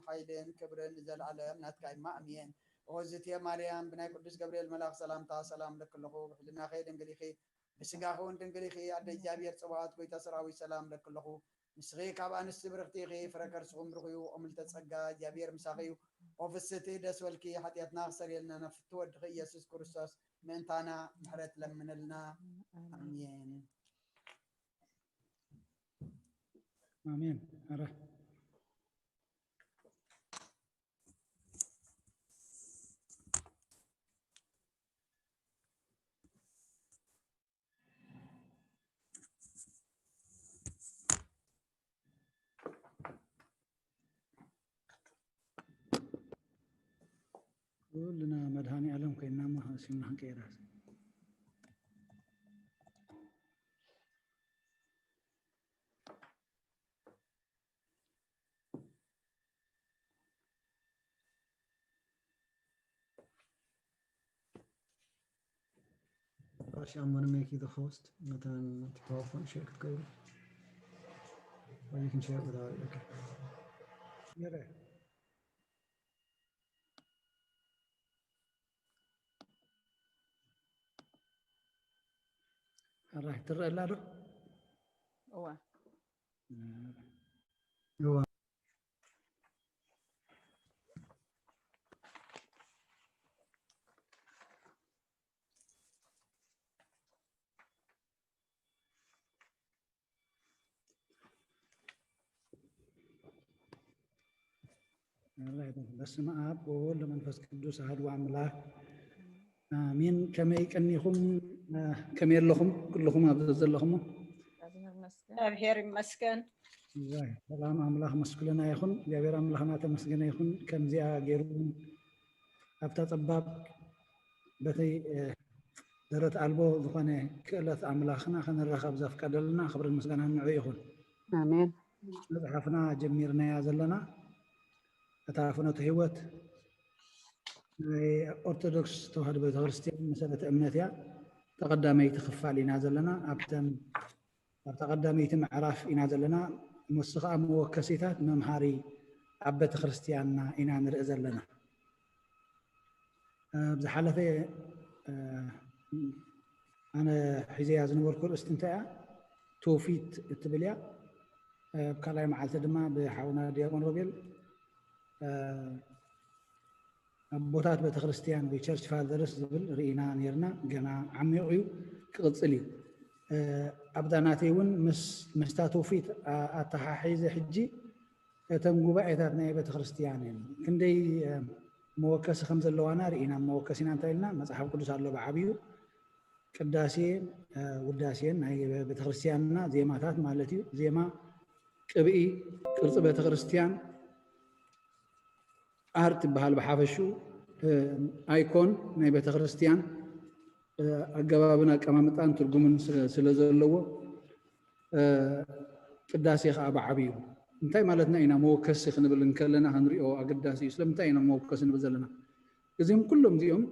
ሓይልን ክብርን ንዘለኣለም ናትካ እማ፣ ኣሜን። ኦዝቴ ማርያም፣ ብናይ ቅዱስ ገብርኤል መልኣኽ ሰላምታ ሰላም ለክለኹ፣ ብሕልናኸ ድንግል ኢኺ፣ ብስጋኺ እውን ድንግል ኢኺ። ኣደ እግዚኣብሔር ጽባኦት፣ ጎይታ ሰራዊት፣ ሰላም ለክለኹ። ንስኺ ካብ ኣንስቲ ብርኽቲ ኢኺ፣ ፍረ ከርስኹም ብሩኽ እዩ። ኦምልተ ጸጋ፣ እግዚኣብሔር ምሳኺ እዩ። ኦ ፍስቲ ደስ በልኪ፣ ሓጢኣትና ክሰርየልና ናብ ፍትወድኺ ኢየሱስ ክርስቶስ ምእንታና ምሕረት ለምንልና። ኣሜን። ኣሜን። ኣረ ኩልና መድሃኒ ዓለም ኮይና እሞ ስምና ክንቀይራ። Gosh, I'm gonna make you the host. But then the PowerPoint share could go. Or you can share it without it. Okay. Yeah, there. All right, ትረአ ኣላ ዶ? እዋ። እዋ። በስመ ኣብ ወወልድ ወመንፈስ ቅዱስ ኣሐዱ ኣምላክ ኣሜን። ከመይ ቀኒኹም? ከመይ ኣለኹም? ኩልኹም ኣብ ዘለኹሞ? እግዚኣብሔር ይመስገን። ሰላም ኣምላኽ መስኩልና ይኹን። እግዚኣብሔር ኣምላኽና ተመስገነ ይኹን። ከምዚኣ ገይሩ ኣብታ ጸባብ በተይ ደረት ኣልቦ ዝኾነ ክእለት ኣምላኽና ክንረኸብ ዘፍቀደልና ክብርን ምስጋናን ንዑ ይኹን። ኣሜን። መጽሓፍና ጀሚርናያ ዘለና እታ ፍኖተ ህይወት ናይ ኦርቶዶክስ ተዋህዶ ቤተክርስትያን መሰረተ እምነት እያ። ተቐዳመይቲ ክፋል ኢና ዘለና። ኣብተን ኣብታ ቀዳመይቲ ምዕራፍ ኢና ዘለና። ንሱ ከዓ መወከሲታት መምሃሪ ኣብ ቤተክርስትያንና ኢና ንርኢ ዘለና። ኣብ ዝሓለፈ ኣነ ሒዘያ ዝነበርኩ ርእስቲ እንታይ እያ? ትውፊት እትብል እያ። ኣብ ካልኣይ መዓልቲ ድማ ብሓውና ዲያቆን ሮቤል ኣቦታት ቤተክርስትያን ወይ ቸርች ፋዘርስ ዝብል ርኢና ነርና። ገና ዓሚቑ እዩ፣ ክቕፅል እዩ። ኣብዛ ናተይ እውን ምስታ ትውፊት ኣተሓሒዘ ሕጂ እተን ጉባኤታት ናይ ቤተክርስትያን እየን ክንደይ መወከሲ ከም ዘለዋና ርኢና። መወከሲና እንታይ ኢልና? መፅሓፍ ቅዱስ ኣሎ ብዓብዩ፣ ቅዳሴን ውዳሴን ናይ ቤተክርስትያንና ዜማታት ማለት እዩ። ዜማ ቅብኢ፣ ቅርፂ ቤተክርስትያን፣ ኣርት ይበሃል ብሓፈሹ፣ ኣይኮን ናይ ቤተክርስትያን ኣገባብን ኣቀማምጣን ትርጉምን ስለ ዘለዎ ቅዳሴ ከዓ ብዓብዩ እንታይ ማለትና ኢና መወከሲ ክንብል እንከለና ክንሪኦ ኣገዳሲ እዩ። ስለምንታይ ኢና መወከሲ ንብል ዘለና? እዚኦም ኩሎም እዚኦም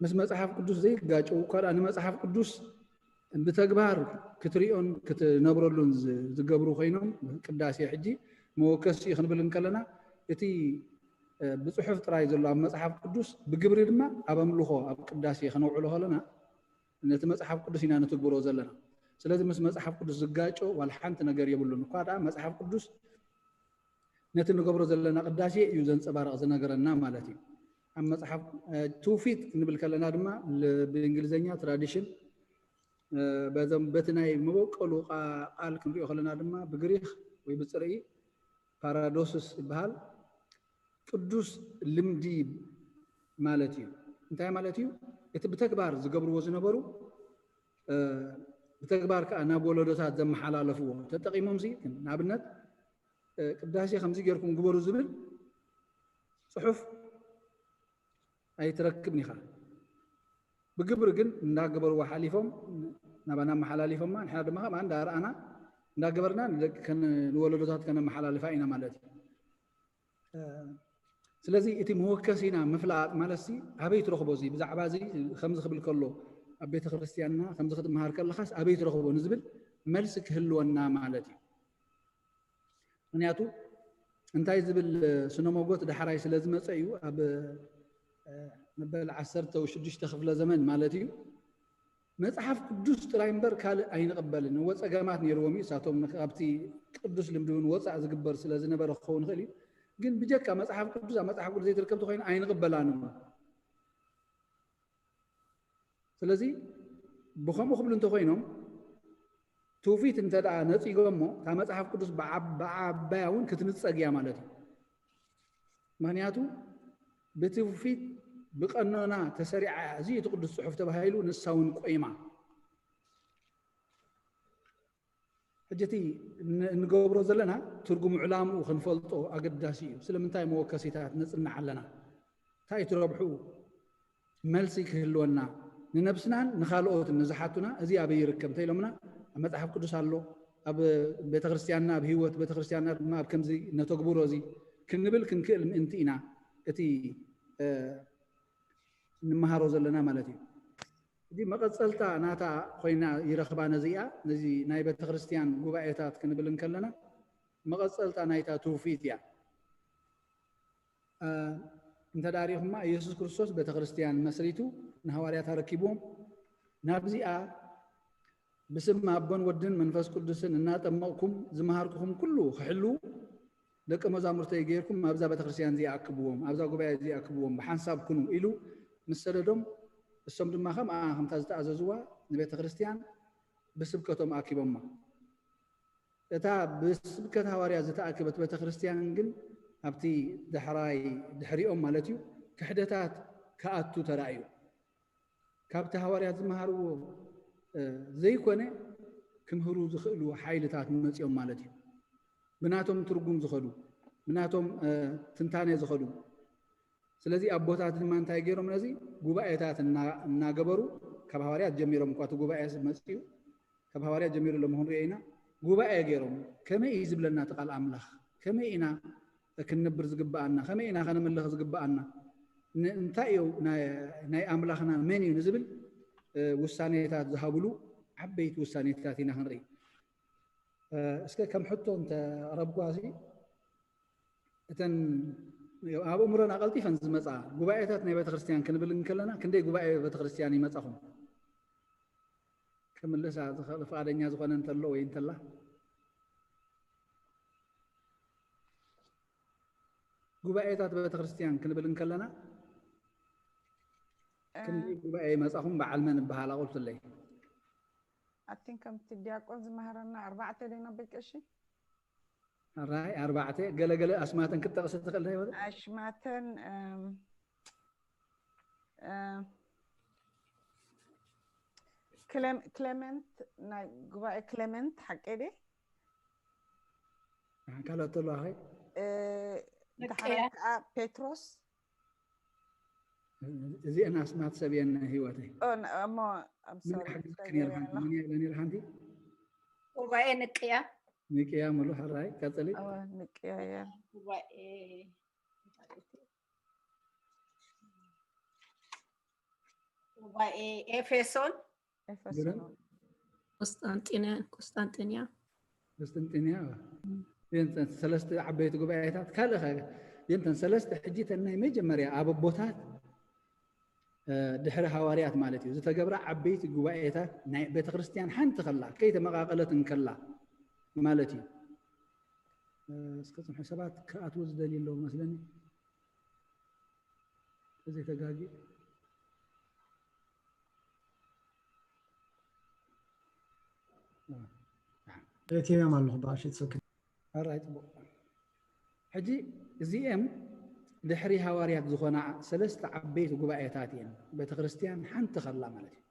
ምስ መፅሓፍ ቅዱስ ዘይጋጨው እኳ ደኣ ንመፅሓፍ ቅዱስ ብተግባር ክትሪኦን ክትነብረሉን ዝገብሩ ኮይኖም ቅዳሴ ሕጂ መወከሲ እዩ ክንብል እንከለና እቲ ብፅሑፍ ጥራይ ዘሎ ኣብ መፅሓፍ ቅዱስ ብግብሪ ድማ ኣብ ኣምልኾ ኣብ ቅዳሴ ከነውዕሎ ከለና ነቲ መፅሓፍ ቅዱስ ኢና ንትግብሮ ዘለና። ስለዚ ምስ መፅሓፍ ቅዱስ ዝጋጮ ዋላ ሓንቲ ነገር የብሉን። እኳ ደኣ መፅሓፍ ቅዱስ ነቲ ንገብሮ ዘለና ቅዳሴ እዩ ዘንፀባርቕ ዝነገረና ማለት እዩ። ኣብ መፅሓፍ ትውፊት ክንብል ከለና ድማ ብእንግሊዝኛ ትራዲሽን በቲ ናይ መበቀሉ ቃል ክንሪኦ ከለና ድማ ብግሪክ ወይ ብፅርኢ ፓራዶስስ ይበሃል። ቅዱስ ልምዲ ማለት እዩ። እንታይ ማለት እዩ? እቲ ብተግባር ዝገብርዎ ዝነበሩ ብተግባር ከዓ ናብ ወለዶታት ዘመሓላለፍዎ ተጠቂሞም ሲ ንኣብነት ቅዳሴ ከምዚ ጌርኩም ግበሩ ዝብል ፅሑፍ ኣይትረክብን ኢኻ። ብግብሪ ግን እንዳገበርዎ ሓሊፎም ናባና ኣመሓላሊፎማ ንሕና ድማ ከምኣ እንዳረኣና እንዳገበርና ንወለዶታት ከነመሓላልፋ ኢና ማለት እዩ። ስለዚ እቲ መወከሲና ምፍላጥ ማለት ሲ ኣበይ ትረኽቦ እዚ ብዛዕባ እዚ ከምዚ ክብል ከሎ ኣብ ቤተ ክርስትያንና ከምዚ ክትመሃር ከለኻስ ኣበይ ትረኽቦ ንዝብል መልሲ ክህልወና ማለት እዩ። ምክንያቱ እንታይ ዝብል ስነመጎት ዳሕራይ ስለ ዝመፀ እዩ። ኣብ መበል ዓሰርተ ሽዱሽተ ክፍለ ዘመን ማለት እዩ። መፅሓፍ ቅዱስ ጥራይ እምበር ካልእ ኣይንቕበልን። እወ፣ ፀገማት ነይርዎም እዩ። እሳቶም ካብቲ ቅዱስ ልምዲ እውን ወፃእ ዝግበር ስለ ዝነበረ ክኸውን ይኽእል እዩ። ግን ብጀካ መፅሓፍ ቅዱስ ኣብ መፅሓፍ ቅዱስ ዘይትርከብ ተኮይኑ ኣይንቕበላን። ስለዚ ብኸምኡ ክብሉ እንተኮይኖም፣ ትውፊት እንተ ደኣ ነፂጎሞ፣ እታ መፅሓፍ ቅዱስ ብዓባያ እውን ክትንፀግ እያ ማለት እዩ። ምክንያቱ ብትውፊት ብቀኖና ተሰሪዓ እዚ እቲ ቅዱስ ፅሑፍ ተባሂሉ ንሳ እውን ቆይማ። ሕጂ እቲ እንገብሮ ዘለና ትርጉም ዕላምኡ ክንፈልጦ ኣገዳሲ እዩ። ስለምንታይ መወከሲታት ነፅንዕ ኣለና? እንታይ ትረብሑ? መልሲ ክህልወና፣ ንነብስናን ንኻልኦትን ንዝሓቱና፣ እዚ ኣበይ ይርከብ እንተኢሎምና፣ ኣብ መፅሓፍ ቅዱስ ኣሎ፣ ኣብ ቤተክርስትያንና፣ ኣብ ህይወት ቤተክርስትያንና ድማ ኣብ ከምዚ ነተግብሮ እዚ ክንብል ክንክእል ምእንቲ ኢና እቲ ንምሃሮ ዘለና ማለት እዩ። እዚ መቐፀልታ ናታ ኮይና ይረኽባ። ነዚኣ ነዚ ናይ ቤተክርስትያን ጉባኤታት ክንብል እንከለና፣ መቐፀልታ ናይታ ትውፊት እያ። እንተ ዳሪኹማ፣ ኢየሱስ ክርስቶስ ቤተክርስትያን መስሪቱ፣ ንሃዋርያት ኣረኪብዎም፣ ናብዚኣ ብስም ኣቦን ወድን መንፈስ ቅዱስን እናጠመቕኩም ዝመሃርኩኹም ኩሉ ክሕልዉ ደቀ መዛሙርተይ ገይርኩም ኣብዛ ቤተክርስትያን እዚኣ ኣክብዎም፣ ኣብዛ ጉባኤ እዚኣ ኣክብዎም፣ ብሓንሳብ ኩኑ ኢሉ ምስ ሰደዶም፣ እሶም ድማ ከምኣ ከምታ ዝተኣዘዝዋ ንቤተክርስትያን ብስብከቶም ኣኪቦማ። እታ ብስብከት ሃዋርያ ዝተኣከበት ቤተክርስትያን ግን ኣብቲ ዳሕራይ ድሕሪኦም ማለት እዩ ክሕደታት ክኣቱ ተራእዩ። ካብቲ ሃዋርያት ዝመሃርዎ ዘይኮነ ክምህሩ ዝኽእሉ ሓይልታት መፂኦም ማለት እዩ። ብናቶም ትርጉም ዝኸዱ፣ ብናቶም ትንታነ ዝኸዱ። ስለዚ ኣቦታት ድማ እንታይ ገይሮም? ነዚ ጉባኤታት እናገበሩ፣ ካብ ሃዋርያት ጀሚሮም እኳ እቲ ጉባኤ መፅኡ፣ ካብ ሃዋርያት ጀሚሩ ሎም ክንሪኦ ኢና። ጉባኤ ገይሮም፣ ከመይ እዩ ዝብለና እቲ ቃል ኣምላኽ? ከመይ ኢና ክንነብር ዝግብኣና? ከመይ ኢና ከነምልኽ ዝግብኣና? እንታይ እዩ ናይ ኣምላኽና መን እዩ ንዝብል ውሳኔታት ዝሃብሉ ዓበይቲ ውሳኔታት ኢና ክንርኢ። እስከ ከም ሕቶ እንተቕረብኳ፣ እዚ እተን ኣብ ኣእምሮና ቀልጢፈን ዝመፃ ጉባኤታት ናይ ቤተክርስትያን ክንብል እንከለና፣ ክንደይ ጉባኤ ቤተክርስትያን ይመፃኹም? ክምልሳ ዝኽእል ፍቓደኛ ዝኾነ እንተሎ ወይ እንተላ። ጉባኤታት ቤተክርስትያን ክንብል እንከለና፣ ክንደይ ጉባኤ ይመፃኹም? በዓል መን እበሃል? ኣቑልትለይ። ኣቲን ከምቲ ዲያቆን ዝመሃረና ኣርባዕተ ደይና በቂ? እሺ። ራይ ኣርባዕተ፣ ገለገለ ኣስማተን ክትጠቕስ ትኽእል ዶ? ይበል። ኣሽማተን፣ እም፣ እም፣ ክሌመንት፣ ናይ ጉባኤ ክሌመንት ሓቀይ ድየ? ካልኦት ተለዋ ኸ? እ፣ ንቅያ። ደሓር ከዓ ፔትሮስ። እዚአን ኣስማት ሰብ እየን ህይወተይ። ኦ፣ ን-፣ እሞ፣ I'm ምን sorry፣ ሓግዝኪ ተገይረ ነይርካ? ኣለኹ። ምን እያ ነይርካ ኣንቲ? ጉባኤ ንቅያ። ንቅያ ሙሉ ሕራይ ቀጽሊ። እወ፣ ንቅያ እየ። ጉባኤ ጉባኤ ኤፌሶን። ኤፌሶን። ቁስጣንጢንያ ቁስጣንጢንያ ቁስጥንጥንያ። የንተን ሰለስተ ዓበይቲ ጉባኤታት ካልእ ኸ? የንተን ሰለስተ ሕጂ ተን ናይ መጀመርያ ኣብ ኣቦታት እ፣ ድሕሪ ሃዋርያት ማለት እዩ ዝተገብራ ዓበይቲ ጉባኤታት ናይ ቤተ ክርስቲያን ሓንቲ ከላ ከይተመቓቐለት እንከላ ማለት እዩ። እ፣ እስከ ጽንሑ፣ ሰባት ክኣትዉ ዝደልዩ ኣለዉ መስለኒ። እዚ ተጋጊ እትዮም ኣለኹ ብኣሽ ጽክ ኣራይ ጽቡቕ። ሕጂ እዚኤም ድሕሪ ሃዋርያት ዝኾና ሰለስተ ዓበይቲ ጉባኤታት እየን። ቤተ ክርስቲያን ሓንቲ ከላ ማለት እዩ።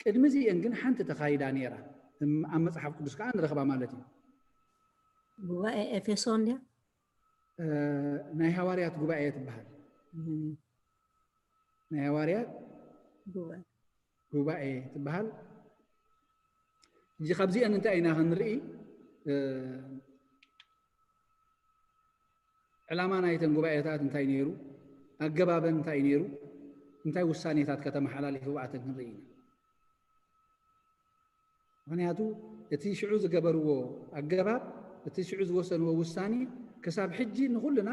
ቅድሚ እዚኤን ግን ሓንቲ ተኻይዳ ነይራ። እም-፣ ኣብ መጽሓፍ ቅዱስ ከዓ ንረኽባ ማለት እዩ። ጉባኤ ኤፌሶን ድያ? እ፣ ናይ ሃዋርያት ጉባኤ ትበሃል። እም፣ ናይ ሃዋርያት ጉባኤ ጉባኤ ትበሃል። ሕጂ ካብዚአን እንታይ ኢና ክንርኢ? እ፣ ዕላማ ናይተን ጉባኤታት እንታይ ነይሩ? ኣገባበን እንታይ ነይሩ? እንታይ ውሳኔታት ከተመሓላሊፉ ብኣተን ክንርኢ ኢና። ምኽንያቱ እቲ ሽዑ ዝገበርዎ ኣገባብ፣ እቲ ሽዑ ዝወሰንዎ ውሳኔ ክሳብ ሕጂ ንኹልና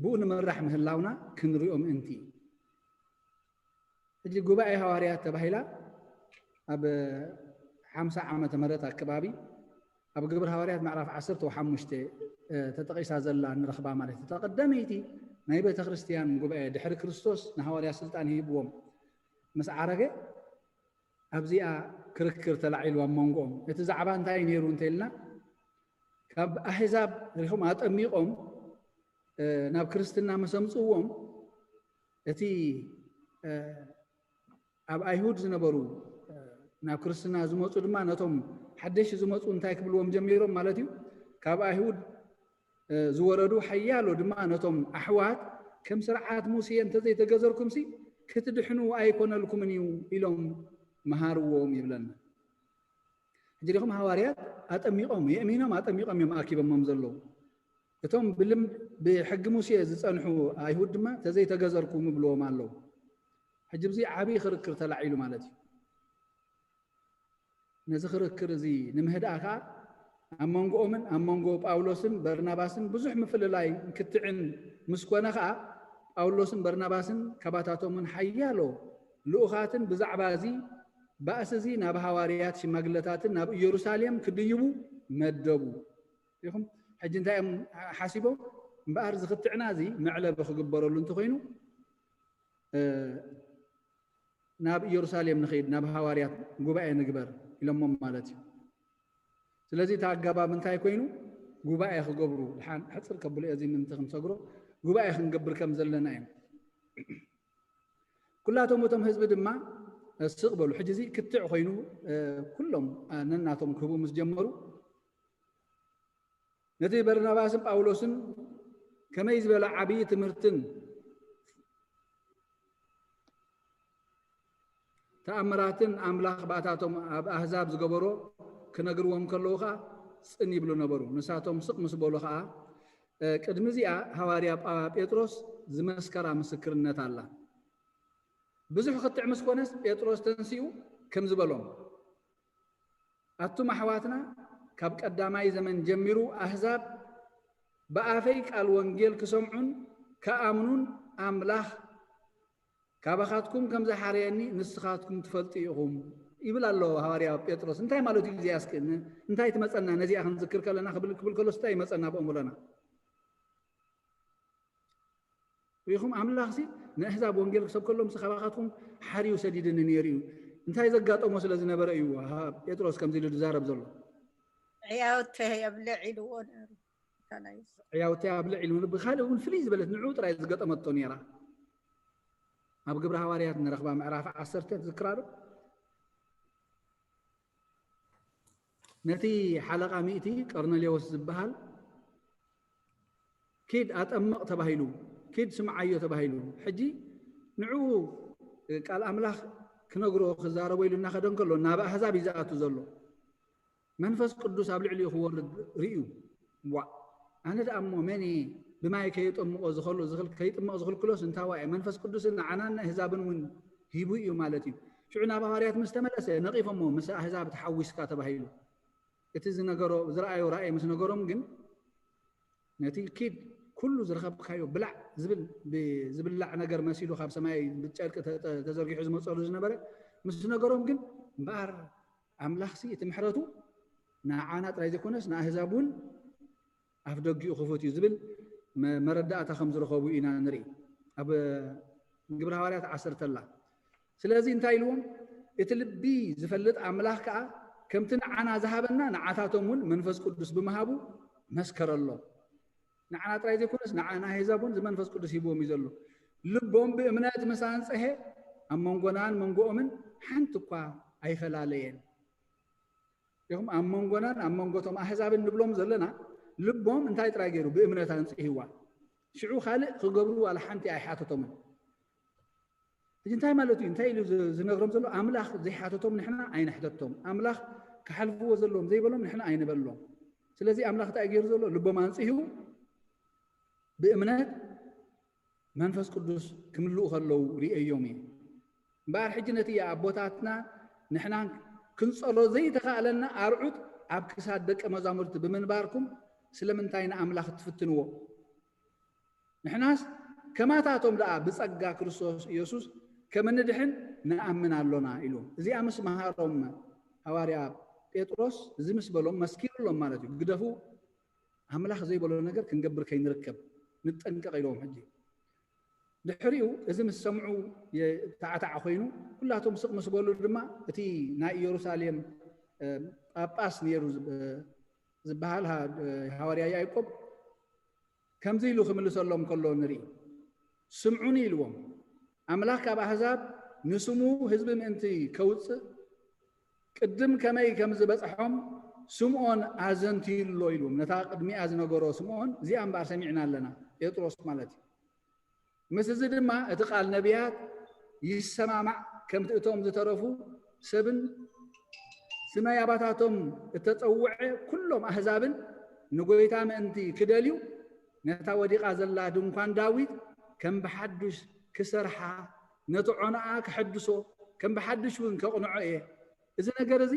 ብኡ ንምራሕ ምህላውና ክንሪኦ ምእንቲ እዩ። ሕጂ ጉባኤ ሃዋርያት ተባሂላ ኣብ ሓምሳ ዓመተ ምህረት ኣከባቢ ኣብ ግብር ሃዋርያት ምዕራፍ ዓሰርተ ሓሙሽተ ተጠቒሳ ዘላ ንረኽባ ማለት እዩ። እታ ቀዳመይቲ ናይ ቤተ ክርስቲያን ጉባኤ ድሕሪ ክርስቶስ ንሃዋርያ ስልጣን ሂብዎም ምስ ዓረገ ኣብዚኣ ክርክር ተላዒሉ ኣብ መንጎኦም። እቲ ዛዕባ እንታይ ነይሩ እንተኢልና ካብ ኣህዛብ ሪኹም ኣጠሚቖም ናብ ክርስትና ምስ ኣምፅዎም እቲ ኣብ ኣይሁድ ዝነበሩ ናብ ክርስትና ዝመፁ ድማ ነቶም ሓደሽ ዝመፁ እንታይ ክብልዎም ጀሚሮም ማለት እዩ። ካብ ኣይሁድ ዝወረዱ ሓያሎ ድማ ነቶም ኣሕዋት ከም ስርዓት ሙሴ እንተዘይተገዘርኩምሲ ክትድሕኑ ኣይኮነልኩምን እዩ ኢሎም መሃርዎም ይብለና። ሕጂ ዲኹም ሃዋርያት ኣጠሚቖም የእሚኖም ኣጠሚቖም እዮም ኣኪቦሞም ዘለዉ። እቶም ብልምድ ብሕጊ ሙሴ ዝፀንሑ ኣይሁድ ድማ ተዘይተገዘርኩም ይብልዎም ኣለዉ። ሕጂ ብዚ ዓብዪ ክርክር ተላዒሉ ማለት እዩ። ነዚ ክርክር እዚ ንምህድኣ ከዓ ኣብ መንጎኦምን ኣብ መንጎ ጳውሎስን በርናባስን ብዙሕ ምፍልላይ ክትዕን ምስ ኮነ ከዓ ጳውሎስን በርናባስን ካባታቶምን ሓያሎ ልኡኻትን ብዛዕባ እዚ ባእሲ እዚ ናብ ሃዋርያት ሽማግለታትን ናብ ኢየሩሳሌም ክድይቡ መደቡ። ኢኹም ሕጂ እንታይ እዮም ሓሲቦም? እምበኣር ዝክትዕና እዚ መዕለቢ ክግበረሉ እንተኮይኑ ናብ ኢየሩሳሌም ንኸይድ ናብ ሃዋርያት ጉባኤ ንግበር ኢሎሞም ማለት እዩ። ስለዚ እቲ ኣገባብ እንታይ ኮይኑ ጉባኤ ክገብሩ ድሓን ሕፅር ከብሎ እዚ ምንቲ ክንሰግሮ ጉባኤ ክንገብር ከም ዘለና እዮም። ኩላቶም እቶም ህዝቢ ድማ ስቕ በሉ። ሕጂ እዚ ክትዕ ኮይኑ ኩሎም ነናቶም ክህቡ ምስ ጀመሩ ነቲ በርናባስን ጳውሎስን ከመይ ዝበለ ዓብዪ ትምህርትን ተኣምራትን ኣምላኽ ብኣታቶም ኣብ ኣህዛብ ዝገበሮ ክነግርዎም ከለዉ ኸዓ ጽን ይብሉ ነበሩ። ንሳቶም ስቕ ምስ በሉ ኸዓ ቅድሚ እዚኣ ሃዋርያ ጴጥሮስ ዝመስከራ ምስክርነት ኣላ። ብዙሕ ክትዕ ምስ ኮነስ ጴጥሮስ ተንሲኡ ከም ዝበሎም ኣቱም ኣሕዋትና ካብ ቀዳማይ ዘመን ጀሚሩ ኣህዛብ ብኣፈይ ቃል ወንጌል ክሰምዑን ክኣምኑን ኣምላኽ ካባኻትኩም ከም ዝሓረየኒ ንስኻትኩም ትፈልጡ ኢኹም ይብል ኣሎ ሃዋርያ ጴጥሮስ። እንታይ ማለት እዩ እዚኣ እስኪ እንታይ ትመፀና ነዚኣ ክንዝክር ከለና ክብል ክብል ከሎስ እንታይ ይመፀና ብኦም ብለና? ሪኹም ኣምላኽሲ ንኣህዛብ ወንጌል ክሰብከሎም ካባኻትኩም ሓርዩ ሰዲድኒ ነይሩ እዩ። እንታይ ዘጋጠሞ ስለ ዝነበረ እዩ ጴጥሮስ ከምዚ ኢሉ ዝዛረብ ዘሎ? ዕያውተ የብልዕ ኢልዎ ነይሩ። ዕያውተ ኣብልዕ ኢሉ ብካልእ እውን ፍልይ ዝበለት ንዑ ጥራይ ዝገጠመቶ ነይራ። ኣብ ግብረ ሃዋርያት ንረኽባ ምዕራፍ ዓሰርተ ትዝክራ ዶ? ነቲ ሓለቓ ሚእቲ ቀርነሌዎስ ዝበሃል ኪድ ኣጠምቕ ተባሂሉ ኪድ ስምዓዮ ተባሂሉ። ሕጂ ንዕኡ ቃል ኣምላኽ ክነግሮ ክዛረቦ ኢሉ እናኸደ እንከሎ ናብ ኣህዛብ እዩ ዝኣቱ ዘሎ። መንፈስ ቅዱስ ኣብ ልዕሊኡ ክወርድ ርእዩ። ዋ ኣነ ደኣ እሞ መን እየ ብማይ ከየጠምቖ ዝኸሉ ዝኽል ከይጥመቕ ዝኽልክሎስ እንታዋ እየ? መንፈስ ቅዱስን ንዓናን ንኣህዛብን እውን ሂቡ እዩ ማለት እዩ። ሽዑ ናብ ሃዋርያት ምስ ተመለሰ ነቒፎሞ ምስ ኣህዛብ ተሓዊስካ ተባሂሉ። እቲ ዝነገሮ ዝረኣዮ ራእይ ምስ ነገሮም ግን ነቲ ኪድ ኩሉ ዝረኸብካዮ ብላዕ ዝብል ዝብላዕ ነገር መሲሉ ካብ ሰማይ ብጨርቂ ተዘርጊሑ ዝመፀሉ ዝነበረ ምስ ነገሮም ግን እምበኣር ኣምላኽሲ እቲ ምሕረቱ ንዓና ጥራይ ዘይኮነስ ንኣህዛብ እውን ኣፍ ደጊኡ ክፉት እዩ ዝብል መረዳእታ ከም ዝረኸቡ ኢና ንርኢ ኣብ ግብረ ሃዋርያት ዓሰርተ ላ። ስለዚ እንታይ ኢልዎም? እቲ ልቢ ዝፈልጥ ኣምላኽ ከዓ ከምቲ ንዓና ዝሃበና ንዓታቶም እውን መንፈስ ቅዱስ ብምሃቡ መስከረሎም። ንዓና ጥራይ ዘይኮነስ ንዓና ኣህዛብ እውን ዝመንፈስ ቅዱስ ሂብዎም እዩ ዘሎ። ልቦም ብእምነት ምስ ኣንፀሀ ኣብ መንጎናን መንጎኦምን ሓንቲ እኳ ኣይፈላለየን። ኢኹም ኣብ መንጎናን ኣብ መንጎቶም ኣህዛብን ንብሎም ዘለና ልቦም እንታይ ጥራይ ገይሩ ብእምነት ኣንፅህዋ። ሽዑ ካልእ ክገብሩ ዋላ ሓንቲ ኣይሓተቶምን። ሕጂ እንታይ ማለት እዩ? እንታይ ኢሉ ዝነግሮም ዘሎ? ኣምላኽ ዘይሓተቶም ንሕና ኣይንሕተቶም። ኣምላኽ ክሓልፍዎ ዘለዎም ዘይበሎም ንሕና ኣይንበሎም። ስለዚ ኣምላኽ እንታይ ገይሩ ዘሎ? ልቦም ኣንፅሁ ብእምነት መንፈስ ቅዱስ ክምልኡ ከለዉ ርእዮም እዩ። እምበኣር ሕጂ ነቲ ኣቦታትና ንሕና ክንጸሎ ዘይተኻእለና ኣርዑት ኣብ ክሳድ ደቀ መዛሙርቲ ብምንባርኩም ስለምንታይ ንኣምላኽ ትፍትንዎ? ንሕናስ ከማታቶም ደኣ ብጸጋ ክርስቶስ ኢየሱስ ከም እንድሕን ንኣምን ኣሎና ኢልዎም። እዚኣ ምስ መሃሮም ሃዋርያ ጴጥሮስ፣ እዚ ምስ በሎም መስኪሩሎም ማለት እዩ። ግደፉ፣ ኣምላኽ ዘይበሎ ነገር ክንገብር ከይንርከብ ንጠንቀቕ ኢልዎም። ሕጂ ድሕሪኡ እዚ ምስ ሰምዑ የታዕታዕ ኮይኑ፣ ኩላቶም ስቕ ምስ በሉ ድማ እቲ ናይ ኢየሩሳሌም ጳጳስ ነይሩ ዝበሃል ሃዋርያ ያዕቆብ ከምዚ ኢሉ ክምልሰሎም ከሎ ንርኢ። ስምዑኒ ኢልዎም፣ ኣምላኽ ካብ ኣህዛብ ንስሙ ህዝቢ ምእንቲ ከውፅእ ቅድም ከመይ ከም ዝበፅሖም ስምዖን ኣዘንትዩሎ ኢልዎም። ነታ ቅድሚኣ ዝነገሮ ስምዖን እዚኣ እምበኣር ሰሚዕና ኣለና፣ ጴጥሮስ ማለት እዩ። ምስ እዚ ድማ እቲ ቃል ነቢያት ይሰማማዕ፣ ከምቲ እቶም ዝተረፉ ሰብን ስመይ ኣባታቶም እተጸውዐ ኩሎም ኣህዛብን ንጎይታ ምእንቲ ክደልዩ ነታ ወዲቓ ዘላ ድንኳን ዳዊት ከም ብሓዱሽ ክሰርሓ፣ ነቲ ዖናኣ ክሕድሶ፣ ከም ብሓዱሽ እውን ከቕንዖ እየ። እዚ ነገር እዚ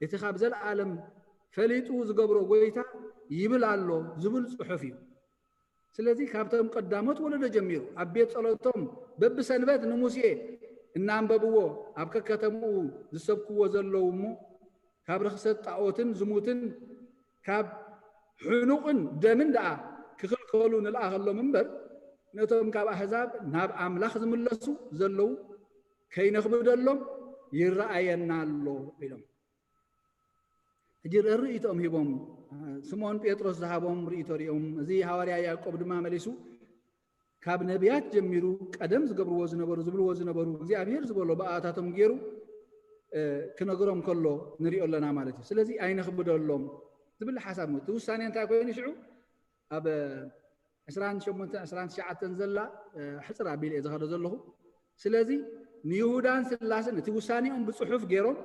እቲ ካብ ዘለኣለም ፈሊጡ ዝገብሮ ጎይታ ይብል ኣሎ ዝብል ጽሑፍ እዩ። ስለዚ ካብቶም ቀዳሞት ወለዶ ጀሚሩ ኣብ ቤት ጸሎቶም በብሰንበት ንሙሴ እናንበብዎ ኣብ ከከተምኡ ዝሰብክዎ ዘለዉ እሞ ካብ ርኽሰት ጣኦትን ዝሙትን ካብ ሕኑቕን ደምን ደኣ ክኽልከሉ ንልኣኸሎም እምበር ነቶም ካብ ኣህዛብ ናብ ኣምላኽ ዝምለሱ ዘለዉ ከይነኽብደሎም ይረኣየና ኣሎ ኢሎም። ሕጂ ርእይቶኦም ሂቦም። ስምዖን ጴጥሮስ ዝሃቦም ርእይቶ ሪኦም። እዚ ሃዋርያ ያዕቆብ ድማ መሊሱ ካብ ነቢያት ጀሚሩ ቀደም ዝገብርዎ ዝነበሩ ዝብልዎ ዝነበሩ እግዚኣብሔር ዝበሎ ብኣታቶም ገይሩ ክነግሮም ከሎ ንሪኦ ኣለና ማለት እዩ። ስለዚ ኣይነኽብደሎም ዝብል ሓሳብ እቲ ውሳኔ እንታይ ኮይኑ ሽዑ ኣብ ዕስራን ሸሞንተን ዕስራን ትሽዓተን ዘላ ሕፅር ኣቢለ እየ ዝኸዶ ዘለኹ። ስለዚ ንይሁዳን ስላስን እቲ ውሳኔኦም ብፅሑፍ ገይሮም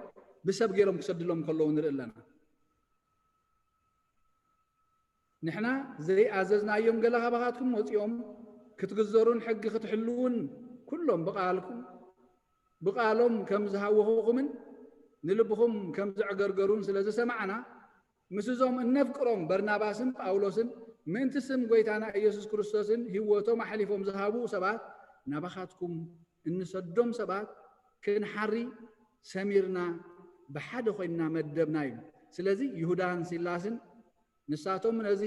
ብሰብ ገይሮም ክሰድሎም ከለዉ ንርኢ ኣለና። ንሕና ዘይኣዘዝናዮም ገለ ካባኻትኩም ወፂኦም ክትግዘሩን ሕጊ ክትሕልውን ኩሎም ብቃልኩም ብቃሎም ከም ዝሃወኹኹምን ንልብኹም ከም ዘዕገርገሩን ስለ ዝሰማዕና ምስዞም እነፍቅሮም በርናባስን ጳውሎስን ምእንቲ ስም ጎይታና ኢየሱስ ክርስቶስን ህይወቶም ኣሕሊፎም ዝሃቡ ሰባት ናባኻትኩም እንሰዶም ሰባት ክንሓሪ ሰሚርና ብሓደ ኮይንና መደብና እዩ። ስለዚ ይሁዳን ሲላስን ንሳቶም ነዚ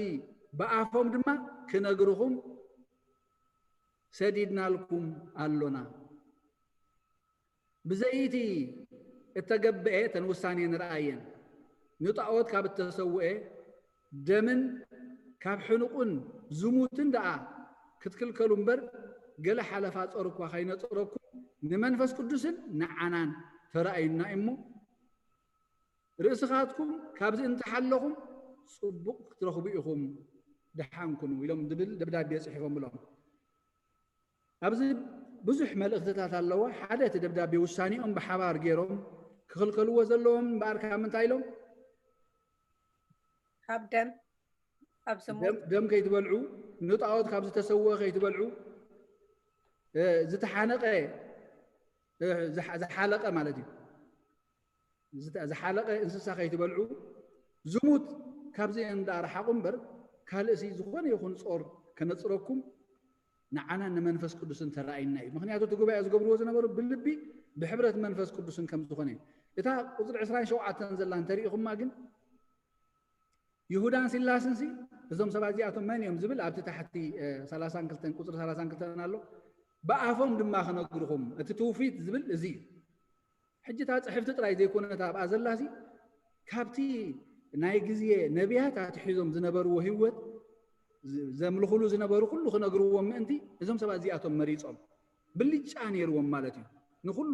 ብኣፎም ድማ ክነግርኹም ሰዲድናልኩም ኣሎና። ብዘይቲ እተገብአ እተን ውሳኔ ንርኣየን ንጣዖት ካብ እተሰውአ ደምን ካብ ሕኑቕን ዝሙትን ደኣ ክትክልከሉ እምበር ገለ ሓለፋ ጾር እኳ ከይነጽረኩም ንመንፈስ ቅዱስን ንዓናን ተራእዩና እሞ ርእስኻትኩም ካብዚ እንተሓለኹም ጽቡቕ ክትረኽቡ ኢኹም፣ ደሓን ኩኑ ኢሎም ዝብል ደብዳቤ ጽሒፎምሎም። ኣብዚ ብዙሕ መልእኽትታት ኣለዎ። ሓደ እቲ ደብዳቤ ውሳኔኦም ብሓባር ገይሮም ክኽልከልዎ ዘለዎም እምበኣር ካብ ምንታይ ኢሎም ካብ ደም ኣብ ስሙ ደም ከይትበልዑ፣ ንጣዖት ካብ ዝተሰወ ከይትበልዑ፣ ዝተሓነቀ ዝሓለቀ ማለት እዩ። ዝሓለቀ እንስሳ ከይትበልዑ፣ ዝሙት ካብዚ እንዳ ረሓቁ እምበር ካልእሲ ዝኾነ ይኹን ጾር ከነጽረኩም ንዓናን ንመንፈስ ቅዱስን ተራእይና እዩ። ምክንያቱ እቲ ጉባኤ ዝገብርዎ ዝነበሩ ብልቢ ብሕብረት መንፈስ ቅዱስን ከም ዝኾነ እዩ። እታ ቁፅሪ ዕስራን ሸውዓተን ዘላ እንተሪኢኹማ ግን ይሁዳን ሲላስን ሲ እዞም ሰባት እዚኣቶም መን እዮም ዝብል ኣብቲ ታሕቲ ሰላሳን ክልተን ቁፅሪ ሰላሳን ክልተን ኣሎ። ብኣፎም ድማ ክነግርኹም እቲ ትውፊት ዝብል እዚ እዩ። ሕጂ እታ ፅሕፍቲ ጥራይ ዘይኮነት ኣብኣ ዘላሲ ካብቲ ናይ ግዜ ነቢያት ኣትሒዞም ዝነበርዎ ህይወት ዘምልኹሉ ዝነበሩ ኩሉ ክነግርዎም ምእንቲ እዞም ሰባት እዚኣቶም መሪፆም ብልጫ ነይርዎም ማለት እዩ። ንኩሉ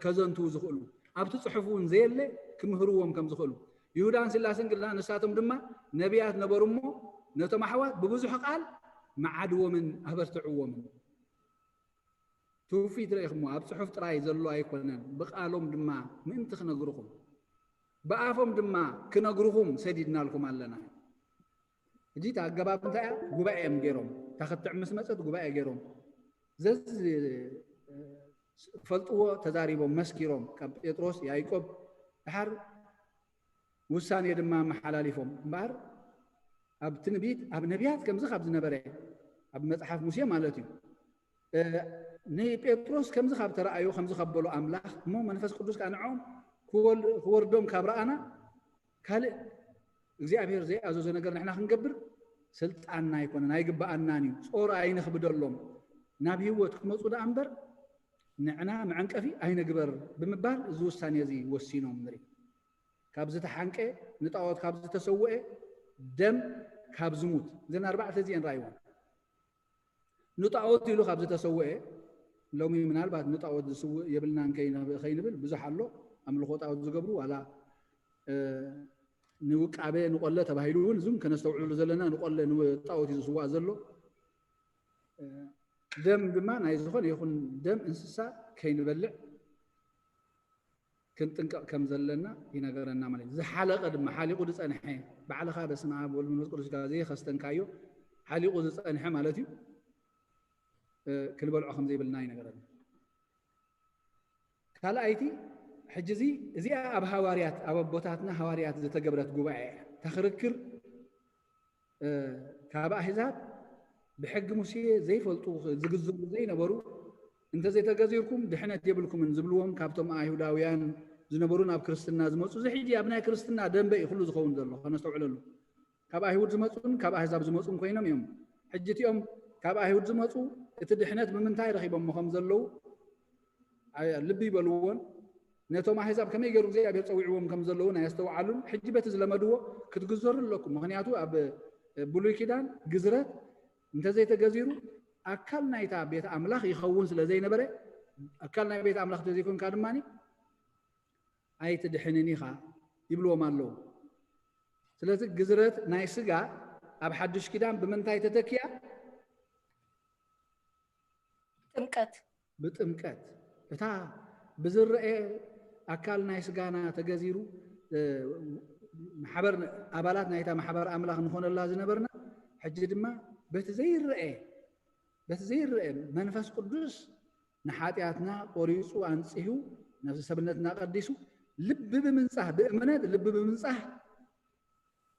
ከዘንትዉ ዝኽእሉ ኣብቲ ፅሑፍ እውን ዘየለ ክምህርዎም ከም ዝኽእሉ ይሁዳን ስላስን ግና ንሳቶም ድማ ነቢያት ነበሩ እሞ ነቶም ኣሕዋት ብብዙሕ ቃል መዓድዎምን ኣበርትዕዎምን። ትውፊት ረኢኽሞ ኣብ ፅሑፍ ጥራይ ዘሎ ኣይኮነን፣ ብቃሎም ድማ ምእንቲ ክነግርኹም ብኣፎም ድማ ክነግርኹም ሰዲድናልኩም ኣለና። ሕጂ እታ ኣገባብ እንታይ እያ? ጉባኤ እዮም ገይሮም። እታ ክትዕ ምስ መፀት ጉባኤ ገይሮም ዘዝፈልጥዎ ተዛሪቦም መስኪሮም ካብ ጴጥሮስ ያዕቆብ ድሓር ውሳኔ ድማ ኣመሓላሊፎም እምበኣር ኣብ ትንቢት ኣብ ነቢያት ከምዚ ካብ ዝነበረ ኣብ መጽሓፍ ሙሴ ማለት እዩ። ንጴጥሮስ ከምዚ ካብ ተረኣዮ ከምዚ ካብ በሎ ኣምላኽ እሞ መንፈስ ቅዱስ ከዓ ንዕኦም ክወርዶም ካብ ረኣና ካልእ እግዚኣብሔር ዘይኣዘዞ ነገር ንሕና ክንገብር ስልጣንና ኣይኮነን ኣይግበኣናን እዩ። ጾር ኣይነኽብደሎም፣ ናብ ህይወት ክመፁ ደኣ እምበር ንዕና መዐንቀፊ ኣይንግበር ብምባል እዚ ውሳኔ እዚ ወሲኖም ንርኢ። ካብ ዝተሓንቀ ንጣዖት ካብ ዝተሰውአ ደም ካብ ዝሙት እዘን ኣርባዕተ እዚአን ረኣይወን። ንጣዖት ኢሉ ካብ ዝተሰውአ ሎሚ ምናልባት ንጣዖት ዝስውእ የብልናን ከይንብል ብዙሕ ኣሎ። ኣምልኾ ጣዖት ዝገብሩ ዋላ ንውቃበ ንቆለ ተባሂሉ እውን እዙም ከነስተውዕሉ ዘለና ንቆለ ንጣዖት እዩ ዝስዋእ ዘሎ። ደም ድማ ናይ ዝኾነ ይኹን ደም እንስሳ ከይንበልዕ ክንጥንቀቕ ከም ዘለና ይነገረና ማለት እዩ። ዝሓለቐ ድማ ሓሊቑ ዝጸንሐ ባዕልኻ በስመ ኣብ ወልድ መንፈስ ቅዱስ ጋር ዘይኸስተንካዮ ሓሊቑ ዝጸንሐ ማለት እዩ። ክንበልዖ ከም ዘይብልና ይነገረና። ካልኣይቲ ሕጂ እዚ እዚኣ ኣብ ሃዋርያት ኣብ ኣቦታትና ሃዋርያት ዝተገብረት ጉባኤ እያ። እታ ክርክር ካብ ኣህዛብ ብሕጊ ሙሴ ዘይፈልጡ ዝግዘሩ ዘይነበሩ እንተዘይተገዚርኩም ድሕነት የብልኩምን ዝብልዎም ካብቶም ኣይሁዳውያን ዝነበሩ ናብ ክርስትና ዝመፁ እዚ ሕጂ ኣብ ናይ ክርስትና ደንበ እዩ ኩሉ ዝኸውን ዘሎ ከነስተውዕለሉ። ካብ ኣይሁድ ዝመፁን ካብ ኣህዛብ ዝመፁን ኮይኖም እዮም። ሕጂ እቲኦም ካብ ኣይሁድ ዝመፁ እቲ ድሕነት ብምንታይ ረኺቦሞ ከም ዘለዉ ልቢ ይበልዎን ነቶም ኣህዛብ ከመይ ገይሩ እግዚኣብሔር ፀዊዕዎም ከም ዘለዉ ናይ ኣስተውዓሉን ሕጂ በቲ ዝለመድዎ ክትግዘሩ ኣለኩም። ምክንያቱ ኣብ ብሉይ ኪዳን ግዝረት እንተዘይተገዚሩ ኣካል ናይታ ቤት ኣምላኽ ይኸውን ስለ ዘይነበረ ኣካል ናይ ቤት ኣምላኽ ተዘይኮንካ ድማ ኣይትድሕንን ኢኻ ይብልዎም ኣለዉ። ስለዚ ግዝረት ናይ ስጋ ኣብ ሓድሽ ኪዳን ብምንታይ ተተኪያ? ጥምቀት ብጥምቀት እታ ብዝረአ ኣካል ናይ ስጋና ተገዚሩ ማሕበር ኣባላት ናይታ ማሕበር ኣምላኽ ንኾነላ ዝነበርና ሕጂ ድማ በቲ ዘይረአ በቲ ዘይረአ መንፈስ ቅዱስ ንሓጢኣትና ቆሪፁ ኣንፅሁ ነፍሲ ሰብነትና ቀዲሱ ልቢ ብምንፃህ ብእምነት ልቢ ብምንፃህ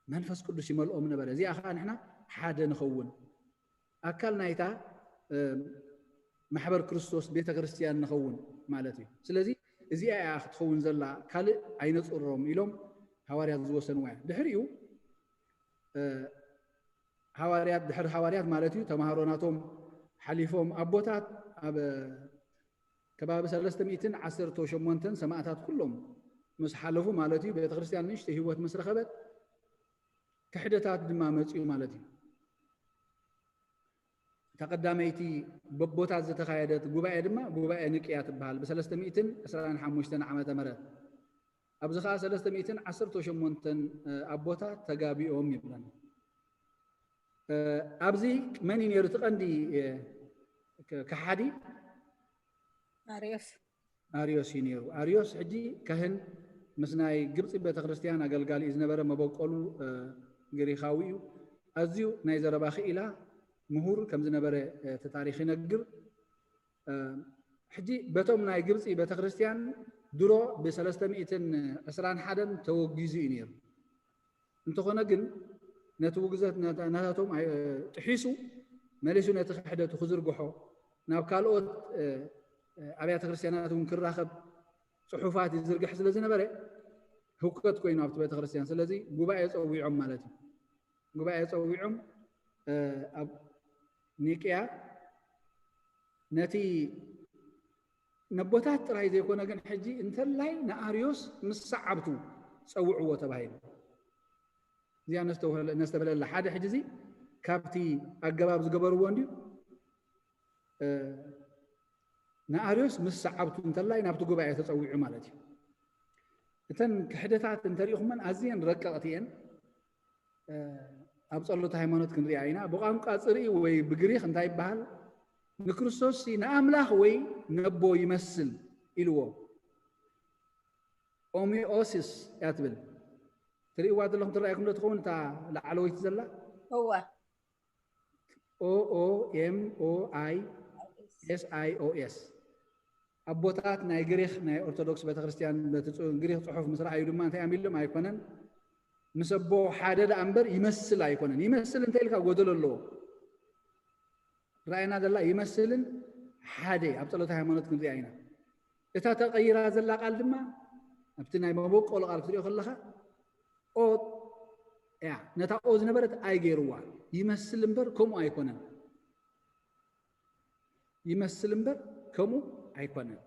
መንፈስ ቅዱስ ይመልኦም ነበረ። እዚኣ ከዓ ንሕና ሓደ ንኸውን ኣካል ናይታ ማሕበር ክርስቶስ ቤተ ክርስቲያን ንኸውን ማለት እዩ። ስለዚ እዚኣ እያ ክትኸውን ዘላ ካልእ ኣይነፅሮም ኢሎም ሃዋርያት ዝወሰንዋ እያ። ድሕሪኡ ሃዋርያት ድሕሪ ሃዋርያት ማለት እዩ ተማሃሮ ናቶም ሓሊፎም ኣቦታት ኣብ ከባቢ ሰለስተ ሚእትን ዓሰርተ ሸሞንተን ሰማእታት ኩሎም ምስ ሓለፉ ማለት እዩ ቤተክርስትያን ንእሽቶ ህይወት ምስ ረኸበት ክሕደታት ድማ መፅኡ ማለት እዩ። እታ ቀዳመይቲ በቦታት ዝተኻየደት ጉባኤ ድማ ጉባኤ ንቅያ ትበሃል ብሰለስተ ሚእትን ዕስራን ሓሙሽተን ዓመተ ምህረት ኣብዚ ከዓ ሰለስተ ሚእትን ዓሰርተ ሸሞንተን ኣቦታት ተጋቢኦም ይብለና። ኣብዚ መን እዩ ነይሩ እቲ ቀንዲ ከሓዲ? ኣርዮስ ኣርዮስ እዩ ነይሩ። ኣርዮስ ሕጂ ካህን ምስ ናይ ግብፂ ቤተክርስትያን ኣገልጋሊ እዩ ዝነበረ። መበቆሉ ግሪኻዊ እዩ። ኣዝዩ ናይ ዘረባ ክኢላ ምሁር ከም ዝነበረ እቲ ታሪክ ይነግር። ሕጂ በቶም ናይ ግብፂ ቤተክርስትያን ድሮ ብሰለስተ ሚእትን ዕስራን ሓደን ተወጊዙ እዩ ነይሩ። እንተኾነ ግን ነቲ ውግዘት ናታቶም ጥሒሱ መሊሱ ነቲ ክሕደቱ ክዝርግሖ ናብ ካልኦት ኣብያተ ክርስትያናት እውን ክራኸብ ፅሑፋት ይዝርግሕ ስለ ዝነበረ ህውከት ኮይኑ ኣብቲ ቤተክርስትያን። ስለዚ ጉባኤ ፀዊዖም ማለት እዩ። ጉባኤ ፀዊዖም ኣብ ኒቅያ ነቲ ነቦታት ጥራይ ዘይኮነ ግን ሕጂ እንተላይ ንኣርዮስ ምስ ሰዓብቱ ፀውዕዎ ተባሂሉ። እዚኣ ነስተብህለላ ሓደ ሕጂ እዚ ካብቲ ኣገባብ ዝገበርዎ እንድዩ ንኣርዮስ ምስ ሰዓብቱ እንተላይ ናብቲ ጉባኤ ተፀዊዑ ማለት እዩ። እተን ክሕደታት እንተሪኢኹመን ኣዝየን ረቀቕቲ እየን። ኣብ ጸሎት ሃይማኖት ክንሪኣ ኢና። ብቋንቋ ጽርኢ ወይ ብግሪኽ እንታይ ይበሃል? ንክርስቶስ ንኣምላኽ ወይ ነቦ ይመስል ኢልዎ። ኦሚኦሲስ እያ ትብል። ትርእይዋ ዘለኹም ትረኣየኩም ዶ ትኸውን እታ ላዕለወይቲ ዘላ? እወ ኦኦኤምኦኣይ ኤስኣይኦኤስ ኣቦታት ናይ ግሪክ ናይ ኦርቶዶክስ ቤተክርስትያን በቲ ግሪክ ፅሑፍ ምስ ረኣዩ ድማ እንታይ ኣሚሎም ኣይኮነን ምስ ኣቦ ሓደ ደኣ እምበር ይመስል ኣይኮነን። ይመስል እንተ ኢልካ ጎደሎ ኣለዎ። ራእይና ዘላ ይመስልን ሓደ ኣብ ጸሎተ ሃይማኖት ክንሪኣ ኢና። እታ ተቐይራ ዘላ ቃል ድማ ኣብቲ ናይ መበቆሎ ቃል ክትሪኦ ከለኻ ኦ እያ፣ ነታ ኦ ዝነበረት ኣይገይርዋ። ይመስል እምበር ከምኡ ኣይኮነን። ይመስል እምበር ከምኡ ኣይኮነን።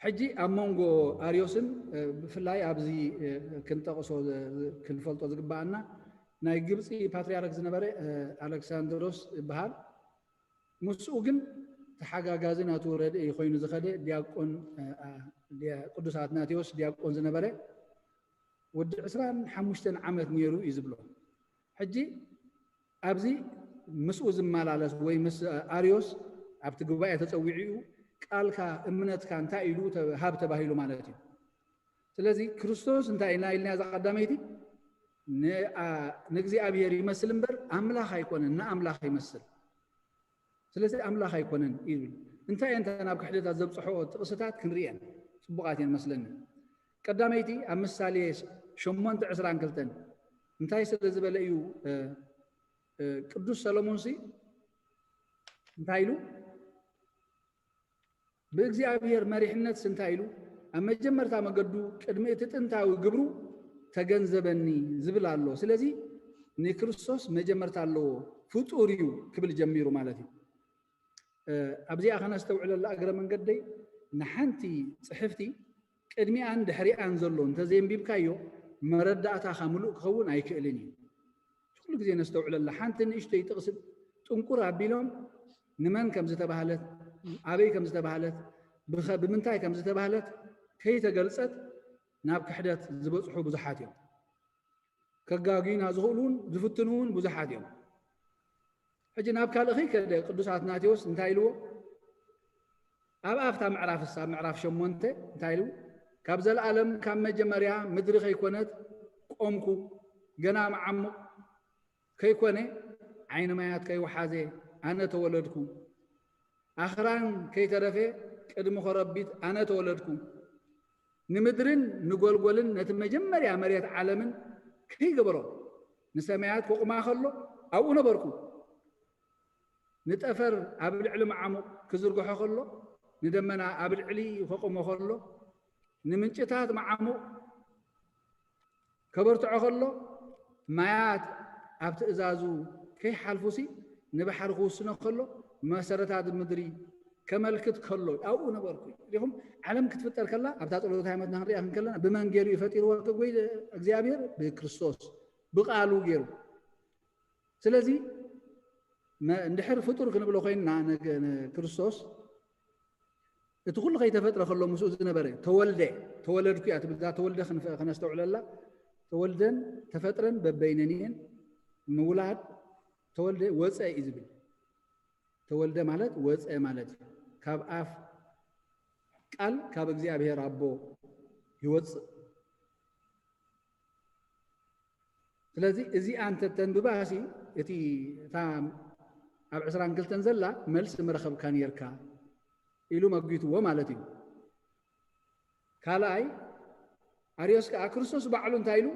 ሕጂ ኣብ መንጎ ኣርዮስን ብፍላይ ኣብዚ ክንጠቕሶ ክንፈልጦ ዝግባኣና ናይ ግብፂ ፓትርያርክ ዝነበረ ኣሌክሳንድሮስ ይበሃል። ምስኡ ግን ተሓጋጋዚ ናቱ ረድኢ ኮይኑ ዝኸደ ዲያቆን ቅዱስ ኣትናቴዎስ ዲያቆን ዝነበረ ወዲ ዕስራን ሓሙሽተን ዓመት ነይሩ እዩ ዝብሎ። ሕጂ ኣብዚ ምስኡ ዝመላለስ ወይ ምስ ኣርዮስ ኣብቲ ጉባኤ ተጸዊዑ እዩ ቃልካ እምነትካ እንታይ ኢሉ ሃብ ተባሂሉ ማለት እዩ። ስለዚ ክርስቶስ እንታይ ኢልና ኢልና እዛ ቀዳመይቲ ንእግዚኣብሔር ይመስል እምበር ኣምላኽ ኣይኮነን፣ ንኣምላኽ ይመስል። ስለዚ ኣምላኽ ኣይኮነን ይብል። እንታይ እየን እተን ኣብ ክሕደታት ዘብፅሖ ጥቕስታት ክንርእየን ፅቡቓት እየን መስለኒ። ቀዳመይቲ ኣብ ምሳሌ ሸሞንተ ዕስራን ክልተን እንታይ ስለ ዝበለ እዩ ቅዱስ ሰሎሞንሲ እንታይ ኢሉ ብእግዚኣብሔር መሪሕነትስ እንታይ ኢሉ ኣብ መጀመርታ መገዱ ቅድሚ እቲ ጥንታዊ ግብሩ ተገንዘበኒ ዝብል ኣሎ። ስለዚ ንክርስቶስ መጀመርታ ኣለዎ፣ ፍጡር እዩ ክብል ጀሚሩ ማለት እዩ። ኣብዚኣ ከነስተውዕለላ እግረ መንገደይ ንሓንቲ ፅሕፍቲ ቅድሚኣን ድሕሪኣን ዘሎ እንተዘየንቢብካዮ መረዳእታኻ ምሉእ ክኸውን ኣይክእልን እዩ። ኩሉ ግዜ ነስተውዕለላ ሓንቲ ንእሽተይ ጥቕሲ ጥንቁር ኣቢሎም ንመን ከም ዝተባህለት ኣበይ ከም ዝተባህለት ብምንታይ ከም ዝተባህለት ከይተገልጸት ናብ ክሕደት ዝበፅሑ ብዙሓት እዮም። ከጋግዩና ዝኽእሉ እውን ዝፍትኑ እውን ብዙሓት እዮም። ሕጂ ናብ ካልእ ከይከደ ቅዱስ ኣትናቴዎስ እንታይ ኢልዎ? ኣብ ኣፍታ ምዕራፍ እሳ ምዕራፍ ሸሞንተ እንታይ ኢሉ? ካብ ዘለኣለም ካብ መጀመርያ ምድሪ ከይኮነት ቆምኩ፣ ገና መዓሙቕ ከይኮነ ዓይኒ ማያት ከይወሓዘ ኣነ ተወለድኩ፣ ኣኽራን ከይተረፈ ቅድሚ ኮረቢት ኣነ ተወለድኩ፣ ንምድርን ንጎልጎልን ነቲ መጀመርያ መሬት ዓለምን ከይገበሮ ንሰማያት ከቑማ ከሎ ኣብኡ ነበርኩ። ንጠፈር ኣብ ልዕሊ መዓሙቕ ክዝርግሖ ከሎ ንደመና ኣብ ልዕሊ ከቑሞ ከሎ ንምንጭታት መዓሙቕ ከበርትዖ ከሎ ማያት ኣብ ትእዛዙ ከይሓልፉሲ ንባሕሪ ክውስኖ ከሎ መሰረታት ምድሪ ከመልክት ከሎ ኣብኡ ነበርኩ። ሪኹም ዓለም ክትፍጠር ከላ ኣብታ ጸሎት ሃይማኖትና ክንሪኣ ክንከለና ብመን ገይሩ እዩ ፈጢርዎ ወይ እግዚኣብሔር ብክርስቶስ ብቃሉ ገይሩ። ስለዚ እንድሕር ፍጡር ክንብሎ ኮይንና ንክርስቶስ እቲ ኩሉ ከይተፈጥረ ከሎ ምስኡ ዝነበረ ተወልደ ተወለድኩ እያ ትብል። እዛ ተወልደ ከነስተውዕለላ ተወልደን ተፈጥረን በበይነን እየን። ምውላድ ተወልደ ወፀ እዩ ዝብል። ተወልደ ማለት ወፀ ማለት እዩ። ካብ ኣፍ ቃል ካብ እግዚኣብሔር ኣቦ ይወፅእ። ስለዚ እዚኣ እንተተንብባሲ እቲ እታ ኣብ ዕስራን ክልተን ዘላ መልሲ ምረኸብካ ነርካ ኢሉ መጒትዎ ማለት እዩ። ካልኣይ ኣርዮስ ከዓ ክርስቶስ ባዕሉ እንታይ ኢሉ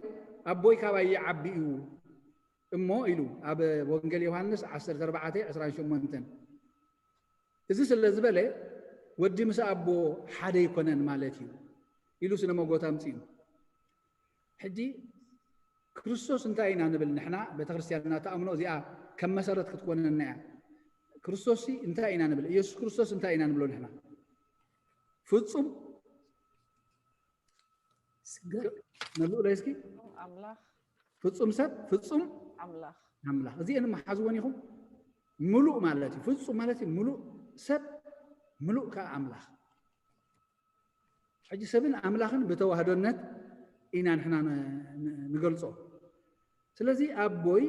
ኣቦይ ካባይ ይዓቢ እዩ እሞ ኢሉ ኣብ ወንጌል ዮሃንስ ዓሰርተ ኣርባዕተ ዕስራን ሸሞንተን እዚ ስለ ዝበለ ወዲ ምስ ኣቦ ሓደ ኣይኮነን ማለት እዩ ኢሉ ስነ መጎት ኣምፅኡ። ሕጂ ክርስቶስ እንታይ ኢና ንብል ንሕና ቤተክርስትያንና ተኣምኖ እዚኣ ከም መሰረት ክትኮነና እያ። ክርስቶስ እንታይ ኢና ንብል? ኢየሱስ ክርስቶስ እንታይ ኢና ንብሎ ንሕና? ፍጹም ስጋ ነብሉ ለይስኪ ኣምላኽ ፍጹም ሰብ ፍጹም ኣምላኽ ኣምላኽ እዚአን መሓዝወን ኢኹም። ምሉእ ማለት እዩ። ፍጹም ማለት እዩ ምሉእ ሰብ ምሉእ ከዓ ኣምላኽ። ሕጂ ሰብን ኣምላኽን ብተዋህዶነት ኢና ንሕና ንገልጾ። ስለዚ ኣቦይ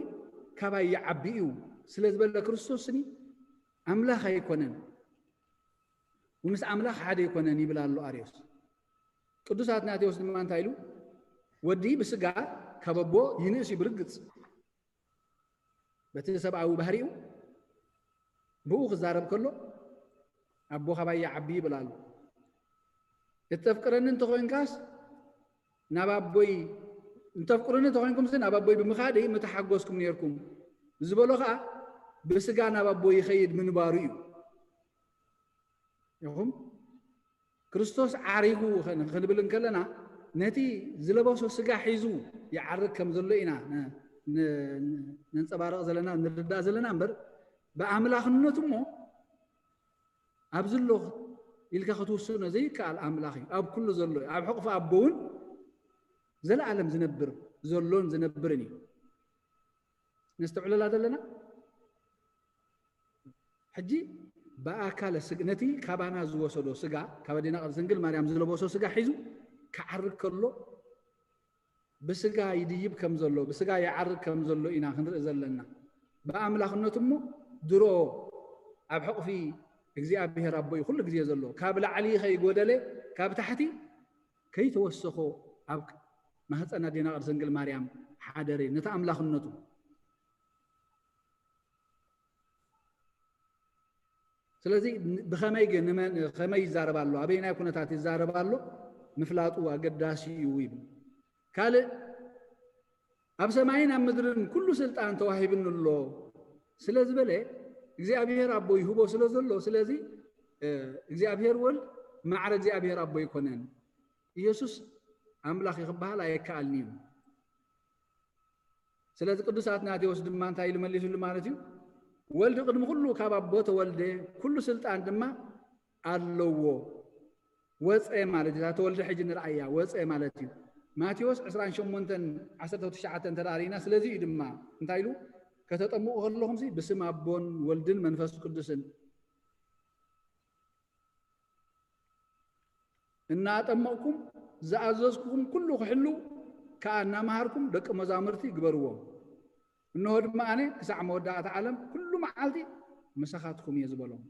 ካባይ ይዓቢ እዩ ስለ ዝበለ ክርስቶስኒ ኣምላኽ ኣይኮነን፣ ምስ ኣምላኽ ሓደ ኣይኮነን ይብል ኣሎ ኣርዮስ። ቅዱስ ኣትናቴዎስ ድማ እንታይ ኢሉ? ወዲ ብስጋ ካብ ኣቦ ይንእስ እዩ ብርግጽ፣ በቲ ሰብኣዊ ባህሪኡ ብኡ ክዛረብ ከሎ ኣቦ ካባይ ይዓቢ ይብል ኣሎ። እተፍቅረኒ እንተኾይንካስ ናብ ኣቦይ እንተፍቅሩኒ እንተኾይንኩምሲ ናብ ኣቦይ ብምኻደይ ምተሓጎስኩም ነርኩም ዝበሎ ኸዓ ብስጋ ናብ ኣቦይ ይኸይድ ምንባሩ እዩ። ይኹም ክርስቶስ ዓሪጉ ክንብል እንከለና ነቲ ዝለበሶ ስጋ ሒዙ ይዓርግ ከም ዘሎ ኢና ነንፀባረቕ ዘለና ንርዳእ ዘለና እምበር ብኣምላኽነቱ እሞ ኣብዚ ኣሎ ኢልካ ክትውስኖ ዘይከኣል ኣምላኽ እዩ። ኣብ ኩሉ ዘሎ እዩ። ኣብ ሕቑፊ ኣቦ እውን ዘለኣለም ዝነብር ዘሎን ዝነብርን እዩ። ነስተውዕለላ ዘለና ሕጂ ብኣካለ ስግ ነቲ ካባና ዝወሰዶ ስጋ ካብ ኣዴና ቅድስት ድንግል ማርያም ዝለበሶ ስጋ ሒዙ ክዓርግ ከሎ ብስጋ ይድይብ ከም ዘሎ ብስጋ ይዓርግ ከም ዘሎ ኢና ክንርኢ ዘለና። ብኣምላኽነቱ እሞ ድሮ ኣብ ሕቑፊ እግዚኣብሔር ኣቦ እዩ ኩሉ ግዜ ዘሎ። ካብ ላዕሊ ከይጎደለ ካብ ታሕቲ ከይተወሰኾ ኣብ ማህፀን ኣዴና ቅድስት ድንግል ማርያም ሓደረ ነቲ ኣምላኽነቱ። ስለዚ ብኸመይ ግን ንመን ከመይ ይዛረብ ኣሎ ኣበየናይ ኩነታት ይዛረብ ኣሎ ምፍላጡ ኣገዳሲ እዩ ይብል። ካልእ ኣብ ሰማይን ኣብ ምድርን ኩሉ ስልጣን ተዋሂብኒ ኣሎ ስለ ዝበለ እግዚኣብሔር ኣቦ ይህቦ ስለ ዘሎ ስለዚ እግዚኣብሔር ወልድ ማዕረ እግዚኣብሔር ኣቦ ኣይኮነን። ኢየሱስ ኣምላኽ ክበሃል ኣይከኣልን እዩ። ስለዚ ቅዱስ ኣትናቴዎስ ድማ እንታይ ኢሉ መሊሱሉ ማለት እዩ? ወልድ ቅድሚ ኩሉ ካብ ኣቦ ተወልደ፣ ኩሉ ስልጣን ድማ ኣለዎ። ወፀ ማለት እዩ። እታ ተወልደ ሕጂ ንርኣያ ወፀ ማለት እዩ። ማቴዎስ ዕስራን ሸሞንተን ዓሰርተ ትሽዓተን ተዳሪና ስለዚ እዩ ድማ እንታይ ኢሉ ከተጠምቁ ከለኹምሲ ብስም ኣቦን ወልድን መንፈስ ቅዱስን እናኣጠመቕኩም ዝኣዘዝኩኹም ኩሉ ክሕልው ከኣ እናመሃርኩም ደቂ መዛሙርቲ ግበርዎም። እንሆ ድማ ኣነ ክሳዕ መወዳእታ ዓለም ኩሉ መዓልቲ ምሳኻትኩም እየ ዝበሎም።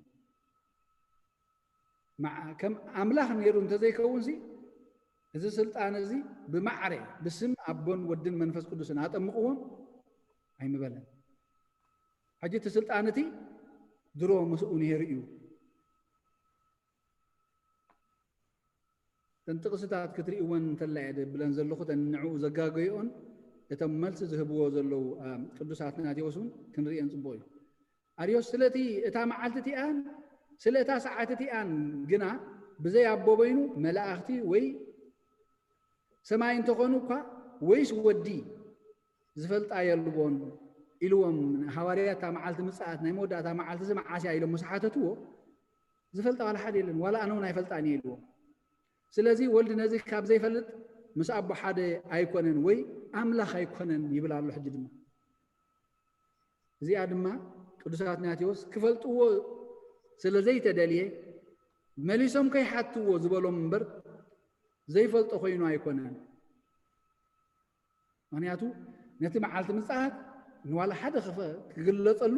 ከም ኣምላኽ ነይሩ እንተዘይከውንሲ እዚ ስልጣን እዚ ብማዕረ ብስም ኣቦን ወድን መንፈስ ቅዱስን ኣጠምቕዎም ኣይምበለን። ሕጂ እቲ ስልጣን እቲ ድሮ ምስኡ ነይሩ እዩ። እተን ጥቕስታት ክትርእይወን እንተላ እየ ብለን ዘለኹ እተን ንዕኡ ዘጋገይኦን እቶም መልሲ ዝህብዎ ዘለዉ ቅዱስ ኣትናቴዎስ እውን ክንርእየን ፅቡቕ እዩ። ኣርዮስ ስለቲ እታ መዓልቲ እቲኣን ስለ እታ ሰዓት እቲኣን ግና ብዘይ ኣቦ በይኑ መላእኽቲ ወይ ሰማይ እንተኾኑ እኳ ወይስ ወዲ ዝፈልጣ የልቦን ኢልዎም። ሃዋርያት እታ መዓልቲ ምፅኣት ናይ መወዳእታ መዓልቲ እዚ መዓስ እያ ኢሎም ምስ ሓተትዎ ዝፈልጣ ዋላ ሓደ የለን ዋላ ኣነ እውን ኣይፈልጣን እየ ኢልዎም። ስለዚ ወልድ ነዚ ካብ ዘይፈልጥ ምስ ኣቦ ሓደ ኣይኮነን ወይ ኣምላኽ ኣይኮነን ይብል ኣሎ። ሕጂ ድማ እዚኣ ድማ ቅዱስ ኣትናቴዎስ ክፈልጥዎ ስለ ዘይተደልየ መሊሶም ከይሓትዎ ዝበሎም እምበር ዘይፈልጦ ኮይኑ ኣይኮነን። ምክንያቱ ነቲ መዓልቲ ምፅኣት ንዋላ ሓደ ክግለፀሉ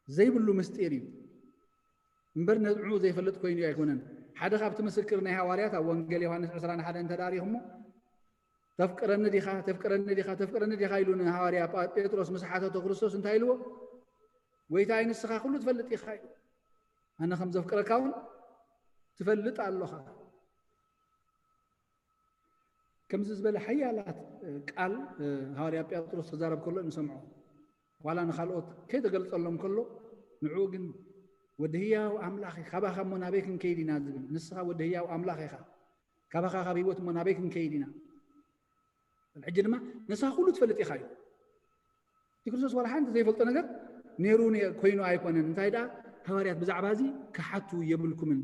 ዘይብሉ ምስጢር እዩ እምበር ነድዑ ዘይፈልጥ ኮይኑ ኣይኮነን። ሓደ ካብቲ ምስክር ናይ ሃዋርያት ኣብ ወንጌል ዮሃንስ ዕስራን ሓደን ተዳሪኹሞ ተፍቅረኒ ዲኻ ተፍቅረኒ ዲኻ ተፍቅረኒ ዲኻ ኢሉ ንሃዋርያ ጴጥሮስ ምስ ሓተቶ ክርስቶስ እንታይ ኢልዎ? ጎይታይ ንስኻ ኩሉ ትፈልጥ ኢኻ ኢሉ። ኣነ ከም ዘፍቅረካ እውን ትፈልጥ ኣለኻ። ከምዚ ዝበለ ሓያላት ቃል ሃዋርያ ጴጥሮስ ክዛረብ ከሎ ንሰምዖ። ዋላ ንኻልኦት ከይተገልጸሎም ከሎ ንዕኡ ግን ወዲ ህያው ኣምላኽ ካባኻ እሞ ናበይ ክንከይድ ኢና ዝብል። ንስኻ ወዲ ህያው ኣምላኽ ኢኻ። ካባኻ ካብ ህይወት እሞ ናበይ ክንከይድ ኢና? ሕጂ ድማ ንስኻ ኩሉ ትፈልጥ ኢኻ እዩ። እቲ ክርስቶስ ዋላ ሓንቲ ዘይፈልጦ ነገር ነይሩ ኮይኑ ኣይኮነን። እንታይ ደኣ ሃዋርያት ብዛዕባ እዚ ክሓቱ የብልኩምን።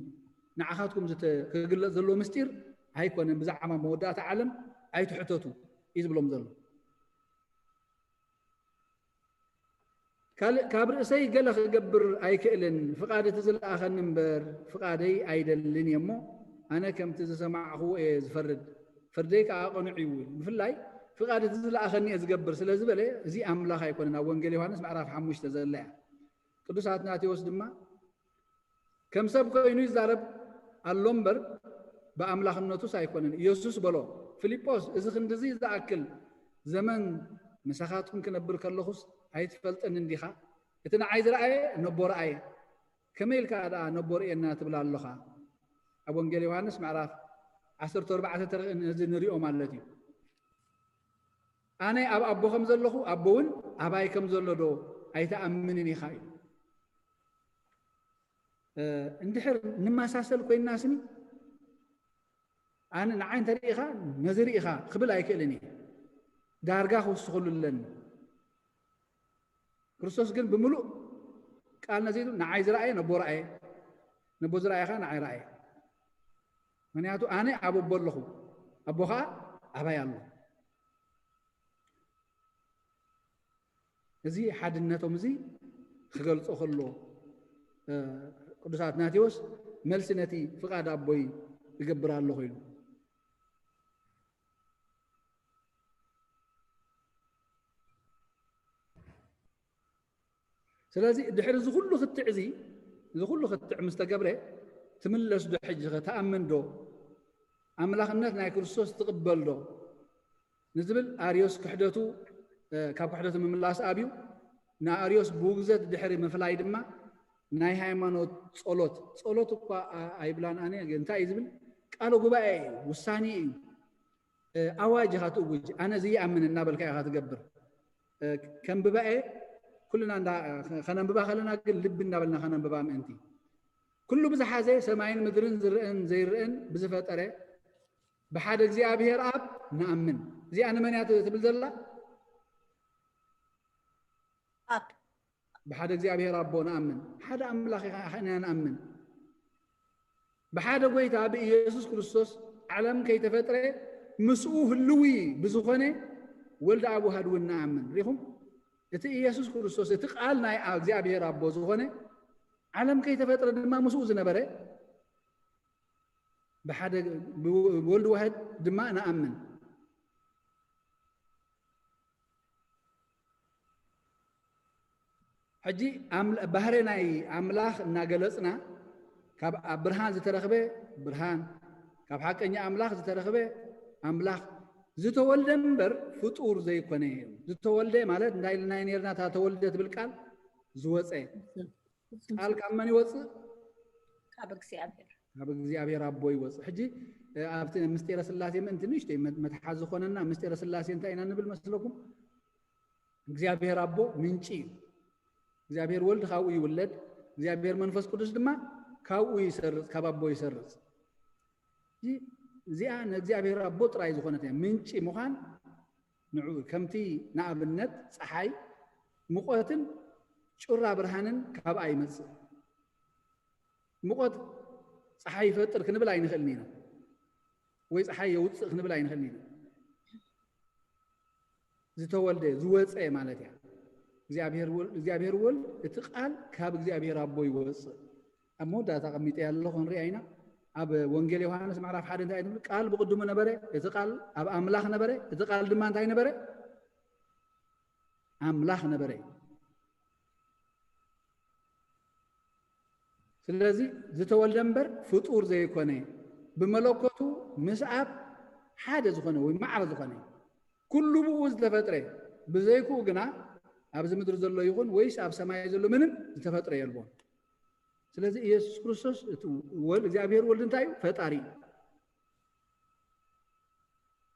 ንዓኻትኩም ክግለጽ ዘለዎ ምስጢር ኣይኮነን። ብዛዕባ መወዳእታ ዓለም ኣይትሕተቱ እዩ ዝብሎም ዘሎ። ካልእ ካብ ርእሰይ ገለ ክገብር ኣይክእልን፣ ፍቓድ እቲ ዝለኣኸኒ እምበር ፍቓደይ ኣይደልን እየ እሞ፣ ኣነ ከምቲ ዝሰማዕኽዎ እየ ዝፈርድ፣ ፍርደይ ከኣ ቅኑዕ እዩ። ብፍላይ ፍቓድ እቲ ዝለኣኸኒ እየ ዝገብር ስለ ዝበለ፣ እዚ ኣምላኽ ኣይኮነን። ኣብ ወንጌል ዮሃንስ ምዕራፍ ሓሙሽተ ዘላ እያ። ቅዱስ ኣትናቴዎስ ድማ ከም ሰብ ኮይኑ ይዛረብ ኣሎ እምበር ብኣምላኽነቱስ ኣይኮነን። ኢየሱስ በሎ፣ ፊልጶስ፣ እዚ ክንድዚ ዝኣክል ዘመን ምሳኻትኩም ክነብር ከለኹስ ኣይትፈልጥን እንዲኻ? እቲ ንዓይ ዝረኣየ ነቦ ረኣየ፣ ከመይ ኢልካ ደኣ ነቦ ርእየና ትብል ኣሎኻ? ኣብ ወንጌል ዮሃንስ ምዕራፍ ዓሰርተ ኣርባዕተ ተርኢ ነዚ ንሪኦ ማለት እዩ። ኣነ ኣብ ኣቦ ከም ዘለኹ ኣቦ እውን ኣባይ ከም ዘሎ ዶ ኣይትኣምንን ኢኻ ኢሉ። እንድሕር ንመሳሰል ኮይንና ስኒ ኣነ ንዓይ እንተርኢኻ ነዚ ርኢኻ ክብል ኣይክእልን እየ። ዳርጋ ክውስኸሉ ኣለኒ። ክርስቶስ ግን ብምሉእ ቃል ነዚሩ ንዓይ ዝረኣየ ነቦ ረኣየ፣ ነቦ ዝረኣየ ኸዓ ንዓይ ረኣየ። ምክንያቱ ኣነ ኣብ ኣቦ ኣለኹ፣ ኣቦ ኸዓ ኣባይ ኣሎ። እዚ ሓድነቶም እዚ ክገልጾ ከሎ ቅዱስ ኣትናቴዎስ መልሲ ነቲ ፍቓድ ኣቦይ እገብር ኣለኹ ኢሉ። ስለዚ ድሕሪ እዚ ኩሉ ክትዕ እዚ እዚ ኩሉ ክትዕ ምስ ተገብረ ትምለስ ዶ ሕጂ ኸ ትኣምን ዶ? ኣምላኽነት ናይ ክርስቶስ ትቕበል ዶ? ንዝብል ኣርዮስ ክሕደቱ ካብ ክሕደቱ ምምላስ ኣብዩ ንኣርዮስ ብውግዘት ድሕሪ ምፍላይ ድማ ናይ ሃይማኖት ጸሎት ጸሎት እኳ ኣይብላን ኣነ እንታይ እዩ ዝብል ቃለ ጉባኤ እዩ ውሳኔ እዩ ኣዋጅ ኢኻ ትእውጅ ኣነ እዚ ይኣምን እናበልካ ኢኻ ትገብር ከንብባኤ ኩልና ከነንብባ ከለና ግን ልቢ እናበልና ከነንብባ ምእንቲ ኩሉ ብዝሓዘ ሰማይን ምድርን ዝርእን ዘይርእን ብዝፈጠረ ብሓደ እግዚኣብሔር ኣብ ንኣምን። እዚኣ ንመን እያ ትብል ዘላ? ኣብ ብሓደ እግዚኣብሔር ኣቦ ንኣምን። ሓደ ኣምላኽ ኢና ንኣምን። ብሓደ ጎይታ ብኢየሱስ ክርስቶስ ዓለም ከይተፈጥረ ምስኡ ህልዊ ብዝኾነ ወልድ ኣብ ውሃድ እውን ንኣምን። ሪኹም እቲ ኢየሱስ ክርስቶስ እቲ ቃል ናይ እግዚኣብሔር ኣቦ ዝኾነ ዓለም ከይተፈጥረ ድማ ምስኡ ዝነበረ ብሓደ ብወልድ ዋህድ ድማ ንኣምን። ሕጂ ባህሪ ናይ ኣምላኽ እናገለጽና ካብ ኣብ ብርሃን ዝተረኽበ ብርሃን ካብ ሓቀኛ ኣምላኽ ዝተረኽበ ኣምላኽ ዝተወልደ እምበር ፍጡር ዘይኮነ እዩ። ዝተወልደ ማለት እንታይ ኢልና ነርና እታ ተወልደ ትብል ቃል ዝወፀ ቃል ካብ መን ይወፅእ? ካብ እግዚኣብሔር ካብ እግዚኣብሔር ኣቦ ይወፅእ። ሕጂ ኣብቲ ምስጢረ ስላሴ ምእንቲ ንእሽተይ መትሓዚ ዝኾነና ምስጢረ ስላሴ እንታይ ኢና ንብል መስለኩም? እግዚኣብሔር ኣቦ ምንጪ እዩ። እግዚኣብሔር ወልድ ካብኡ ይውለድ፣ እግዚኣብሔር መንፈስ ቅዱስ ድማ ካብኡ ይሰርፅ፣ ካብ ኣቦ ይሰርፅ። እዚኣ ንእግዚኣብሔር ኣቦ ጥራይ ዝኾነት እያ። ምንጪ ምዃን ንዑ ከምቲ ንኣብነት ፀሓይ ሙቐትን ጩራ ብርሃንን ካብኣ ይመፅእ። ሙቐት ፀሓይ ይፈጥር ክንብል ኣይንኽእልን ኢና፣ ወይ ፀሓይ የውፅእ ክንብል ኣይንኽእልን ኢና። ዝተወልደ ዝወፀ ማለት እያ። እግዚኣብሔር ወልድ እቲ ቃል ካብ እግዚኣብሔር ኣቦ ይወፅእ። ኣብ መወዳእታ ኣቐሚጠያ ኣለኹ ክንሪኣ ኢና። ኣብ ወንጌል ዮሃንስ ምዕራፍ ሓደ እንታይ ትብል? ቃል ብቕድሙ ነበረ፣ እቲ ቃል ኣብ ኣምላኽ ነበረ፣ እቲ ቃል ድማ እንታይ ነበረ? ኣምላኽ ነበረ። ስለዚ ዝተወልደ እምበር ፍጡር ዘይኮነ ብመለኮቱ ምስ ኣብ ሓደ ዝኾነ ወይ ማዕረ ዝኾነ ኩሉ ብኡ ዝተፈጥረ ብዘይክኡ ግና ኣብዚ ምድሪ ዘሎ ይኹን ወይስ ኣብ ሰማይ ዘሎ ምንም ዝተፈጥረ የልቦን። ስለዚ ኢየሱስ ክርስቶስ እቲ ወል እግዚኣብሔር ወልድ እንታይ እዩ? ፈጣሪ እዩ።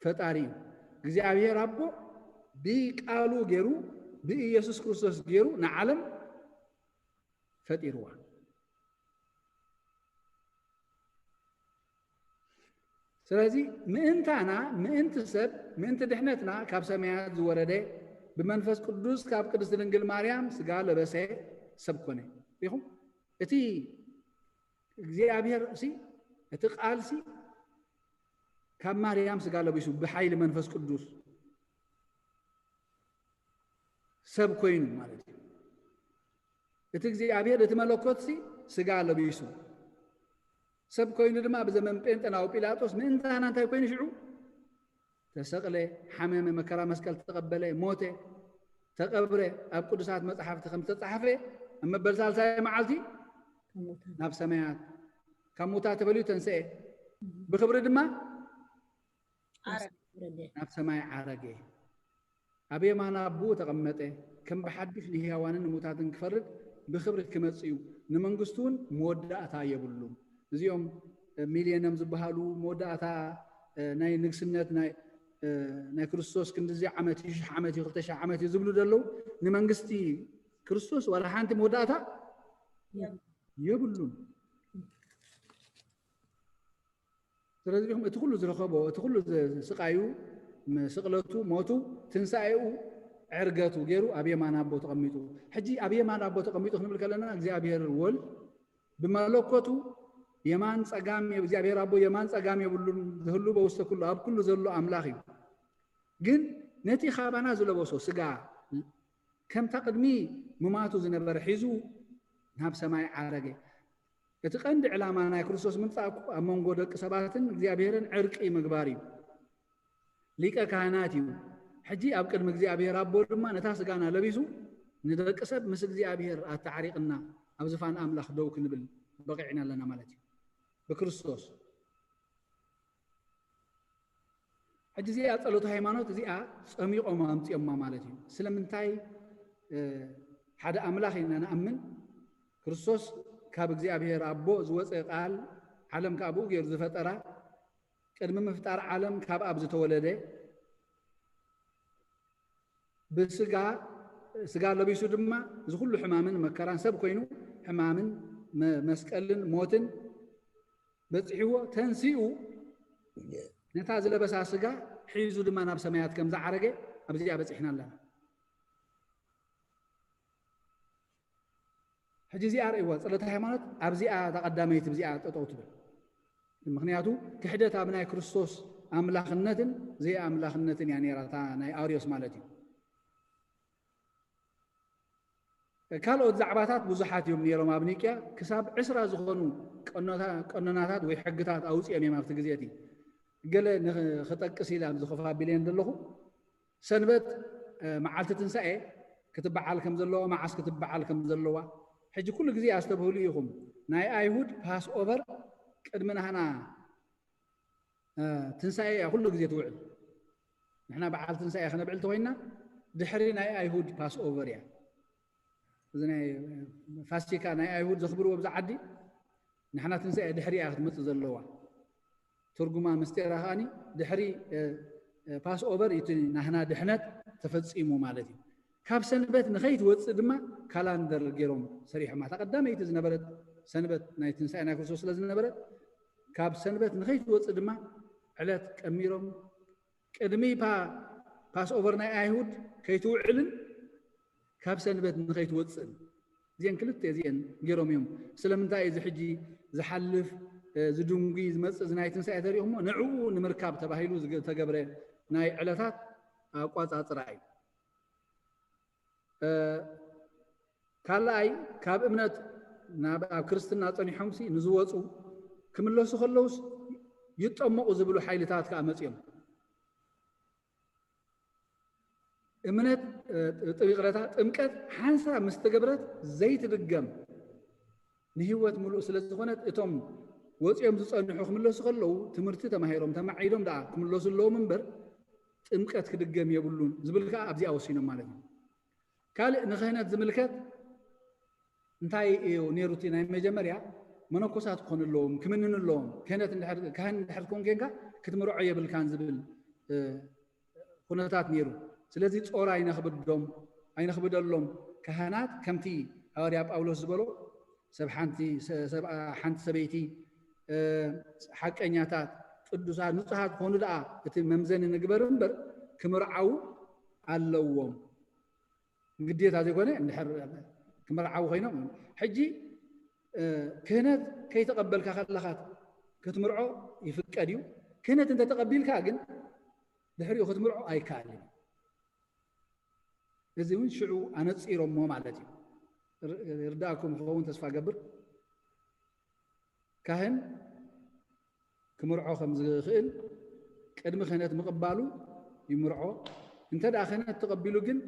ፈጣሪ እዩ። እግዚኣብሔር ኣቦ ብቃሉ ገይሩ ብኢየሱስ ክርስቶስ ገይሩ ንዓለም ፈጢርዋ። ስለዚ ምእንታና ምእንቲ ሰብ ምእንቲ ድሕነትና ካብ ሰማያት ዝወረደ ብመንፈስ ቅዱስ ካብ ቅድስቲ ድንግል ማርያም ስጋ ለበሰ ሰብ ኮነ። ሪኹም እቲ እግዚኣብሔር ሲ እቲ ቃል ሲ ካብ ማርያም ስጋ ለቢሱ ብሓይሊ መንፈስ ቅዱስ ሰብ ኮይኑ ማለት እዩ። እቲ እግዚኣብሔር እቲ መለኮት ሲ ስጋ ለቢሱ ሰብ ኮይኑ ድማ ብዘመን ጴንጠናዊ ጲላጦስ ምእንታና እንታይ ኮይኑ ሽዑ ተሰቕለ፣ ሓመመ፣ መከራ መስቀል ተቐበለ፣ ሞተ፣ ተቐብረ፣ ኣብ ቅዱሳት መጽሓፍቲ ከም ዝተጻሕፈ ኣብ መበል ሳልሳይ መዓልቲ ናብ ሰማያት ካብ ሙታ ተፈልዩ ተንስኤ፣ ብኽብሪ ድማ ናብ ሰማይ ዓረገ። ኣብ የማን ኣቦኡ ተቐመጠ፣ ከም ብሓድሽ ንህያዋንን ንሙታትን ክፈርድ ብኽብሪ ክመጽእ እዩ፣ ንመንግስቱ እውን መወዳእታ የብሉን። እዚኦም ሚልዮንም ዝበሃሉ፣ መወዳእታ ናይ ንግስነት ናይ ናይ ክርስቶስ ክንድዚ ዓመት እዩ፣ ሽሕ ዓመት እዩ፣ ክልተ ሽሕ ዓመት እዩ ዝብሉ ዘለዉ፣ ንመንግስቲ ክርስቶስ ዋላ ሓንቲ መወዳእታ የብሉን። ስለዚ ዲኹም እቲ ኩሉ ዝረኸቦ፣ እቲ ኩሉ ዝ-፣ ስቃዩ፣ ም-፣ ስቕለቱ፣ ሞቱ፣ ትንሳኤኡ፣ ዕርገቱ ገይሩ ኣብ የማን ኣቦ ተቐሚጡ። ሕጂ ኣብ የማን ኣቦ ተቐሚጡ ክንብል ከለና እግዚኣብሔር ወልድ ብመለኮቱ የማን ጸጋም የ-፣ እግዚኣብሔር ኣቦ የማን ጸጋም የብሉን፣ ዝህሉ በውስተ ኩሉ፣ ኣብ ኩሉ ዘሎ ኣምላኽ እዩ። ግን ነቲ ካባና ዝለበሶ ስጋ፣ ከምታ ቅድሚ ምማቱ ዝነበረ ሒዙ ናብ ሰማይ ዓረገ። እቲ ቀንዲ ዕላማ ናይ ክርስቶስ ምምጻእ እኮ ኣብ መንጎ ደቂ ሰባትን እግዚኣብሔርን ዕርቂ ምግባር እዩ። ሊቀ ካህናት እዩ። ሕጂ ኣብ ቅድሚ እግዚኣብሔር ኣቦ ድማ ነታ ስጋና ለቢሱ ንደቂ ሰብ ምስ እግዚኣብሔር ኣተዓሪቕና ኣብ ዝፋን ኣምላኽ ደው ክንብል በቒዕና ኣለና ማለት እዩ። ብክርስቶስ። ሕጂ እዚኣ ጸሎተ ሃይማኖት እዚኣ ጸሚቖም ኣምጺኦማ ማለት እዩ። ስለምንታይ፣ እ፣ ሓደ ኣምላኽ ኢና ንኣምን። ክርስቶስ ካብ እግዚኣብሔር ኣቦ ዝወጸ ቃል፣ ዓለም ከኣ ብኡ ገይሩ ዝፈጠራ፣ ቅድሚ ምፍጣር ዓለም ካብ ኣብ ዝተወለደ፣ ብስጋ፣ ስጋ ለቢሱ ድማ እዚ ኩሉ ሕማምን መከራን ሰብ ኮይኑ ሕማምን መ-፣ መስቀልን ሞትን በጺሕዎ ተንሲኡ ነታ ዝለበሳ ስጋ ሒዙ ድማ ናብ ሰማያት ከም ዝዓረገ ኣብዚኣ በጺሕና ኣለና። ሕጂ እዚኣ ርእይዋ፣ ጸሎተ ሃይማኖት ኣብዚኣ እታ ቀዳመይቲ ብዚኣ ጠጠው ትብል። ምኽንያቱ ክሕደት ኣብ ናይ ክርስቶስ ኣምላኽነትን ዘይኣምላኽነትን እያ ነይራ፣ እታ ናይ ኣርዮስ ማለት እዩ። ካልኦት ዛዕባታት ብዙሓት እዮም ነይሮም ኣብ ኒቅያ፣ ክሳብ ዕስራ ዝኾኑ ቀኖታ-፣ ቀኖናታት ወይ ሕግታት ኣውጺኦም እዮም ኣብቲ ግዜ እቲ። ገለ ንኽ-፣ ክጠቅስ ኢለ ኣብዚ ኮፍ ኣቢለ ዘለኹ። ሰንበት፣ እ፣ መዓልቲ ትንሳኤ ክትበዓል ከም ዘለዋ፣ መዓስ ክትበዓል ከም ዘለዋ። ሕጂ ኩሉ ግዜ ኣስተብህሉ ኢኹም። ናይ ኣይሁድ ፓስ ኦቨር ቅድሚ ናህና፣ እ፣ ትንሳኤ እያ ኩሉ ግዜ ትውዕል። ንሕና በዓል ትንሳኤ ክነብዕል ተኾይንና ድሕሪ ናይ ኣይሁድ ፓስ ኦቨር እያ። እዚ ናይ ፋሲካ ናይ ኣይሁድ ዘኽብርዎ ኣብዚ ዓዲ፣ ንሕና ትንሳኤ ድሕሪ እያ ክትመጽእ ዘለዋ። ትርጉማ ምስጢራ ከኣኒ ድሕሪ፣ እ፣ እ፣ ፓስ ኦቨር እዩ እቲ ናህና ድሕነት ተፈጺሙ ማለት እዩ። ካብ ሰንበት ንኸይትወጽእ ድማ ካላንደር ገይሮም ሰሪሖማ። እታ ቀዳመይቲ ዝነበረት ሰንበት ናይ ትንሳኤ ናይ ክርስቶስ ስለ ዝነበረት፣ ካብ ሰንበት ንኸይትወጽእ ድማ ዕለት ቀሚሮም፣ ቅድሚ ፓ-፣ ፓስ ኦቨር ናይ ኣይሁድ ከይትውዕልን ካብ ሰንበት ንኸይትወጽእን። እዚአን ክልተ እዚአን ገይሮም እዮም። ስለምንታይ እዚ ሕጂ ዝሓልፍ፣ እ፣ ዝድንጉ ዝመጽእ እዚ ናይ ትንሳኤ ተሪእኹሞ ንዕኡ ንምርካብ ተባሂሉ ዝተገብረ ናይ ዕለታት ኣቋጻጽራ እዩ። እ፣ ካልኣይ፣ ካብ እምነት ናብ፣ ኣብ ክርስትና ጸኒሖምሲ ንዝወጹ ክምለሱ ከለውስ ይጠመቑ ዝብሉ ሓይልታት ከኣ መጺኦም። እምነት፣ እ፣ ጥብ-፣ ይቕረታ፣ ጥምቀት ሓንሳብ ምስ ተገብረት ዘይትድገም ንህይወት ምሉእ ስለ ዝኾነት፣ እቶም ወጺኦም ዝጸንሑ ክምለሱ ከለዉ ትምህርቲ ተማሂሮም ተማዒዶም ደኣ ክምለሱ ኣለዎም እምበር፣ ጥምቀት ክድገም የብሉን ዝብል ከኣ ኣብዚኣ ወሲኖም ማለት እዩ። ካልእ ንክህነት ዝምልከት እንታይ እዩ ነይሩ? እቲ ናይ መጀመርያ መነኮሳት ክኾኑ ኣለዎም፣ ክምንኑ ኣለዎም። ክህነት እንድሕር፣ ካህን እንድሕር ትኮን ኬንካ ክትምርዖ የብልካን ዝብል፣ እ፣ ኩነታት ነይሩ። ስለዚ ጾር ኣይነኽብዶም፣ ኣይነኽብደሎም። ካህናት ከምቲ ሃዋርያ ጳውሎስ ዝበሎ ሰብ ሓንቲ፣ ሰ-፣ ሰብ፣ ሓንቲ ሰበይቲ፣ እ፣ ሓቀኛታት፣ ቅዱሳት፣ ንጹሃት ክኾኑ ደኣ እቲ መምዘኒ ንግበር እምበር ክምርዓዉ ኣለዎም። ግዴታ ዘይኮነ እንድሕር ክምርዓዉ ኮይኖም። ሕጂ፣ እ፣ ክህነት ከይተቐበልካ ከለኻ ክትምርዖ ይፍቀድ እዩ። ክህነት እንተተቐቢልካ ግን ድሕሪኡ ክትምርዖ ኣይከኣልን እዩ። እዚ እውን ሽዑ ኣነጺሮሞ ማለት እዩ። ር-፣ ይርዳእኩም ክኸውን ተስፋ ገብር። ካህን ክምርዖ ከም ዝኽእል ቅድሚ ክህነት ምቕባሉ ይምርዖ። እንተ ደኣ ክህነት ተቐቢሉ ግን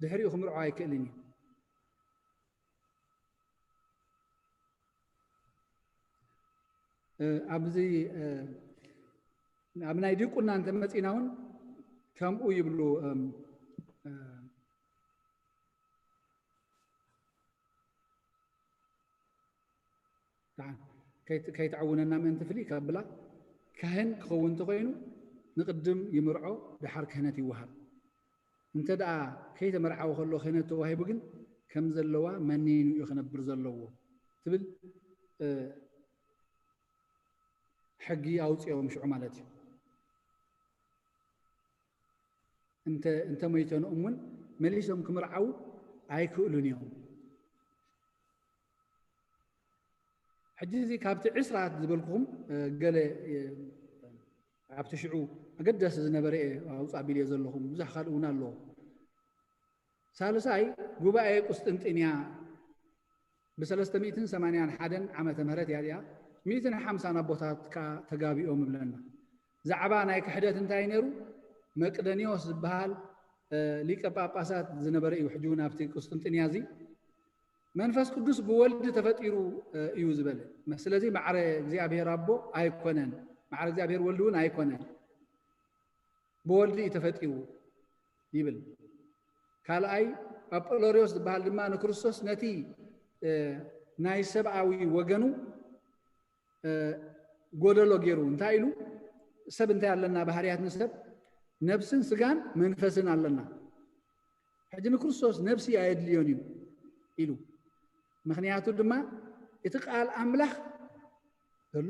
ድሕሪኡ ክምርዖ ኣይክእልን እዩ። እ፣ ኣብዚ፣ እ፣ ኣብ ናይ ዲቁና እንተመጺና እውን ከምኡ ይብሉ፣ እም፣ እ፣ ደሓን። ከይትዕውነና ምእንቲ ፍልይ ከብላ፣ ካህን ክኸውን እንተኾይኑ ንቕድም ይምርዖ፣ ደሓር ክህነት ይወሃብ። እንተ ደኣ ከይተመርዓወ ከሎ ክህነት ተዋሂቡ ግን ከም ዘለዋ መኒኑ እዩ ክነብር ዘለዎ ትብል ሕጊ ኣውፅኦም ሽዑ ማለት እዩ። እንተ መይተንኦም እውን መሊሶም ክምርዓዉ ኣይክእሉን እዮም። ሕጂ እዚ ካብቲ ዕስራ ዝበልኩኹም ገለ ኣብቲ ሽዑ ኣገዳሲ ዝነበረ እየ ኣውፃ ቢልዮ ዘለኹም፣ ብዙሕ ካልእ እውን ኣለዎ። ሳልሳይ ጉባኤ ቁስጥንጥንያ ብ381 ዓመተ ምህረት እያ እዚኣ፣ ሚእትን ሓምሳን ኣቦታት ከዓ ተጋቢኦም እብለና። ዛዕባ ናይ ክሕደት እንታይ ነይሩ? መቅደኒዎስ ዝበሃል ሊቀ ጳጳሳት ዝነበረ እዩ። ሕጂ እውን ኣብቲ ቁስጥንጥንያ እዚ መንፈስ ቅዱስ ብወልድ ተፈጢሩ እዩ ዝበለ። ስለዚ ማዕረ እግዚኣብሔር ኣቦ ኣይኮነን፣ ማዕረ እግዚኣብሔር ወልድ እውን ኣይኮነን፣ ብወልድ እዩ ተፈጢሩ ይብል። ካልኣይ ኣጶሎሪዎስ ዝበሃል ድማ ንክርስቶስ ነቲ ናይ ሰብኣዊ ወገኑ ጎደሎ ገይሩ። እንታይ ኢሉ? ሰብ እንታይ ኣለና? ባህርያት ንሰብ ነብስን ስጋን መንፈስን ኣለና። ሕጂ ንክርስቶስ ነብሲ ኣየድልዮን እዩ ኢሉ። ምኽንያቱ ድማ እቲ ቃል ኣምላኽ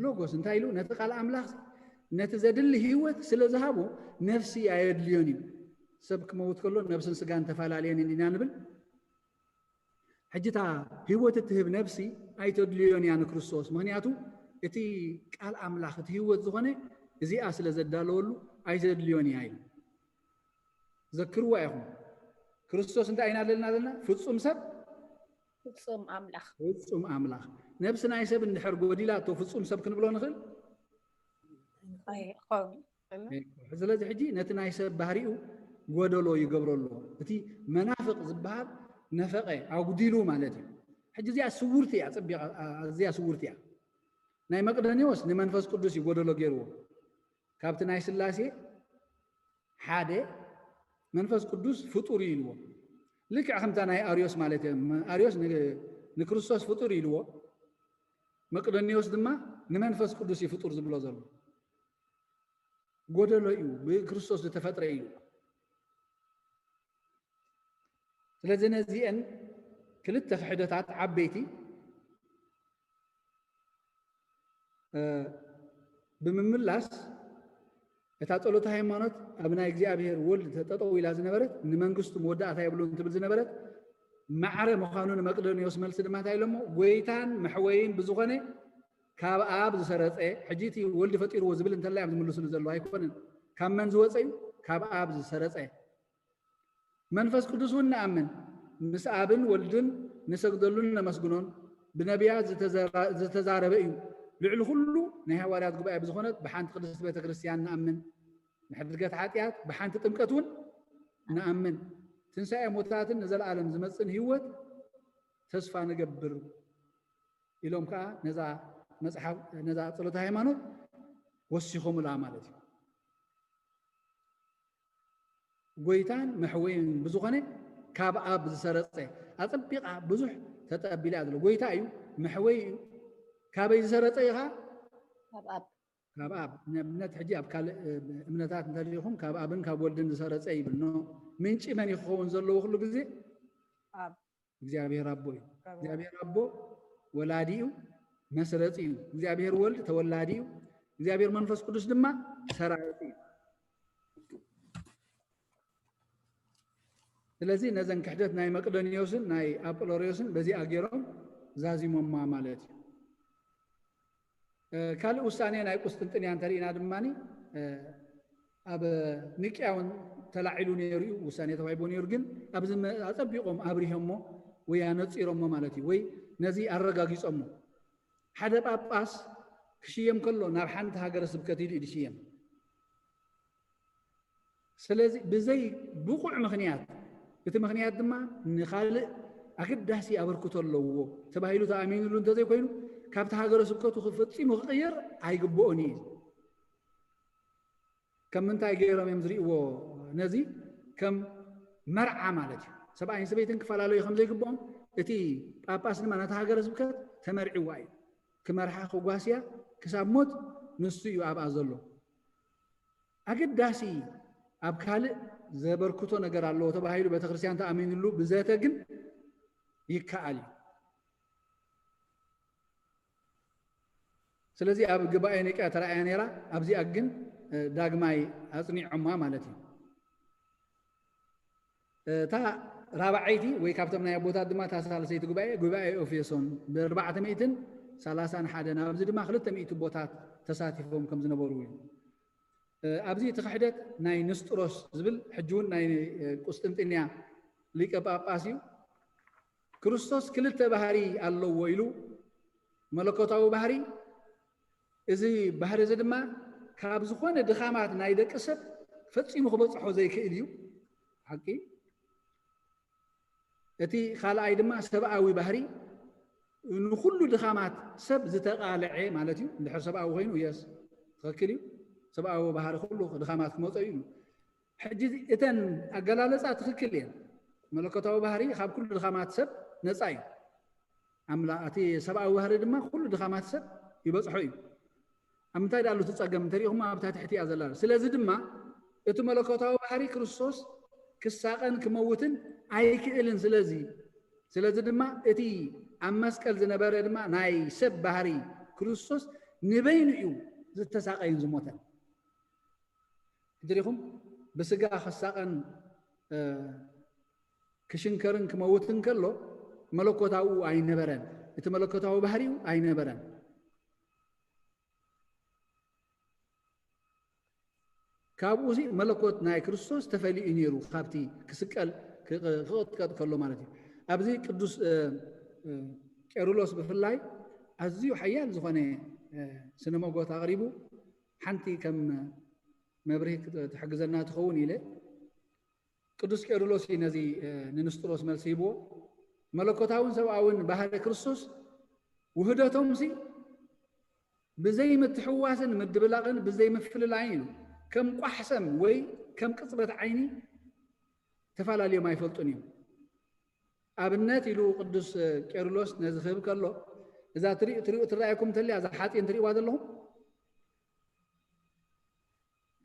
ሎጎስ እንታይ ኢሉ? ነቲ ቃል ኣምላኽ ነቲ ዘድሊ ህይወት ስለ ዝሃቦ ነፍሲ ኣየድልዮን እዩ። ሰብ ክመውት ከሎ ነብስን ስጋን ተፈላለየን ኢና ንብል። ሕጂ እታ ህይወት እትህብ ነብሲ ኣይተድልዮን እያ ንክርስቶስ። ምኽንያቱ እቲ ቃል ኣምላኽ እቲ ህይወት ዝኾነ እዚኣ ስለ ዘዳለወሉ ኣይተድልዮን እያ ኢሉ። ዘክርዋ ኢኹም። ክርስቶስ እንታይ ኢና ዘለና ዘለና? ፍጹም ሰብ፣ ፍጹም ኣምላኽ። ፍጹም ኣምላኽ። ነብሲ ናይ ሰብ እንድሕር ጎዲላ፣ እቶ ፍጹም ሰብ ክንብሎ ንኽእል? ኣይኮን። ስለዚ ሕጂ ነቲ ናይ ሰብ ባህሪኡ ጎደሎ ይገብሮ ኣሎ። እቲ መናፍቕ ዝበሃል ነፈቐ፣ ኣጉዲሉ ማለት እዩ። ሕጂ እዚኣ ስውርቲ እያ፣ ጽቢቓ፣ ኣዝያ ስውርቲ እያ። ናይ መቅደኒዎስ ንመንፈስ ቅዱስ እዩ ጎደሎ ገይርዎ። ካብቲ ናይ ስላሴ ሓደ መንፈስ ቅዱስ ፍጡር እዩ ኢልዎ። ልክዕ ከምታ ናይ ኣርዮስ ማለት እዮም። ኣርዮስ ን-፣ ንክርስቶስ ፍጡር ኢልዎ፣ መቅደኒዎስ ድማ ንመንፈስ ቅዱስ እዩ ፍጡር ዝብሎ ዘሎ። ጎደሎ እዩ፣ ብክርስቶስ ዝተፈጥረ እዩ። ስለዚ ነዚአን ክልተ ክሕደታት ዓበይቲ እ፣ ብምምላስ እታ ጸሎተ ሃይማኖት ኣብ ናይ እግዚኣብሔር ወልድ ተጠጠው ኢላ ዝነበረት፣ ንመንግስቱ መወዳእታ የብሉን ትብል ዝነበረት ማዕረ ምዃኑ ንመቅደኒዎስ መልሲ ድማ እንታይ ኢሎሞ? ጎይታን መሕወይን ብዝኾነ ካብ ኣብ ዝሰረጸ፣ ሕጂ እቲ ወልድ ፈጢርዎ ዝብል እንተላይ እዮም ዝምልስሉ ዘለዉ ኣይኮነን። ካብ መን ዝወጸ እዩ? ካብ ኣብ ዝሰረጸ። መንፈስ ቅዱስ እውን ንኣምን፣ ምስ ኣብን ወልድን ንሰግደሉን ነመስግኖን፣ ብነቢያት ዝተዘራ-፣ ዝተዛረበ እዩ። ልዕሊ ኩሉ ናይ ሃዋርያት ጉባኤ ብዝኾነት ብሓንቲ ቅድስቲ ቤተ ክርስቲያን ንኣምን፣ ንሕድገት ሓጢኣት ብሓንቲ ጥምቀት እውን ንኣምን፣ ትንሳኤ ሞታትን ንዘለኣለም ዝመጽእን ህይወት ተስፋ ንገብር ኢሎም ከዓ ነዛ መጽሓፍ፣ ነዛ ጸሎተ ሃይማኖት ወሲኾምላ ማለት እዩ። ጎይታን መሕወይን ብዝኾነ ካብ ኣብ ዝሰረጸ፣ ኣጸቢቓ ብዙሕ ተጠቢላ እያ ዘሎ። ጎይታ እዩ፣ መሕወይ እዩ። ካበይ ዝሰረጸ እዩ ኸዓ? ካብ ኣብ። ካብ ኣብ። ንኣብነት ሕጂ ኣብ ካልእ፣ እ፣ እምነታት እንተሪኢኹም ካብ ኣብን ካብ ወልድን ዝሰረጸ ይብል። ኖ፣ ምንጪ መን እዩ ክኸውን ዘለዎ ኩሉ ግዜ? ኣብ። እግዚኣብሔር ኣቦ እዩ። ካብ ኣብ። እግዚኣብሔር ኣቦ ወላዲ እዩ፣ መስረጺ እዩ። እግዚኣብሔር ወልድ ተወላዲ እዩ። እግዚኣብሔር መንፈስ ቅዱስ ድማ ሰራጺ እዩ። ስለዚ ነዘን ክሕደት ናይ መቅደኒዮስን ናይ ኣጵሎሪዮስን በዚኣ ገይሮም ዛዚሞማ ማለት እዩ። እ፣ ካልእ ውሳኔ ናይ ቁስጥንጥንያ እንተሪኢና ድማ፣ እ፣ ኣብ ኒቅያ እውን ተላዒሉ ነይሩ እዩ፣ ውሳኔ ተዋሂቦ ነይሩ። ግን ኣብዚ መ-፣ ኣጸቢቖም ኣብሪሆሞ ወይ ኣነጺሮሞ ማለት እዩ፣ ወይ ነዚ ኣረጋጊጾሞ። ሓደ ጳጳስ ክሽየም ከሎ ናብ ሓንቲ ሃገረ ስብከት ኢሉ እዩ ዝሽየም። ስለዚ ብዘይ ብቑዕ ምኽንያት፣ እቲ ምኽንያት ድማ ንኻልእ ኣገዳሲ ኣበርክቶ ኣለዎ ተባሂሉ ተኣሚኑሉ እንተዘይኮይኑ፣ ካብቲ ሃገረ ስብከቱ ፈጺሙ ክቕየር ኣይግብኦን እዩ። ከም ምንታይ ገይሮም እዮም ዝርእይዎ ነዚ? ከም መርዓ ማለት እዩ። ሰብኣይን ሰበይትን ክፈላለዩ ከም ዘይግብኦም፣ እቲ ጳጳስ ድማ ነታ ሃገረ ስብከት ተመርዕዋ እዩ። መርሓ ክጓስያ ክሳብ ሞት ንሱ እዩ ኣብኣ ዘሎ። ኣገዳሲ ኣብ ካልእ ዘበርክቶ ነገር ኣለዎ ተባሂሉ ቤተክርስትያን ተኣሚንሉ ብዘተ ግን ይከኣል እዩ። ስለዚ ኣብ ግባኤ ኒቅያ ተራእያ ነይራ፣ ኣብዚኣ ግን ዳግማይ ኣጽኒዖማ ማለት እዩ። እታ ራብዓይቲ ወይ ካብቶም ናይ ኣቦታት ድማ እታ ሳልሰይቲ ጉባኤ ጉባኤ ኤፌሶን ብኣርባዕተ ሚእትን ሰላሳን ሓደን ኣብዚ ድማ ክልተ ሚእቲ ኣቦታት ተሳቲፎም ከም ዝነበሩ እዩ። ኣብዚ እቲ ክሕደት ናይ ንስጥሮስ ዝብል ሕጂ እውን ናይ ቁስጥንጥንያ ሊቀ ጳጳስ እዩ። ክርስቶስ ክልተ ባህሪ ኣለዎ ኢሉ መለኮታዊ ባህሪ፣ እዚ ባህሪ እዚ ድማ ካብ ዝኾነ ድኻማት ናይ ደቂ ሰብ ፈጺሙ ክበጽሖ ዘይክእል እዩ። ሓቂ። እቲ ካልኣይ ድማ ሰብኣዊ ባህሪ ንኹሉ ድኻማት ሰብ ዝተቃልዐ ማለት እዩ። እንድሕር ሰብኣዊ ኮይኑ የስ ትኽክል እዩ። ሰብኣዊ ባህሪ ኩሉ ድኻማት ክመጾ እዩ። ሕጂ እተን ኣገላለጻ ትኽክል እየን። መለኮታዊ ባህሪ ካብ ኩሉ ድኻማት ሰብ ነጻ እዩ። ኣምላ እቲ ሰብኣዊ ባህሪ ድማ ኩሉ ድኻማት ሰብ ይበጽሖ እዩ። ኣብ ምንታይ ዳሉ እቲ ጸገም እንተሪኢኹም ኣብታ ትሕቲ እያ ዘላ። ስለዚ ድማ እቲ መለኮታዊ ባህሪ ክርስቶስ ክሳቐን ክመውትን ኣይክእልን። ስለዚ ስለዚ ድማ እቲ ኣብ መስቀል ዝነበረ ድማ ናይ ሰብ ባህሪ ክርስቶስ ንበይኑ እዩ ዝተሳቐይን ዝሞተን። እንተሪኹም ብስጋ ክሳቐን ክሽንከርን ክመውትን ከሎ መለኮታዊ ኣይነበረን። እቲ መለኮታዊ ባህሪኡ ኣይነበረን። ካብኡ እዚ መለኮት ናይ ክርስቶስ ተፈልዩ ነይሩ ካብቲ ክስቀል ክቕጥቀጥ ከሎ ማለት እዩ። ኣብዚ ቅዱስ ቄሩሎስ ብፍላይ ኣዝዩ ሓያል ዝኾነ ስነ መጎት ኣቕሪቡ ሓንቲ ከም መብርሂ ትሕግዘና ትኸውን ኢለ ቅዱስ ቄርሎስ እዩ ነዚ ንንስጥሮስ መልሲ ሂብዎ። መለኮታውን ሰብኣውን ባህሪ ክርስቶስ ውህደቶምሲ ብዘይ ምትሕዋስን ምድብላቕን ብዘይ ምፍልላይን እዩ። ከም ቋሕሰም ወይ ከም ቅጽበት ዓይኒ ተፈላለዮም ኣይፈልጡን እዮም። ኣብነት ኢሉ ቅዱስ ቄርሎስ ነዚ ክህብ ከሎ እዛ ትርኣየኩም ተልያ እዛ ሓፂን ትርእዋ ዘለኹም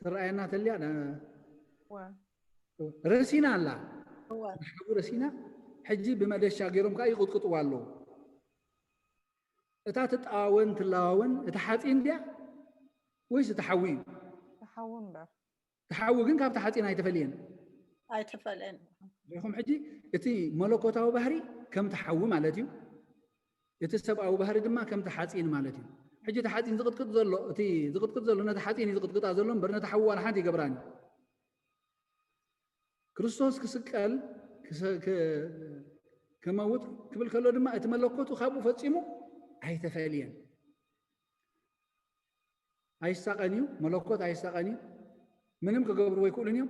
ትረኣየና ተልያ ረሲና ኣላ ሓቡ ረሲና ሕጂ ብመደሻ ገይሮም ከዓ ይቕጥቅጥዋ ኣለዉ። እታ ትጠዋወን ትለዋወን እታ ሓፂን ድያ ወይስ እታ ሓዊ እዩ? ሓዊ እምበር እታ ሓዊ ግን ካብቲ ሓፂን ኣይተፈልየን። ኣይተፈልየን። ሪኹም ሕጂ እቲ መለኮታዊ ባህሪ ከምቲ ሓዊ ማለት እዩ። እቲ ሰብኣዊ ባህሪ ድማ ከምቲ ሓፂን ማለት እዩ። ሕጂ እቲ ሓፂን ዝቕጥቅጥ ዘሎ እቲ ዝቕጥቅጥ ዘሎ ነቲ ሓፂን እዩ ዝቕጥቅጣ ዘሎ እምበር ነቲ ሓዊ ዋላ ሓንቲ ይገብራን እዩ። ክርስቶስ ክስቀል ክመውት ክብል ከሎ ድማ እቲ መለኮቱ ካብኡ ፈፂሙ ኣይተፈልየን። ኣይሳቐን እዩ፣ መለኮት ኣይሳቐን እዩ። ምንም ክገብርዎ ኣይክእሉን እዮም።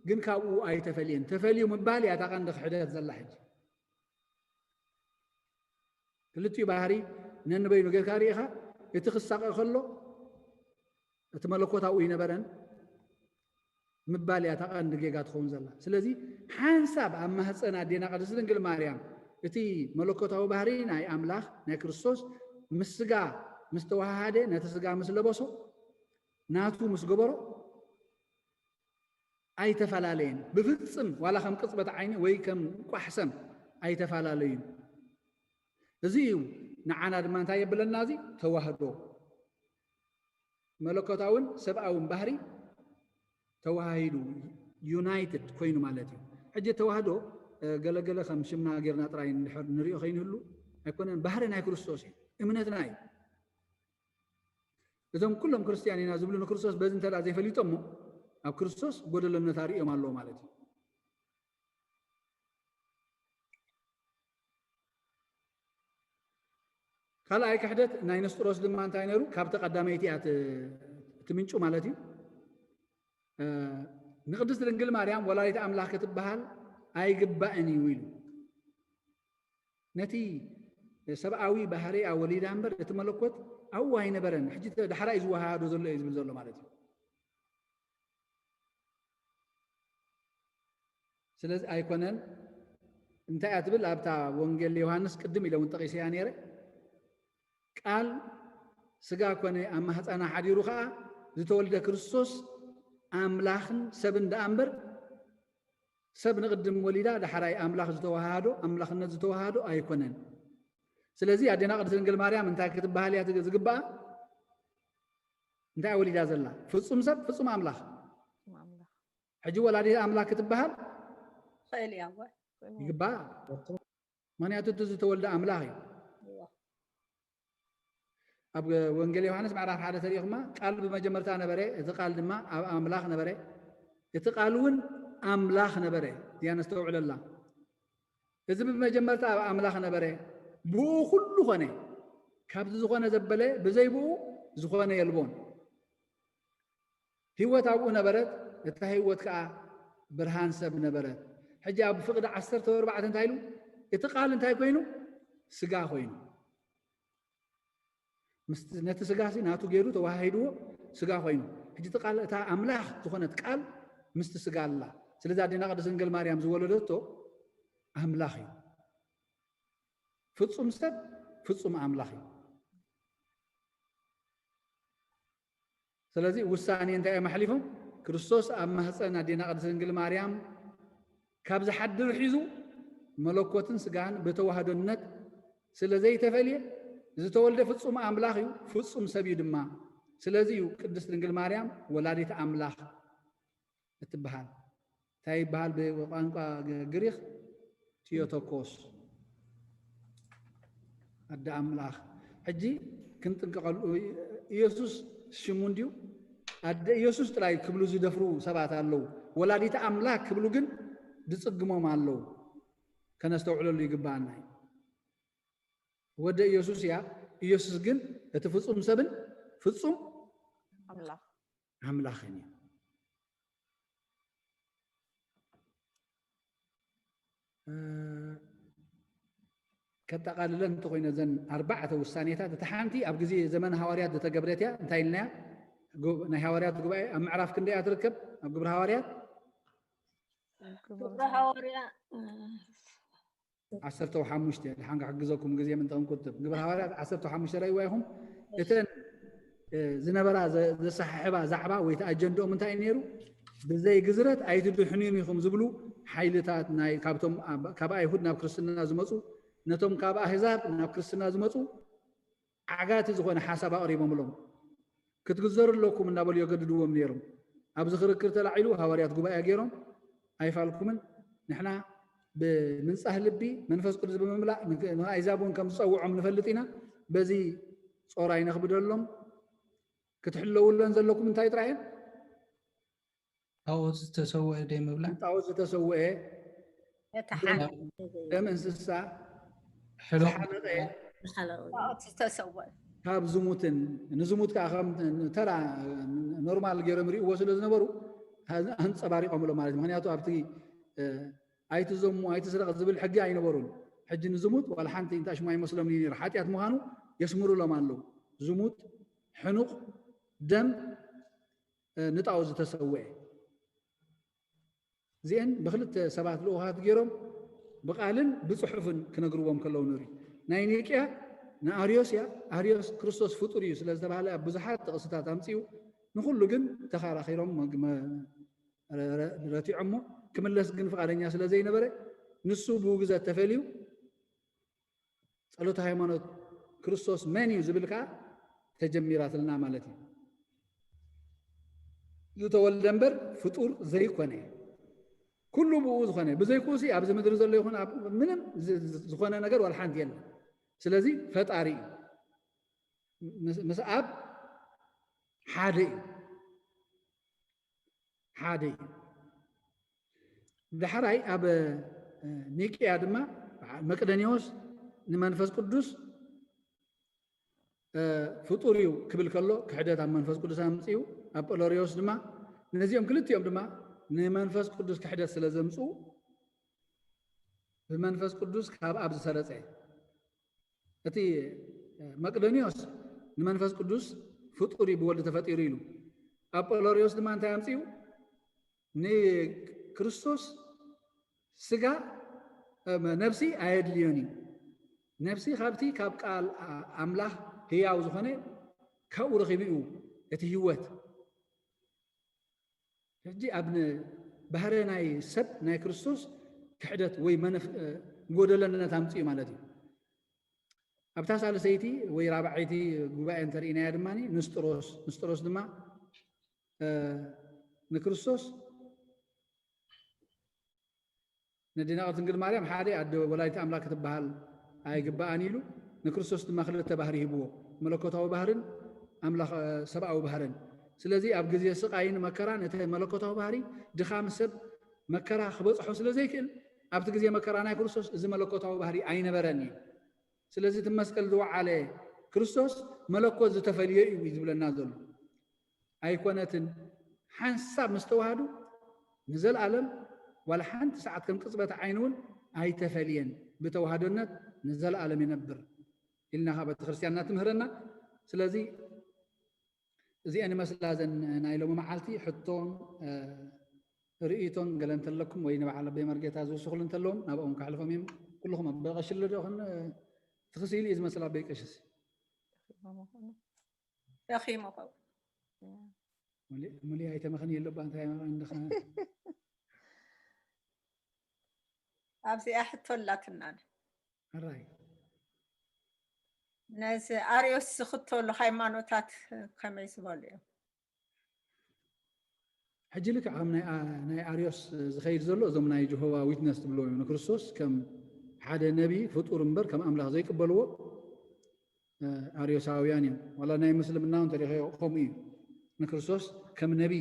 ግን ካብኡ ኣይተፈልየን። ተፈልዩ ምባል እያ እታ ቀንዲ ክሕደት ዘላ ሕጂ። ክልቲኡ ባህሪ ነንበይኑ ጌርካ ርኢኻ እቲ ክሳቐ ከሎ እቲ መለኮት ኣብኡ ይነበረን ምባል እያ እታ ቀንዲ ጌጋ ትኸውን ዘላ። ስለዚ ሓንሳብ ኣብ ማህፀን ኣዴና ቅድስቲ ድንግል ማርያም እቲ መለኮታዊ ባህሪ ናይ ኣምላኽ ናይ ክርስቶስ ምስ ስጋ ምስ ተዋሃሃደ ነቲ ስጋ ምስ ለበሶ ናቱ ምስ ገበሮ ኣይተፈላለየን ብፍፅም ዋላ ከም ቅፅበት ዓይኒ ወይ ከም ቋሕሰም ኣይተፈላለዩን። እዚ እዩ ንዓና ድማ እንታይ የብለና እዚ ተዋህዶ መለኮታውን ሰብኣውን ባህሪ ተዋሃሂዱ ዩናይትድ ኮይኑ ማለት እዩ። ሕጂ ተዋህዶ ገለገለ ከም ሽምና ጌርና ጥራይ ንድሕር ንሪኦ ከይንህሉ ኣይኮነን፣ ባህሪ ናይ ክርስቶስ እዩ፣ እምነትና እዩ። እዞም ኩሎም ክርስትያን ኢና ዝብሉ ንክርስቶስ በዚ እንተ ዘይፈሊጦሞ ኣብ ክርስቶስ ጎደሎነት ኣርእዮም ኣለዎ ማለት እዩ። ካልኣይ ክሕደት ናይ ንስጥሮስ ድማ እንታይ ነሩ ካብቲ ቀዳመይቲ እያ እቲ ምንጩ ማለት እዩ። ንቅድስቲ ድንግል ማርያም ወላዲት ኣምላኽ ክትበሃል ኣይግባእን እዩ ኢሉ ነቲ ሰብኣዊ ባህርያ ወሊዳ እምበር እቲ መለኮት ኣብኡ ኣይነበረን። ሕጂ ዳሕራ እዩ ዝወሃሃዶ ዘሎ እዩ ዝብል ዘሎ ማለት እዩ። ስለዚ ኣይኮነን እንታይ እያ ትብል ኣብታ ወንጌል ዮሃንስ ቅድም ኢለ እውን ጠቂሰያ ነይረ። ቃል ስጋ ኮነ፣ ኣብ ማህፀና ሓዲሩ ከዓ ዝተወልደ ክርስቶስ ኣምላኽን ሰብን ደኣ እምበር፣ ሰብ ንቕድም ወሊዳ ዳሕራይ ኣምላኽ ዝተዋሃዶ፣ ኣምላኽነት ዝተዋሃዶ ኣይኮነን። ስለዚ ኣዴና ቅድስት ድንግል ማርያም እንታይ ክትበሃል እያ ዝግባኣ? እንታይ ወሊዳ ዘላ? ፍጹም ሰብ፣ ፍጹም ኣምላኽ። ሕጂ ወላዲት ኣምላኽ ክትበሃል ይግባኣ። ምክንያቱ እቲ ዝተወልደ ኣምላኽ እዩ። ኣብ ወንጌል ዮሃንስ ምዕራፍ ሓደ ተሪእኹማ፣ ቃል ብመጀመርታ ነበረ፣ እቲ ቃል ድማ ኣብ ኣምላኽ ነበረ፣ እቲ ቃል እውን ኣምላኽ ነበረ። እዚኣ ነስተውዕለላ። እዚ ብመጀመርታ ኣብ ኣምላኽ ነበረ፣ ብኡ ኩሉ ኾነ፣ ካብዚ ዝኾነ ዘበለ ብዘይ ብኡ ዝኾነ የልቦን። ህይወት ኣብኡ ነበረት፣ እታ ህይወት ከዓ ብርሃን ሰብ ነበረት። ሕጂ ኣብ ፍቕዲ ዓሰርተ ኣርባዕተ እንታይ ኢሉ? እቲ ቃል እንታይ ኮይኑ? ስጋ ኮይኑ። ምስቲ፣ ነቲ ስጋ ሲ ናቱ ገይሩ ተዋሃሂድዎ ስጋ ኮይኑ። ሕጂ እቲ ቃል፣ እታ ኣምላኽ ዝኾነት ቃል ምስቲ ስጋ ኣላ። ስለዚ ኣዴና ቅድስት ድንግል ማርያም ዝወለደቶ ኣምላኽ እዩ። ፍጹም ሰብ፣ ፍጹም ኣምላኽ እዩ። ስለዚ ውሳኔ እንታይ እዮም ኣሕሊፎም? ክርስቶስ ኣብ ማህፀን ኣዴና ቅድስት ድንግል ማርያም ካብ ዝሓድር ሒዙ መለኮትን ስጋን ብተዋህዶነት ስለ ዘይተፈልየ ዝተወልደ ፍጹም ኣምላኽ እዩ፣ ፍጹም ሰብ እዩ ድማ። ስለዚ እዩ ቅድስት ድንግል ማርያም ወላዲት ኣምላኽ እትበሃል። እንታይ ይበሃል ብቋንቋ ግሪኽ? ቲዮቶኮስ፣ ኣደ ኣምላኽ። ሕጂ ክንጥንቀቐሉ፣ ኢየሱስ ሽሙ እንድዩ፣ ኣደ ኢየሱስ ጥራይ ክብሉ ዝደፍሩ ሰባት ኣለዉ። ወላዲተ ኣምላኽ ክብሉ ግን ዝጽግሞም ኣለዉ። ከነስተውዕለሉ ይግባኣና እዩ። ወደ ኢየሱስ እያ። ኢየሱስ ግን እቲ ፍጹም ሰብን ፍጹም ኣምላኽ ኣምላኽን እዩ። እ፣ ከጠቓልለን እንተኾይነ እዘን ኣርባዕተ ውሳኔታት፣ እታ ሓንቲ ኣብ ግዜ ዘመን ሃዋርያት ዝተገብረት እያ። እንታይ ኢልናያ? ጉ-፣ ናይ ሃዋርያት ጉባኤ ኣብ ምዕራፍ ክንደይ እያ ትርከብ? ኣብ ግብሪ ሃዋርያት ግብረ ሃዋርያ፣ እ፣ ዓሰርተ ሓሙሽተ፣ ድሓን ክሕግዘኩም ግዜ ምእንቲ ክንቁጥብ። ግብረ ሃዋርያት ዓሰርተ ሓሙሽተ ራእይዋ ኢኹም። እተን፣ እ፣ ዝነበራ ዘ-፣ ዘሰሓሕባ ዛዕባ ወይ እቲ ኣጀንድኦም እንታይ እዩ ነይሩ? ብዘይ ግዝረት ኣይትድሕኑን ኢኹም ዝብሉ ሓይልታት ናይ፣ ካብቶም ኣብ-፣ ካብ ኣይሁድ ናብ ክርስትና ዝመጹ፣ ነቶም ካብ ኣህዛብ ናብ ክርስትና ዝመጹ ዓጋቲ ዝኾነ ሓሳብ ኣቕሪቦምሎም። ክትግዘሩ ኣለኩም እናበሉ የገድድዎም ነይሮም። ኣብዚ ክርክር ተላዒሉ ሃዋርያት ጉባኤ ገይሮም ኣይፋልኩምን፣ ንሕና ብምንጻህ ልቢ መንፈስ ቅዱስ ብምምላእ ንክ-፣ ንኣይዛብ እውን ከም ዝጸውዖም ንፈልጥ ኢና። በዚ ጾር ኣይነኽብደሎም። ክትሕለውለን ዘለኩም እንታይ ጥራይ እየን? ጣዖት ዝተሰወአ ደይ ምብላዕ? ጣዖት ዝተሰወአ ደም እንስሳ፣ ሕሉቕ ዝሓለቐ፣ ዝሓለቐ፣ ጣዖት ዝተሰወአ። ካብ ዝሙትን፣ ንዝሙት ከዓ ከም ተራ ኖርማል ገይሮም ይርእይዎ ስለ ዝነበሩ፣ ኣንፀባሪቖምሎ ማለት እዩ። ምክንያቱ ኣብቲ፣ እ፣ ኣይትዘሙ፣ ኣይትስረቕ ዝብል ሕጊ ኣይነበሩን። ሕጂ ንዝሙት ዋላ ሓንቲ እንታይ ሽሙ ኣይመስሎምን እዩ ነይሩ። ሓጢኣት ምዃኑ የስምሩሎም ኣለዉ። ዝሙት፣ ሕኑቕ፣ ደም፣ እ፣ ንጣዖት ዝተሰወአ። እዚአን ብክልተ ሰባት ልኡኻት ገይሮም ብቃልን ብጽሑፍን ክነግርዎም ከለዉ ንርኢ። ናይ ኒቅያ ንኣርዮስ እያ። ኣርዮስ ክርስቶስ ፍጡር እዩ ስለ ዝተባህለ ኣብ ብዙሓት ጥቕስታት ኣምጺኡ፣ ንኹሉ ግን ተኻራኺሮም መግ-፣ መ-፣ ረ-፣ ረ-፣ ረቲዖሞ። ክምለስ ግን ፍቓደኛ ስለ ዘይነበረ ንሱ ብውግዘት ተፈልዩ ጸሎተ ሃይማኖት ክርስቶስ መን እዩ ዝብል ከኣ ተጀሚራትልና ማለት እዩ። ዝተወልደ እምበር ፍጡር ዘይኮነ፣ ኩሉ ብኡ ዝኾነ፣ ብዘይክኡሲ ኣብዚ ምድሪ ዘሎ ይኹን ኣብ ምንም ዝ-፣ ዝ-፣ ዝኾነ ነገር ዋላ ሓንቲ የለን። ስለዚ ፈጣሪ እዩ። ምስ፣ ምስ ኣብ ሓደ እዩ። ሓደ እዩ። ዳሕራይ ኣብ፣ እ፣ ኒቅያ ድማ በዓል መቅደኒዎስ ንመንፈስ ቅዱስ፣ እ፣ ፍጡር እዩ ክብል ከሎ ክሕደት ኣብ መንፈስ ቅዱስ ኣምጽኡ። ኣጶሎሪዎስ ድማ ነዚኦም ክልቲኦም ድማ ንመንፈስ ቅዱስ ክሕደት ስለ ዘምጽኡ ብመንፈስ ቅዱስ ካብ ኣብ ዝሰረጸ እቲ መቅደኒዎስ ንመንፈስ ቅዱስ ፍጡር እዩ ብወልድ ተፈጢሩ ኢሉ። ኣጶሎሪዎስ ድማ እንታይ ኣምጺኡ? ንክርስቶስ ስጋ፣ ነፍሲ ኣየድልዮን እዩ። ነፍሲ ካብቲ ካብ ቃል ኣምላኽ ህያው ዝኾነ ካብኡ ረኺቡ እዩ እቲ ህይወት። ሕጂ ኣብ ን- ባህረ ናይ ሰብ ናይ ክርስቶስ ክሕደት ወይ መነፍ ጎደለነት ኣምፅኡ ማለት እዩ። ኣብታ ሳልሰይቲ ወይ ራብዓይቲ ጉባኤ እንተርኢናያ ድማ ንስጥሮስ ንስጥሮስ ድማ ንክርስቶስ ንድናቕት ድንግል ማርያም ሓደ ኣደ ወላዲት ኣምላክ ክትበሃል ኣይግባኣን ኢሉ ንክርስቶስ ድማ ክልተ ባህሪ ሂብዎ፣ መለኮታዊ ባህርን ኣምላኽ ሰብኣዊ ባህርን። ስለዚ ኣብ ግዜ ስቃይን መከራን እቲ መለኮታዊ ባህሪ ድኻም ሰብ መከራ ክበፅሖ ስለ ዘይክእል ኣብቲ ግዜ መከራ ናይ ክርስቶስ እዚ መለኮታዊ ባህሪ ኣይነበረን እዩ። ስለዚ እቲ መስቀል ዝወዓለ ክርስቶስ መለኮት ዝተፈልዮ እዩ ዝብለና ዘሎ። ኣይኮነትን። ሓንሳብ ምስ ተዋህዱ ንዘለኣለም ዋላ ሓንቲ ሰዓት ከም ቅጽበት ዓይኒ እውን ኣይተፈልየን። ብተዋህዶነት ንዘለኣለም ይነብር ኢልና ካብ ቤተክርስትያንና ትምህረና። ስለዚ እዚአን ይመስላ ዘን ናይ ሎሚ መዓልቲ ሕቶን ርእይቶን ገለ እንተለኩም ወይ ንበዓል ኣቦይ መርጌታ ዝውስኹሉ እንተለዎም ናብኦም ከሕልፎም እዮም። ኩልኹም ኣቦይ ቀሽለ ዶ ኹን ትኽስኢሉ እዩ ዝመስል ኣቦይ ቀሽስ ደኺሙ ኸው ሙሊ ኣይተመኸን የለባ እንታይ መኸን እንደኸ ኣብዚኣ ሕቶ ኣላትና ኣራይ ነዚ ኣርዮስ ዝኽተሉ ሃይማኖታት ከመይ ዝበሉ እዮም ሕጂ ልክዕ ከም ናይ ኣርዮስ ዝኸይድ ዘሎ እዞም ናይ ጀሆባ ዊትነስ ትብልዎ እዮም ንክርስቶስ ከም ሓደ ነቢ ፍጡር እምበር ከም ኣምላኽ ዘይቅበልዎ ኣርዮሳውያን እዮም ዋላ ናይ ምስልምና እውን ተሪኸዮ ከምኡ እዩ ንክርስቶስ ከም ነቢ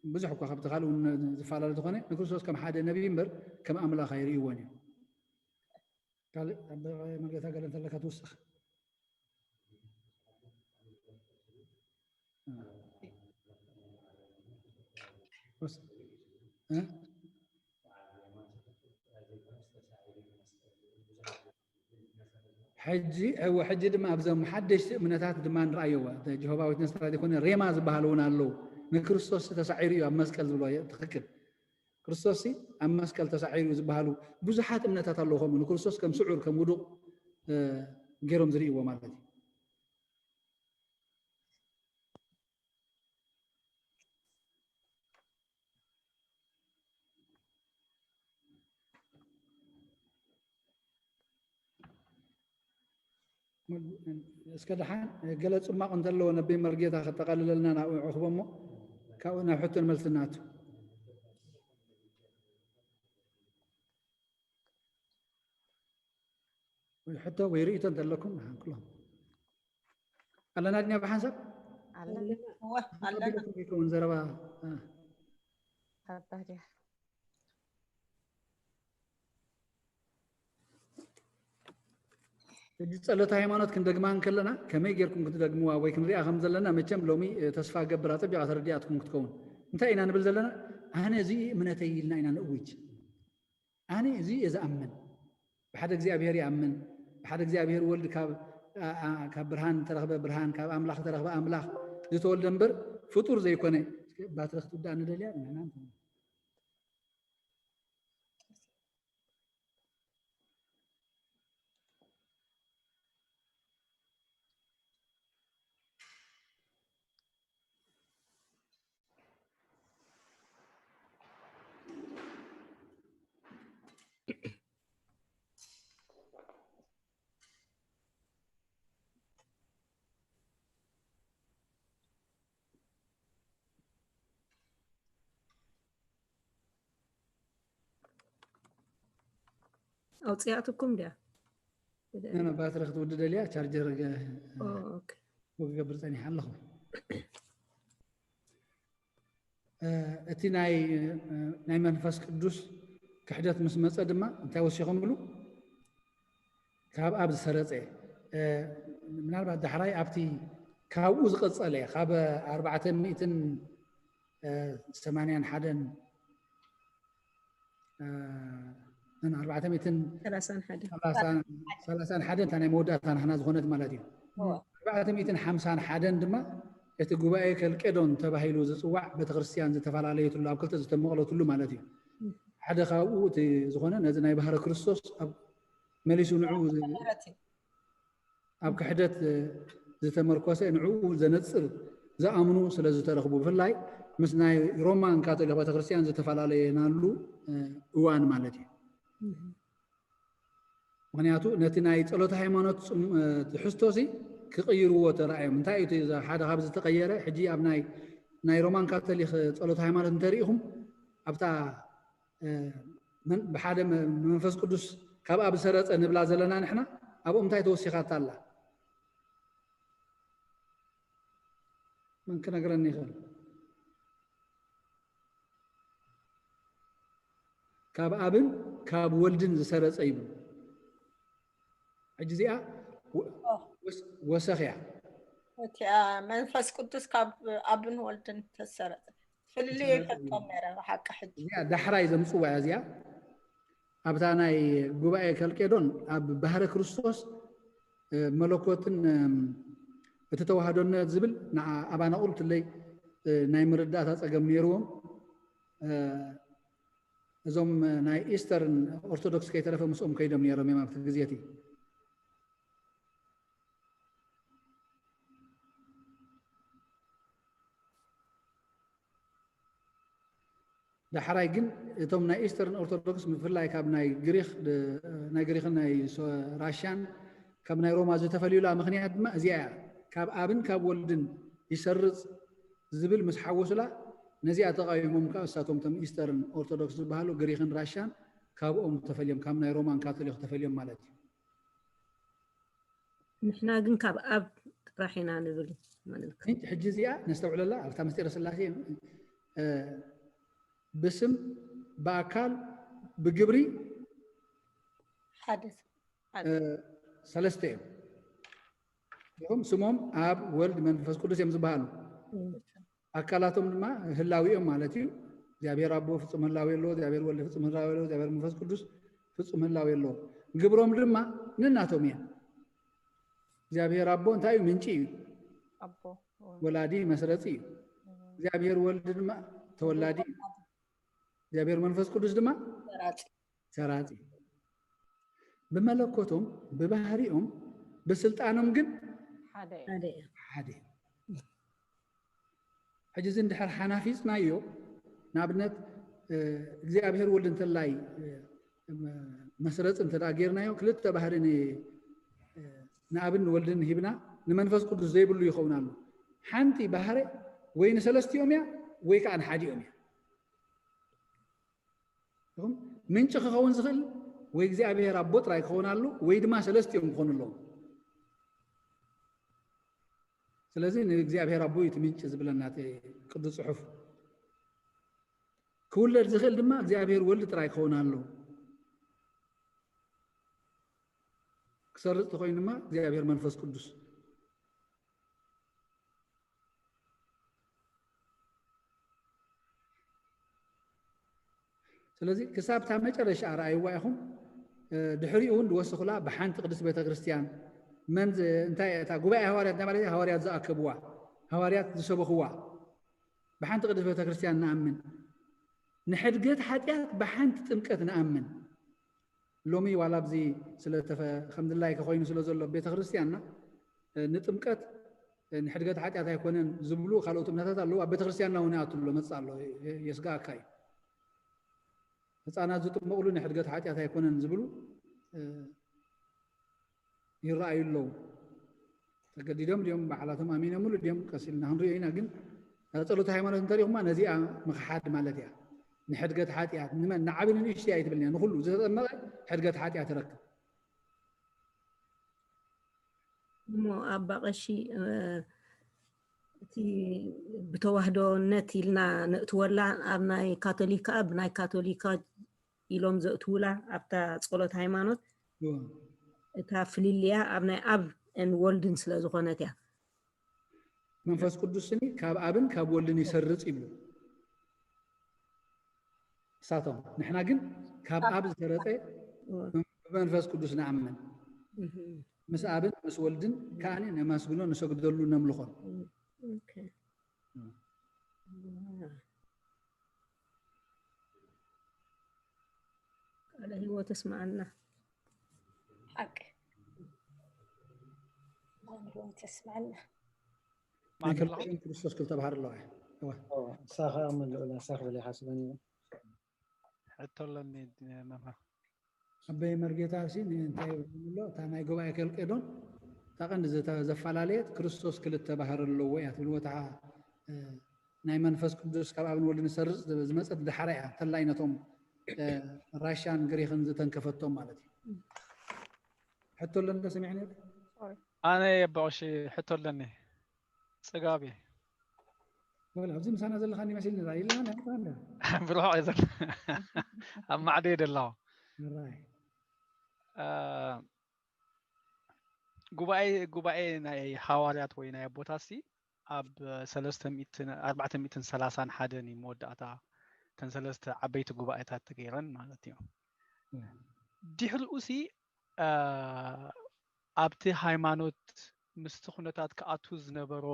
ብዙሕ እኳ ካብቲ ካልእ እውን ዝፈላለ ዝኾነ ንክርስቶስ ከም ሓደ ነቢ እምበር ከም ኣምላኽ ኣይርእይዎን እዮም ካልእ ኣብ መርገታ ገለ እንተለካ ትውስኽ ሕጂ እወ ሕጂ ድማ ኣብዞም ሓደሽቲ እምነታት ድማ ንረኣየዋ ጀሆባ ዊትነስ ጥራይ ዘይኮነ ሬማ ዝበሃል እውን ኣለዉ ንክርስቶስ ተሳዒሩ እዩ ኣብ መስቀል ዝብሎ ትክክል ክርስቶስ ኣብ መስቀል ተሳዒሩ ዝበሃሉ ብዙሓት እምነታት ኣለዉ ከምኡ ንክርስቶስ ከም ስዑር ከም ውዱቕ ገይሮም ዝርእይዎ ማለት እዩ እስከ ደሓን ገለ ፅማቕ እንተለዎ ነቢ መርጌታ ከጠቓልለልና ናብኡ ዕኽቦ እሞ ካብኡ ናብ ሕቶን መልስናቱ ወይ ሕቶ ወይ ርእቶ እንተለኩም ንሓንክሎም ኣለና ድኛ ብሓንሳብ ኣለና ይከውን ዘረባ ኣባድያ ሕጂ ጸሎት ሃይማኖት ክንደግማ እንከለና ከመይ ጌርኩም ክትደግምዋ ወይ ክንሪኣ ከም ዘለና መቸም ሎሚ ተስፋ ገብር ኣጸቢቓ ተረዲኣትኩም ክትከውን እንታይ ኢና ንብል ዘለና ኣነ እዚ እምነተይ ኢልና ኢና ንእውጅ ኣነ እዚ እየ ዝኣምን ብሓደ እግዚኣብሔር ይኣምን ብሓደ እግዚኣብሔር ወልድ ካብ ካብ ብርሃን ተረኽበ ብርሃን ካብ ኣምላኽ ተረኽበ ኣምላኽ ዝተወልደ እምበር ፍጡር ዘይኮነ ባትሪ ክትውዳእ ንደልያ ንሕና ኣውፅያትኩም ድያ ባትሪ ክትውድደልያ ቻርጀር ክገብር ፀኒሐ ኣለኹ እቲ ናይ መንፈስ ቅዱስ ክሕደት ምስ መፀ ድማ እንታይ ወሲኾምሉ ካብ ኣብ ዝሰረፀ ምናልባት ዳሕራይ ኣብቲ ካብኡ ዝቐፀለ ካብ ኣርባዕተ ሚእትን ሰማንያን ሓደን ኣርባዕተ ሚእትን ሰላሳን ሓደን እታ ናይ መወዳእታ ናህና ዝኾነት ማለት እዩ ኣርባዕተ ሚእትን ሓምሳን ሓደን ድማ እቲ ጉባኤ ከልቄዶን ተባሂሉ ዝፅዋዕ ቤተክርስትያን ዝተፈላለየትሉ ኣብ ክልተ ዝተመቕለትሉ ማለት እዩ ሓደ ካብኡ እቲ ዝኾነ ነዚ ናይ ባህረ ክርስቶስ ኣብ መሊሱ ንዕኡ ኣብ ክሕደት ዝተመርኮሰ ንዕኡ ዘነጽር ዝኣምኑ ስለ ዝተረኽቡ፣ ብፍላይ ምስ ናይ ሮማን ካቶሊክ ቤተክርስትያን ዝተፈላለየናሉ እዋን ማለት እዩ። ምክንያቱ ነቲ ናይ ጸሎተ ሃይማኖት ትሕዝቶሲ ክቕይርዎ ተራእዮም። እንታይ እዩ እቲ ሓደ ካብ ዝተቐየረ? ሕጂ ኣብ ናይ ናይ ሮማን ካቶሊክ ጸሎተ ሃይማኖት እንተሪኢኹም፣ ኣብታ ብሓደ መንፈስ ቅዱስ ካብ ኣብ ዝሰረጸ ንብላ ዘለና ንሕና፣ ኣብኦም እንታይ ተወሲኻታ ኣላ? መን ክነግረኒ ይኽእል? ካብ ኣብን ካብ ወልድን ዝሰረጸ ይብሉ። ሕጂ እዚኣ ወሰኽ እያ። እቲኣ መንፈስ ቅዱስ ካብ ኣብን ወልድን ተሰረጸ ፍልልዩ ይፈልጦም ነረ። ብሓቂ ሕጂ እዚኣ ዳሕራይ ዘምፅዋ እያ። እዚኣ ኣብታ ናይ ጉባኤ ከልቄዶን ኣብ ባህረ ክርስቶስ መለኮትን እቲ ተዋህዶነት ዝብል ንዓ ኣባና ቁልትለይ ናይ ምርዳእታ ፀገም ነይርዎም። እዞም ናይ ኢስተርን ኦርቶዶክስ ከይተረፈ ምስኦም ከይዶም ነይሮም እዮም ኣብቲ ግዜ እቲ። ዳሕራይ ግን እቶም ናይ ኢስተርን ኦርቶዶክስ ብፍላይ ካብ ናይ ግሪክ ናይ ግሪክን ናይ ራሽያን ካብ ናይ ሮማ ዝተፈልዩላ ምክንያት ድማ እዚኣ እያ። ካብ ኣብን ካብ ወልድን ይሰርጽ ዝብል ምስ ሓወሱላ ነዚኣ ተቃዊሞም ከዓ እሳቶም ቶም ኢስተርን ኦርቶዶክስ ዝበሃሉ ግሪክን ራሽያን ካብኦም ተፈልዮም ካብ ናይ ሮማን ካቶሊክ ተፈልዮም ማለት እዩ። ንሕና ግን ካብ ኣብ ጥራሕ ኢና ንብል። ሕጂ እዚኣ ነስተውዕለላ ኣብታ ምስጢረ ስላሴ ብስም ብኣካል ብግብሪ ሓደ ሰለስተ እዮም። ይኹም ስሞም ኣብ ወልድ መንፈስ ቅዱስ እዮም ዝበሃሉ። ኣካላቶም ድማ ህላዊኦም ማለት እዩ። እግዚኣብሔር ኣቦ ፍጹም ህላዊ ኣለዎ፣ እግዚኣብሔር ወልድ ፍጹም ህላዊ ኣለዎ፣ እግዚኣብሔር መንፈስ ቅዱስ ፍጹም ህላዊ ኣለዎ። ግብሮም ድማ ንናቶም እያ። እግዚኣብሔር ኣቦ እንታይ እዩ? ምንጪ እዩ። ወላዲ መስረፂ እዩ። እግዚኣብሔር ወልድ ድማ ተወላዲ እዩ። እግዚኣብሔር መንፈስ ቅዱስ ድማ ሰራፂ። ብመለኮቶም ብባህሪኦም ብስልጣኖም ግን ሓደ። ሕጂ እዚ እንድሕር ሓናፊፅናዮ ንኣብነት እግዚኣብሔር ወልድ እንተላይ መስረፂ እንተ ጌርናዮ ክልተ ባህሪ ንኣብን ንወልድን ሂብና ንመንፈስ ቅዱስ ዘይብሉ ይኸውን ኣሎ። ሓንቲ ባህሪ ወይ ንሰለስቲኦም እያ ወይ ከዓ ንሓዲኦም እያ። ምንጪ ክኸውን ዝኽእል ወይ እግዚኣብሔር ኣቦ ጥራይ ክኸውን ኣሎ ወይ ድማ ሰለስቲኦም ክኾኑ ኣለዎም። ስለዚ ንእግዚኣብሔር ኣቦ እዩ እቲ ምንጪ ዝብለና እቲ ቅዱስ ጽሑፍ። ክውለድ ዝኽእል ድማ እግዚኣብሔር ወልድ ጥራይ ክኸውን ኣሎ። ክሰርጽ ተኾይኑ ድማ እግዚኣብሔር መንፈስ ቅዱስ። ስለዚ ክሳብ እታ መጨረሻ ረኣይዋ ኢኹም። ድሕሪኡ እውን ዝወሰኹላ ብሓንቲ ቅድስት ቤተክርስትያን መን እንታይ እታ ጉባኤ ሃዋርያት ናይ ማለት ሃዋርያት ዝኣከብዋ ሃዋርያት ዝሰበኽዋ ብሓንቲ ቅድስት ቤተክርስትያን ንኣምን። ንሕድገት ሓጢኣት ብሓንቲ ጥምቀት ንኣምን። ሎሚ ዋላ ኣብዚ ስለተፈ ከምድላይ ከኮይኑ ስለ ዘሎ ቤተክርስትያንና ንጥምቀት ንሕድገት ሓጢኣት ኣይኮነን ዝብሉ ካልኦት እምነታት ኣለዉ። ኣብ ቤተክርስትያንና እውን ይኣቱ ኣሎ መፅእ ኣሎ የስጋእካ እዩ። ህፃናት ዝጥመቁሉ ንሕድገት ሓጢኣት ኣይኮነን ዝብሉ ይረኣዩ ኣለዉ። ተገዲዶም ድዮም ባዕላቶም ኣሚኖምሉ ድዮም ቀስ ኢልና ክንሪኦ ኢና። ግን ጸሎተ ሃይማኖት እንተሪኹማ ነዚኣ ምኽሓድ ማለት እያ። ንሕድገት ሓጢኣት ንመን ንዓቢ ንንእሽተይ ኣይትብልን እያ። ንኹሉ ዝተጠመቐ ሕድገት ሓጢኣት ይረክብ። እሞ ኣባ ቀሺ እቲ ብተዋህዶነት ኢልና ነእትወላ ኣብ ናይ ካቶሊካ ብናይ ካቶሊካ ኢሎም ዘእትውላ ኣብታ ጸሎት ሃይማኖት እታ ፍልልያ ኣብ ናይ ኣብ ን ወልድን ስለ ዝኾነት እያ። መንፈስ ቅዱስ ስኒ ካብ ኣብን ካብ ወልድን ይሰርጽ ይብሉ እሳቶም። ንሕና ግን ካብ ኣብ ዝሰረጸ ብመንፈስ ቅዱስ ንኣምን። ምስ ኣብን ምስ ወልድን ከኣኒ ነማስግኖ ንሰግደሉ ነምልኾን። ቃለ ህይወት እስማዓና። ሓቂ ተስማዕና ማን ኣለኹ? ከልቀዶን ክርስቶስ ክልተ ባህር ኣለዋ እዋ እሳኻ ምልኡላ እሳኽ ብለይ ሓስበኒ ሕቶ ኣለኒ መምህር። ኣበይ መርጌታ ሲ እንታይ ኣሎ እታ ናይ ጉባኤ ከልቄዶን እታ ቀንዲ ዘፈላለየት ክርስቶስ ክልተ ባህር ኣለዎ እያ ትብል ወታ ናይ መንፈስ ቅዱስ ካብ ኣብን ወልድን ሰርፅ ዝመፀት ድሓራ እያ ተላይ ነቶም ራሻን ግሪክን ዝተንከፈቶም ማለት እዩ ሕቶ ኣለኒ ሰሚዕኒ ኣነ የበቕሺ ሕቶ ኣለኒ ፅጋብ እየ ወላ ኣብዚ ምሳና ዘለካ እንዲ መሲልኒ ዛ ኢልና ናይ ምሳና ብርሑቕ እየ ዘሎ ኣብ ማዕዶ እየ ደለኹ ራይ ጉባኤ ጉባኤ ናይ ሃዋርያት ወይ ናይ ኣቦታት ሲ ኣብ ሰለስተ ሚእትን ኣርባዕተ ሚእትን ሰላሳን ሓደን እዩ መወዳእታ እተን ሰለስተ ዓበይቲ ጉባኤታት ተገይረን ማለት እዩ ድሕሪኡ ሲ ኣብቲ ሃይማኖት ምስቲ ኩነታት ክኣቱ ዝነበሮ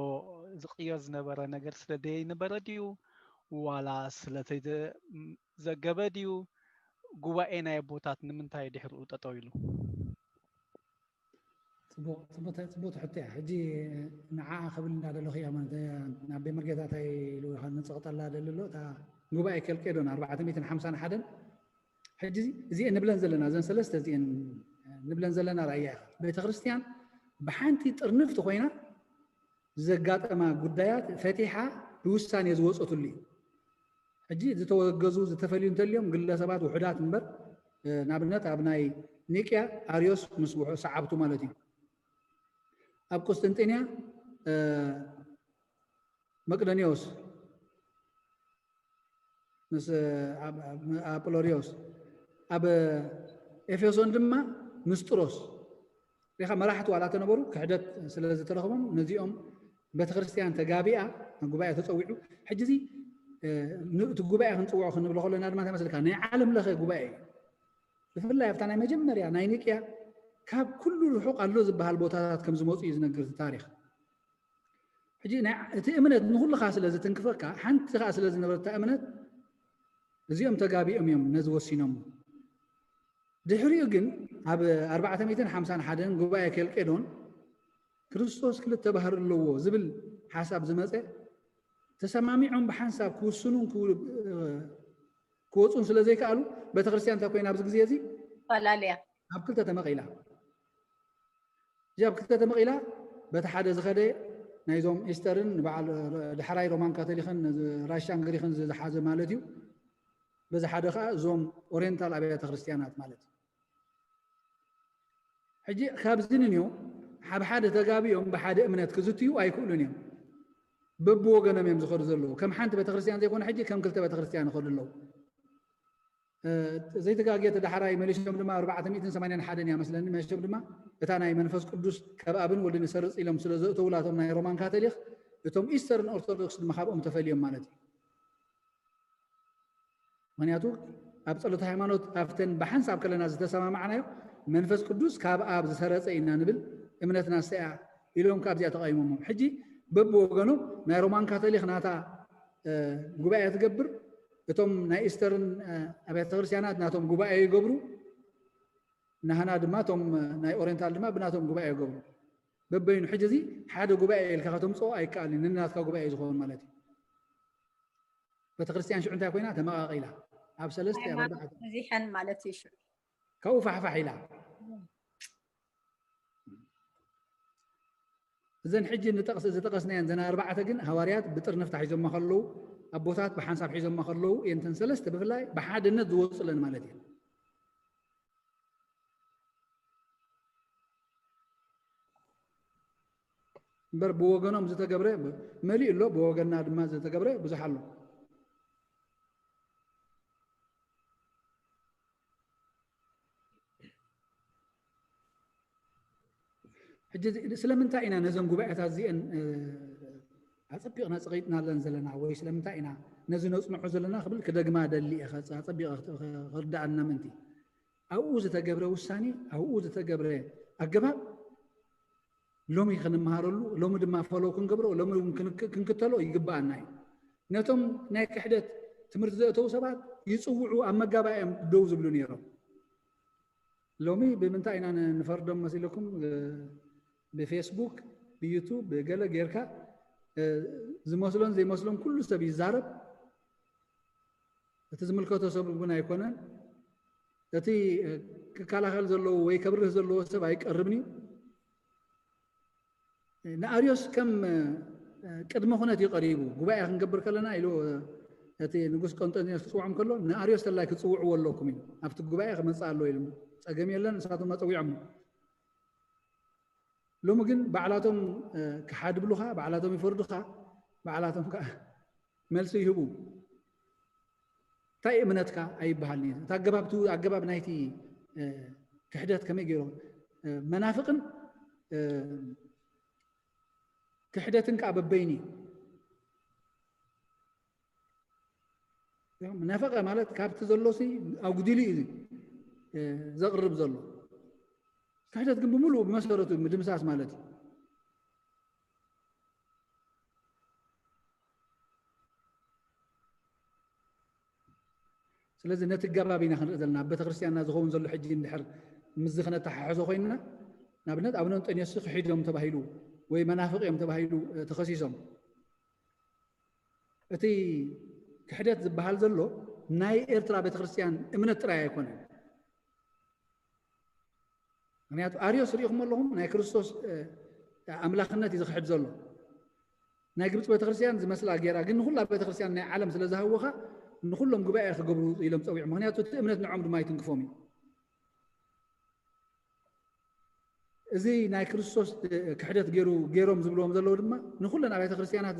ዝቅየር ዝነበረ ነገር ስለ ደይነበረ ድዩ ዋላ ስለተዘገበ ድዩ ጉባኤ ናይ ኣቦታት ንምንታይ ድሕሪኡ ጠጠው ኢሉ ፅቡቅ ትሕቶ እያ ሕጂ ንዓ ክብል እንዳደለኹ እያ ናብ ቤት መርጌታ እንታይ ኢሉ ንፅቕጠላ ደሊ ኣሎ እታ ጉባኤ ከልቄዶን ኣርባዕተ ሚእትን ሓምሳን ሓደን ሕጂ እዚኤን ንብለን ዘለና እዘን ሰለስተ እዚኤን ንብለን ዘለና ራእያ ኢኻ ቤተክርስትያን ብሓንቲ ጥርንፍቲ ኮይና ዘጋጠማ ጉዳያት ፈቲሓ ብውሳኔ ዝወፀትሉ እዩ ሕጂ ዝተወገዙ ዝተፈልዩ እንተልዮም ግለሰባት ውሑዳት እምበር ንኣብነት ኣብ ናይ ኒቅያ ኣርዮስ ምስ ውሑ ሰዓብቱ ማለት እዩ ኣብ ቁስጥንጥንያ መቅደኒዎስ ምስ ኣጵሎሪዮስ ኣብ ኤፌሶን ድማ ንስጥሮስ ሪኻ መራሕቲ ዋላ ተነበሩ ክሕደት ስለ ዝተረኽቦም ነዚኦም ቤተክርስትያን ተጋቢኣ ጉባኤ ተፀዊዑ ሕጂ እዚ እቲ ጉባኤ ክንፅውዖ ክንብሎ ከለና ድማ ተመስልካ ናይ ዓለም ለኸ ጉባኤ እዩ ብፍላይ ኣብታ ናይ መጀመርያ ናይ ኒቅያ ካብ ኩሉ ርሑቕ ኣሎ ዝበሃል ቦታታት ከም ዝመፁ እዩ ዝነግር ታሪክ ሕጂ እቲ እምነት ንኩሉ ከዓ ስለ ዝትንክፈካ ሓንቲ ከዓ ስለ ዝነበረታ እምነት እዚኦም ተጋቢኦም እዮም ነዚ ወሲኖም ድሕሪኡ ግን ኣብ ኣርባዕተ ሚእትን ሓምሳን ሓደን ጉባኤ ኬልቄዶን ክርስቶስ ክልተ ባህሪ ኣለዎ ዝብል ሓሳብ ዝመፀ ተሰማሚዖም ብሓንሳብ ክውስኑን ክወፁን ስለ ዘይከኣሉ ቤተክርስትያን እንታይ ኮይና ኣብዚ ግዜ እዚ ፈላልያ ኣብ ክልተ ተመቒላ እዚ ኣብ ክልተ ተመቒላ በቲ ሓደ ዝኸደ ናይዞም ኢስተርን ንበዓል ዳሕራይ ሮማን ካቶሊክን ራሻን ግሪክን ዝሓዘ ማለት እዩ በዚ ሓደ ከዓ እዞም ኦሪየንታል ኣብያተ ክርስትያናት ማለት እዩ ሕጂ ካብዚ ንንዮ ኣብ ሓደ ተጋቢኦም ብሓደ እምነት ክዝትዩ ኣይክእሉን እዮም በብወገኖም እዮም ዝኸዱ ዘለዉ ከም ሓንቲ ቤተክርስትያን ዘይኮነ ሕጂ ከም ክልተ ቤተክርስትያን ይኸዱ ኣለዉ ዘይተጋግየ ተዳሕራይ መሊሶም ድማ ኣርባዕተ ሚእትን ሰማንያን ሓደን እያ መስለኒ መሊሶም ድማ እታ ናይ መንፈስ ቅዱስ ካብ ኣብን ወልድን ይሰርፅ ኢሎም ስለ ዘእተውላቶም ናይ ሮማን ካቶሊክ እቶም ኢስተርን ኦርቶዶክስ ድማ ካብኦም ተፈልዮም ማለት እዩ ምክንያቱ ኣብ ፀሎት ሃይማኖት ኣብተን ብሓንሳብ ከለና ዝተሰማማዕናዮ መንፈስ ቅዱስ ካብ ኣብ ዝሰረፀ ኢና ንብል እምነትና ስተያ ኢሎም ካብዚኣ ተቃይሞሞም ሕጂ በብወገኖም ናይ ሮማን ካቶሊክ ናታ ጉባኤ ትገብር እቶም ናይ ኢስተርን ኣብያተ ክርስትያናት ናቶም ጉባኤ ይገብሩ ናህና ድማ እቶም ናይ ኦሪንታል ድማ ብናቶም ጉባኤ ይገብሩ በበይኑ ሕጂ እዚ ሓደ ጉባኤ ኢልካ ከተምፅኦ ኣይከኣልን ንናትካ ጉባኤ ዝኸውን ማለት እዩ ቤተክርስትያን ሽዑ እንታይ ኮይና ተመቃቂላ ኣብ ሰለስተ ኣብ ኣርባዕተ በዚሐን ማለት እዩ ሽዑ ካብኡ ፋሕፋሕ ኢላ እዘን ሕጂ ንጠቕስ ዝጠቐስናየን ዘን ኣርባዕተ ግን ሃዋርያት ብጥርንፍታ ሒዞማ ከለዉ ኣቦታት ብሓንሳብ ሒዞማ ከለዉ እየንተን ሰለስተ ብፍላይ ብሓድነት ዝወፁለን ማለት እየን እምበር ብወገኖም ዝተገብረ መሊእ ኣሎ ብወገንና ድማ ዝተገብረ ብዙሕ ኣሎ ሕጂ ስለምንታይ ኢና ነዘን ጉባኤታት እዚአን ኣፀቢቕና ፀቂጥናለን ዘለና ወይ ስለምንታይ ኢና ነዚ ነፅንዖ ዘለና ክብል ክደግማ ደሊ እየ ኣፀቢቐ ክርዳኣና ምንቲ ኣብኡ ዝተገብረ ውሳኔ ኣብኡ ዝተገብረ ኣገባብ ሎሚ ክንመሃረሉ ሎሚ ድማ ፈሎ ክንገብሮ ሎሚ ክንክተሎ ይግባኣና እዩ ነቶም ናይ ክሕደት ትምህርቲ ዘእተው ሰባት ይፅውዑ ኣብ መጋባእዮም ደው ዝብሉ ነይሮም ሎሚ ብምንታይ ኢና ንፈርዶም መሲለኩም ብ Facebook ብዩቱብ ብገለ ጌርካ ዝመስሎን ዘይመስሎን ኩሉ ሰብ ይዛረብ። እቲ ዝምልከቶ ሰብ እውን ኣይኮነን። እቲ ክከላኸል ዘለዎ ወይ ከብርህ ዘለዎ ሰብ ኣይቀርብን እዩ። ንኣርዮስ ከም ቅድመ ኩነት እዩ ቀሪቡ። ጉባኤ ክንገብር ከለና ኢሉ እቲ ንጉስ ቆንጠንጢኖስ ክፅውዖም ከሎ ንኣርዮስ ተላይ ክፅውዕዎ ኣለኩም እዩ። ኣብቲ ጉባኤ ክመፅእ ኣሎ ኢሉ። ፀገም የለን፣ ንሳቶም ኣፀዊዖም። ሎሚ ግን ባዕላቶም ክሓድብሉኻ፣ ባዕላቶም ይፈርዱኻ፣ ባዕላቶም ከዓ መልሲ ይህቡ። እንታይ እምነትካ ኣይበሃልን እዩ። እቲ ኣገባብ፣ እቲ ኣገባብ ናይቲ ክሕደት ከመይ ገይሩ መናፍቕን ክሕደትን ከዓ በበይኑ እዩ። ነፈቀ ማለት ካብቲ ዘሎሲ ኣጉዲሉ እዩ ዘቕርብ ዘሎ። ክሕደት ግን ብምሉእ ብመሰረቱ ምድምሳስ ማለት እዩ። ስለዚ ነቲ ኣገባብ ኢና ክንርኢ ዘለና። ኣብ ቤተክርስትያንና ዝኸውን ዘሎ ሕጂ እንድሕር ምስዚ ክነተሓሕዞ ኮይንና፣ ንኣብነት ኣቡነ እንጠንዮስ ክሒዶም ተባሂሉ ወይ መናፍቕ እዮም ተባሂሉ ተኸሲሶም። እቲ ክሕደት ዝበሃል ዘሎ ናይ ኤርትራ ቤተክርስትያን እምነት ጥራይ ኣይኮነን። ምክንያቱ ኣርዮስ ርኢኹም ኣለኹም ናይ ክርስቶስ ኣምላኽነት እዩ ዝኽሕድ ዘሎ። ናይ ግብፂ ቤተክርስትያን ዝመስላ ጌራ ግን ንኩላ ቤተክርስትያን ናይ ዓለም ስለ ዝሃወኻ ንኩሎም ጉባኤ ክገብሩ ኢሎም ፀዊዖም። ምክንያቱ እቲ እምነት ንዖም ድማ ይትንክፎም እዩ። እዚ ናይ ክርስቶስ ክሕደት ገይሩ ገይሮም ዝብልዎም ዘለዉ ድማ ንኩለን ኣብያተ ክርስትያናት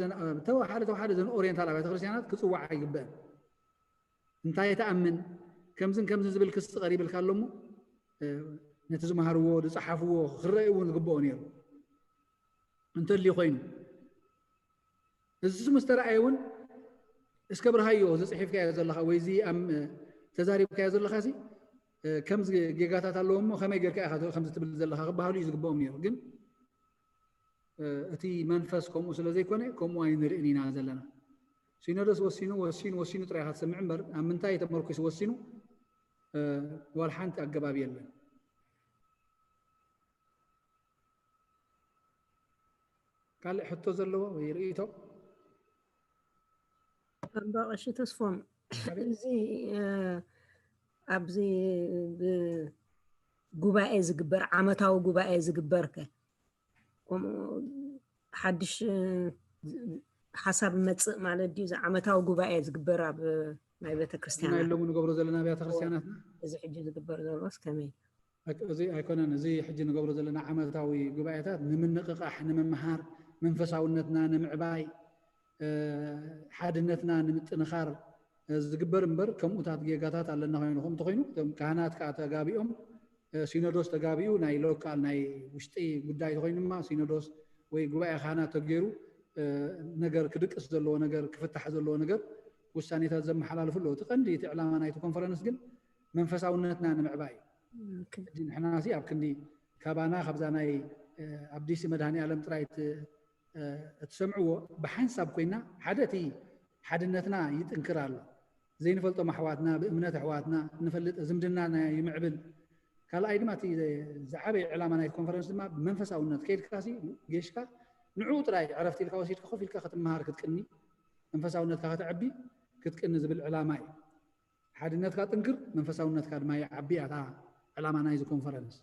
ተወሓደ ተወሓደ ዘን ኦሪየንታል ኣብያተ ክርስትያናት ክፅዋዕ ኣይግበአን። እንታይ ተኣምን ከምዝን ከምዝን ዝብል ክሲ ቀሪብልካ ኣሎ እሞ ነቲ ዝመሃርዎ ዝፀሓፍዎ ክረእ እውን ዝግብኦ ነይሩ እንተልዩ ኮይኑ እዚ ምስ ተረኣየ እውን እስከ ብርሃዮ እዚ ፅሒፍካዮ ዘለኻ ወይ እዚ ተዛሪብካዮ ዘለኻ ሲ ከምዚ ጌጋታት ኣለዎ እሞ ከመይ ጌርካ ኢኻ ከምዚ ትብል ዘለኻ ክበሃሉ እዩ ዝግብኦም ነይሩ። ግን እቲ መንፈስ ከምኡ ስለ ዘይኮነ ከምኡ ኣይንርእን ኢና ዘለና። ሲኖዶስ ወሲኑ ወሲኑ ወሲኑ ጥራይ ኢኻ ትሰምዕ እምበር ኣብ ምንታይ ተመርኩስ ወሲኑ ዋላ ሓንቲ ኣገባብ የለን። ካልእ ሕቶ ዘለዎ ወይ ርእይቶ? ኣባ ቀሺ ተስፎም፣ እዚ ኣብዚ ጉባኤ ዝግበር ዓመታዊ ጉባኤ ዝግበር ከ ከምኡ ሓድሽ ሓሳብ መፅእ ማለት ድዩ? እዚ ዓመታዊ ጉባኤ ዝግበር ኣብ ናይ ቤተክርስትያን ሎሚ ንገብሮ ዘለና ኣብያተ ክርስትያናትና እዚ ሕጂ ዝግበር ዘሎስ ከመይ? እዚ ኣይኮነን። እዚ ሕጂ ንገብሮ ዘለና ዓመታዊ ጉባኤታት ንምንቕቓሕ፣ ንምምሃር፣ መንፈሳውነትና ንምዕባይ፣ ሓድነትና ንምጥንኻር ዝግበር እምበር ከምኡታት ጌጋታት ኣለና ኮይኑ ከምኡ ተኮይኑ እቶም ካህናት ከዓ ተጋቢኦም ሲኖዶስ ተጋቢኡ ናይ ሎካል ናይ ውሽጢ ጉዳይ ተኮይኑ ድማ ሲኖዶስ ወይ ጉባኤ ካህናት ተገይሩ ነገር ክድቅስ ዘለዎ ነገር ክፍታሕ ዘለዎ ነገር ውሳኔታት ዘመሓላልፉ ኣለዉ። እቲ ቀንዲ እቲ ዕላማ ናይቲ ኮንፈረንስ ግን መንፈሳውነትና ንምዕባይ እዩ። ሕጂ ንሕና ሲ ኣብ ክንዲ ካባና ካብዛ ናይ ኣብ ዲሲ መድሃኒ ዓለም ጥራይ እትሰምዕዎ ብሓንሳብ ኮይና ሓደ እቲ ሓድነትና ይጥንክር ኣሎ። ዘይንፈልጦም ኣሕዋትና ብእምነት ኣሕዋትና ንፈልጥ ዝምድናና ይምዕብል። ካልኣይ ድማ እቲ ዝዓበየ ዕላማ ናይቲ ኮንፈረንስ ድማ ብመንፈሳውነት ከይድካ ሲ ጌሽካ ንዕኡ ጥራይ ዕረፍቲ ኢልካ ወሲድካ ኮፍ ኢልካ ክትመሃር ክትቅኒ መንፈሳውነትካ ከተዕቢ ክትቅኒ ዝብል ዕላማ እዩ። ሓድነትካ ጥንክር መንፈሳውነትካ ድማ ይዓቢ እያ እታ ዕላማ ናይዚ ኮንፈረንስ።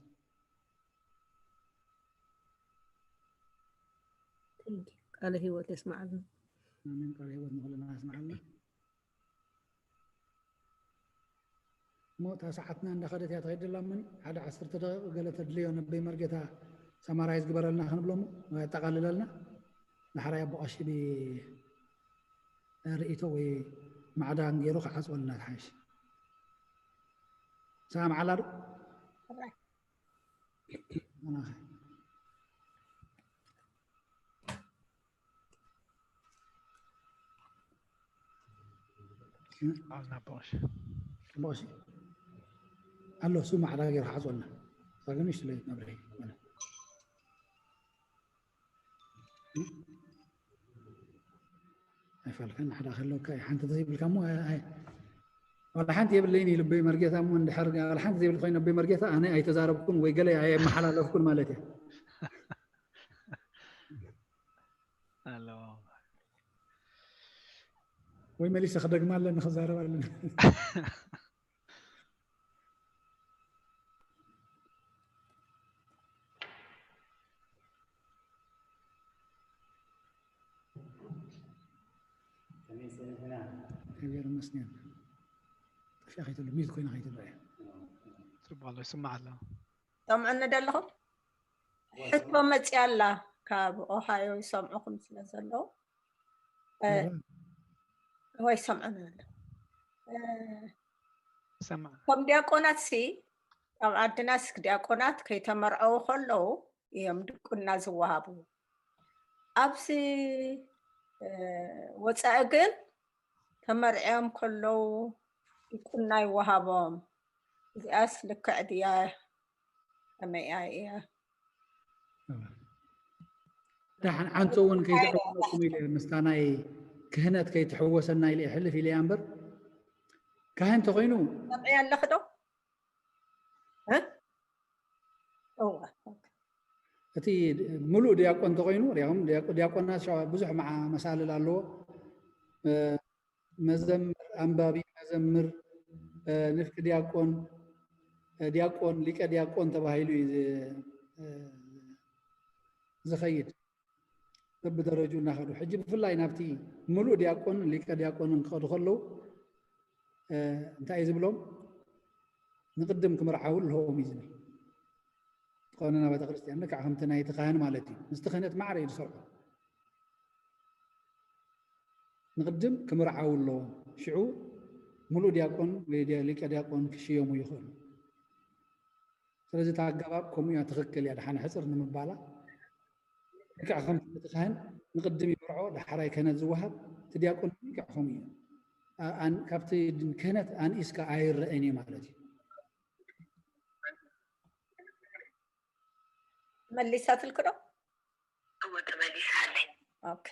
ቃለ ህይወት የስማዓልና። ኣሜን። ቃለ ህይወት ንኩልና ያስማዓልና። እሞ እታ ሰዓትና እንዳኸደት እያ ትኸይድ ዘላ እሞ ሓደ ዓሰርተ ደቂቕ ገለ ተድልዮ ነበይ መርጌታ ሰማራይዝ ግበረልና ክንብሎ እሞ የጠቓልለልና። ዳሕራይ ኣቦ ቀሺ ርእይቶ ወይ ማዕዳን ገይሩ ክዓፅወልና ትሓይሽ። ሰላም ዓላ ዶ? ኣቦ ቀሺ ኣሎ እሱ ማዕዳ ገይሩ ክዓፅወልና። እዛ ግን ንእሽቶ ለይት መብርሂ ማለት ኣይፋልካን ሓደ ከለካ ሓንቲ ተዘይብልካ እሞ ዋላ ሓንቲ የብለይን ኢሉ ኣቦይ መርጌታ እሞ እንድሕር ዋላ ሓንቲ ዘይብል ኮይኑ ኣቦይ መርጌታ ኣነ ኣይተዛረብኩን ወይ ገለ ኣየመሓላለፍኩን ማለት እየ። ወይ መሊሰ ክደግማ ኣለኒ፣ ክዛረብ ኣለኒ። ከመይ ጸኒሕና? እግዚኣብሔር ይመስገን። ጥፍያ ከይትብሉ፣ ሚዩት ኮይና ከይትብሉ እያ። ጽቡቕ ኣሎ፣ ይስማዕ ኣሎ። ሰምዑኒ ዶ ኣለኹም? ሕቶ መጽያ ኣላ፣ ካብ ኦሃዮ ይሰምዑኹም ስለ ዘለዉ። እ፣ እዋ። እዋ፣ ይሰምዑኒ ኣሎ። እ፣ ይሰማዕ። ከም ዲያቆናት ሲ፣ ኣብ ዓድናስ ዲያቆናት ከይተመርዐዉ ከለዉ እዮም ድቁና ዝወሃቡ። ኣብዚ፣ እ፣ ወጻኢ ግን ተመርዕዮም ከለዉ ድቁና ይወሃቦም። እዚኣስ ልክዕ ድያ? ከመይ እያ? ደሓን ዓንቶ እውን ከይትሕወሰኩም ኢለ፣ ምስታ ናይ ክህነት ከይትሕወሰና ኢለ ሕልፍ ኢለ እያ እምበር፣ ካህን ተኾይኑ ሰምዒ ኣለኺ ዶ? እ? እወ። እቲ ምሉእ ዲያቆን ተኾይኑ፣ ሪኦም ዲያቆ-፣ ዲያቆናት ሸዋ ብዙሕ መዓ-፣ መሳልል ኣለዎ። እ፣ መዘምር፣ ኣንባቢ፣ መዘምር፣ እ፣ ንፍቂ ዲያቆን፣ እ፣ ዲያቆን፣ ሊቀ ዲያቆን ተባሂሉ እዩ ዝ-፣ እ፣ ዝኸይድ። በብደረጅኡ እናኸዱ። ሕጂ ብፍላይ ናብቲ ምሉእ ዲያቆን፣ ሊቀ ዲያቆንን ክኸዱ ከለዉ፣ እ፣ እንታይ እዩ ዝብሎም? ንቕድም ክምርዓዉ ኣለዎም እዩ ዝብል። ዝኾነ ናብ ቤተ ክርስቲያን ልክዕ ከምቲ ናይቲ ካህን ማለት እዩ። ምስቲ ክህነት ማዕረ እዩ ዝሰርዖ። ንቕድም ክምርዓዉ ኣለዎም። ሽዑ ምሉእ ዲያቆን ወይ ዲያ-፣ ሊቀ ዲያቆን ክሽየሙ ይኽእሉ። ስለዚ እታ ኣገባብ ከምኡ እያ፣ ትኽክል እያ። ደሓን ሕጽር ንምባላ ልክዕ ከምቲ እቲ ካህን ንቕድም ይምርዖ፣ ዳሕራይ ክህነት ዝወሃብ፣ እቲ ዲያቆን ልክዕ ከምኡ እዩ። ኣ-፣ ኣን-፣ ካብቲ ክህነት ኣንኢስካ ኣይረአን እዩ ማለት እዩ። መሊሳትልኪ ዶ? እወ፣ ተመሊሳለይ። ኦኬ።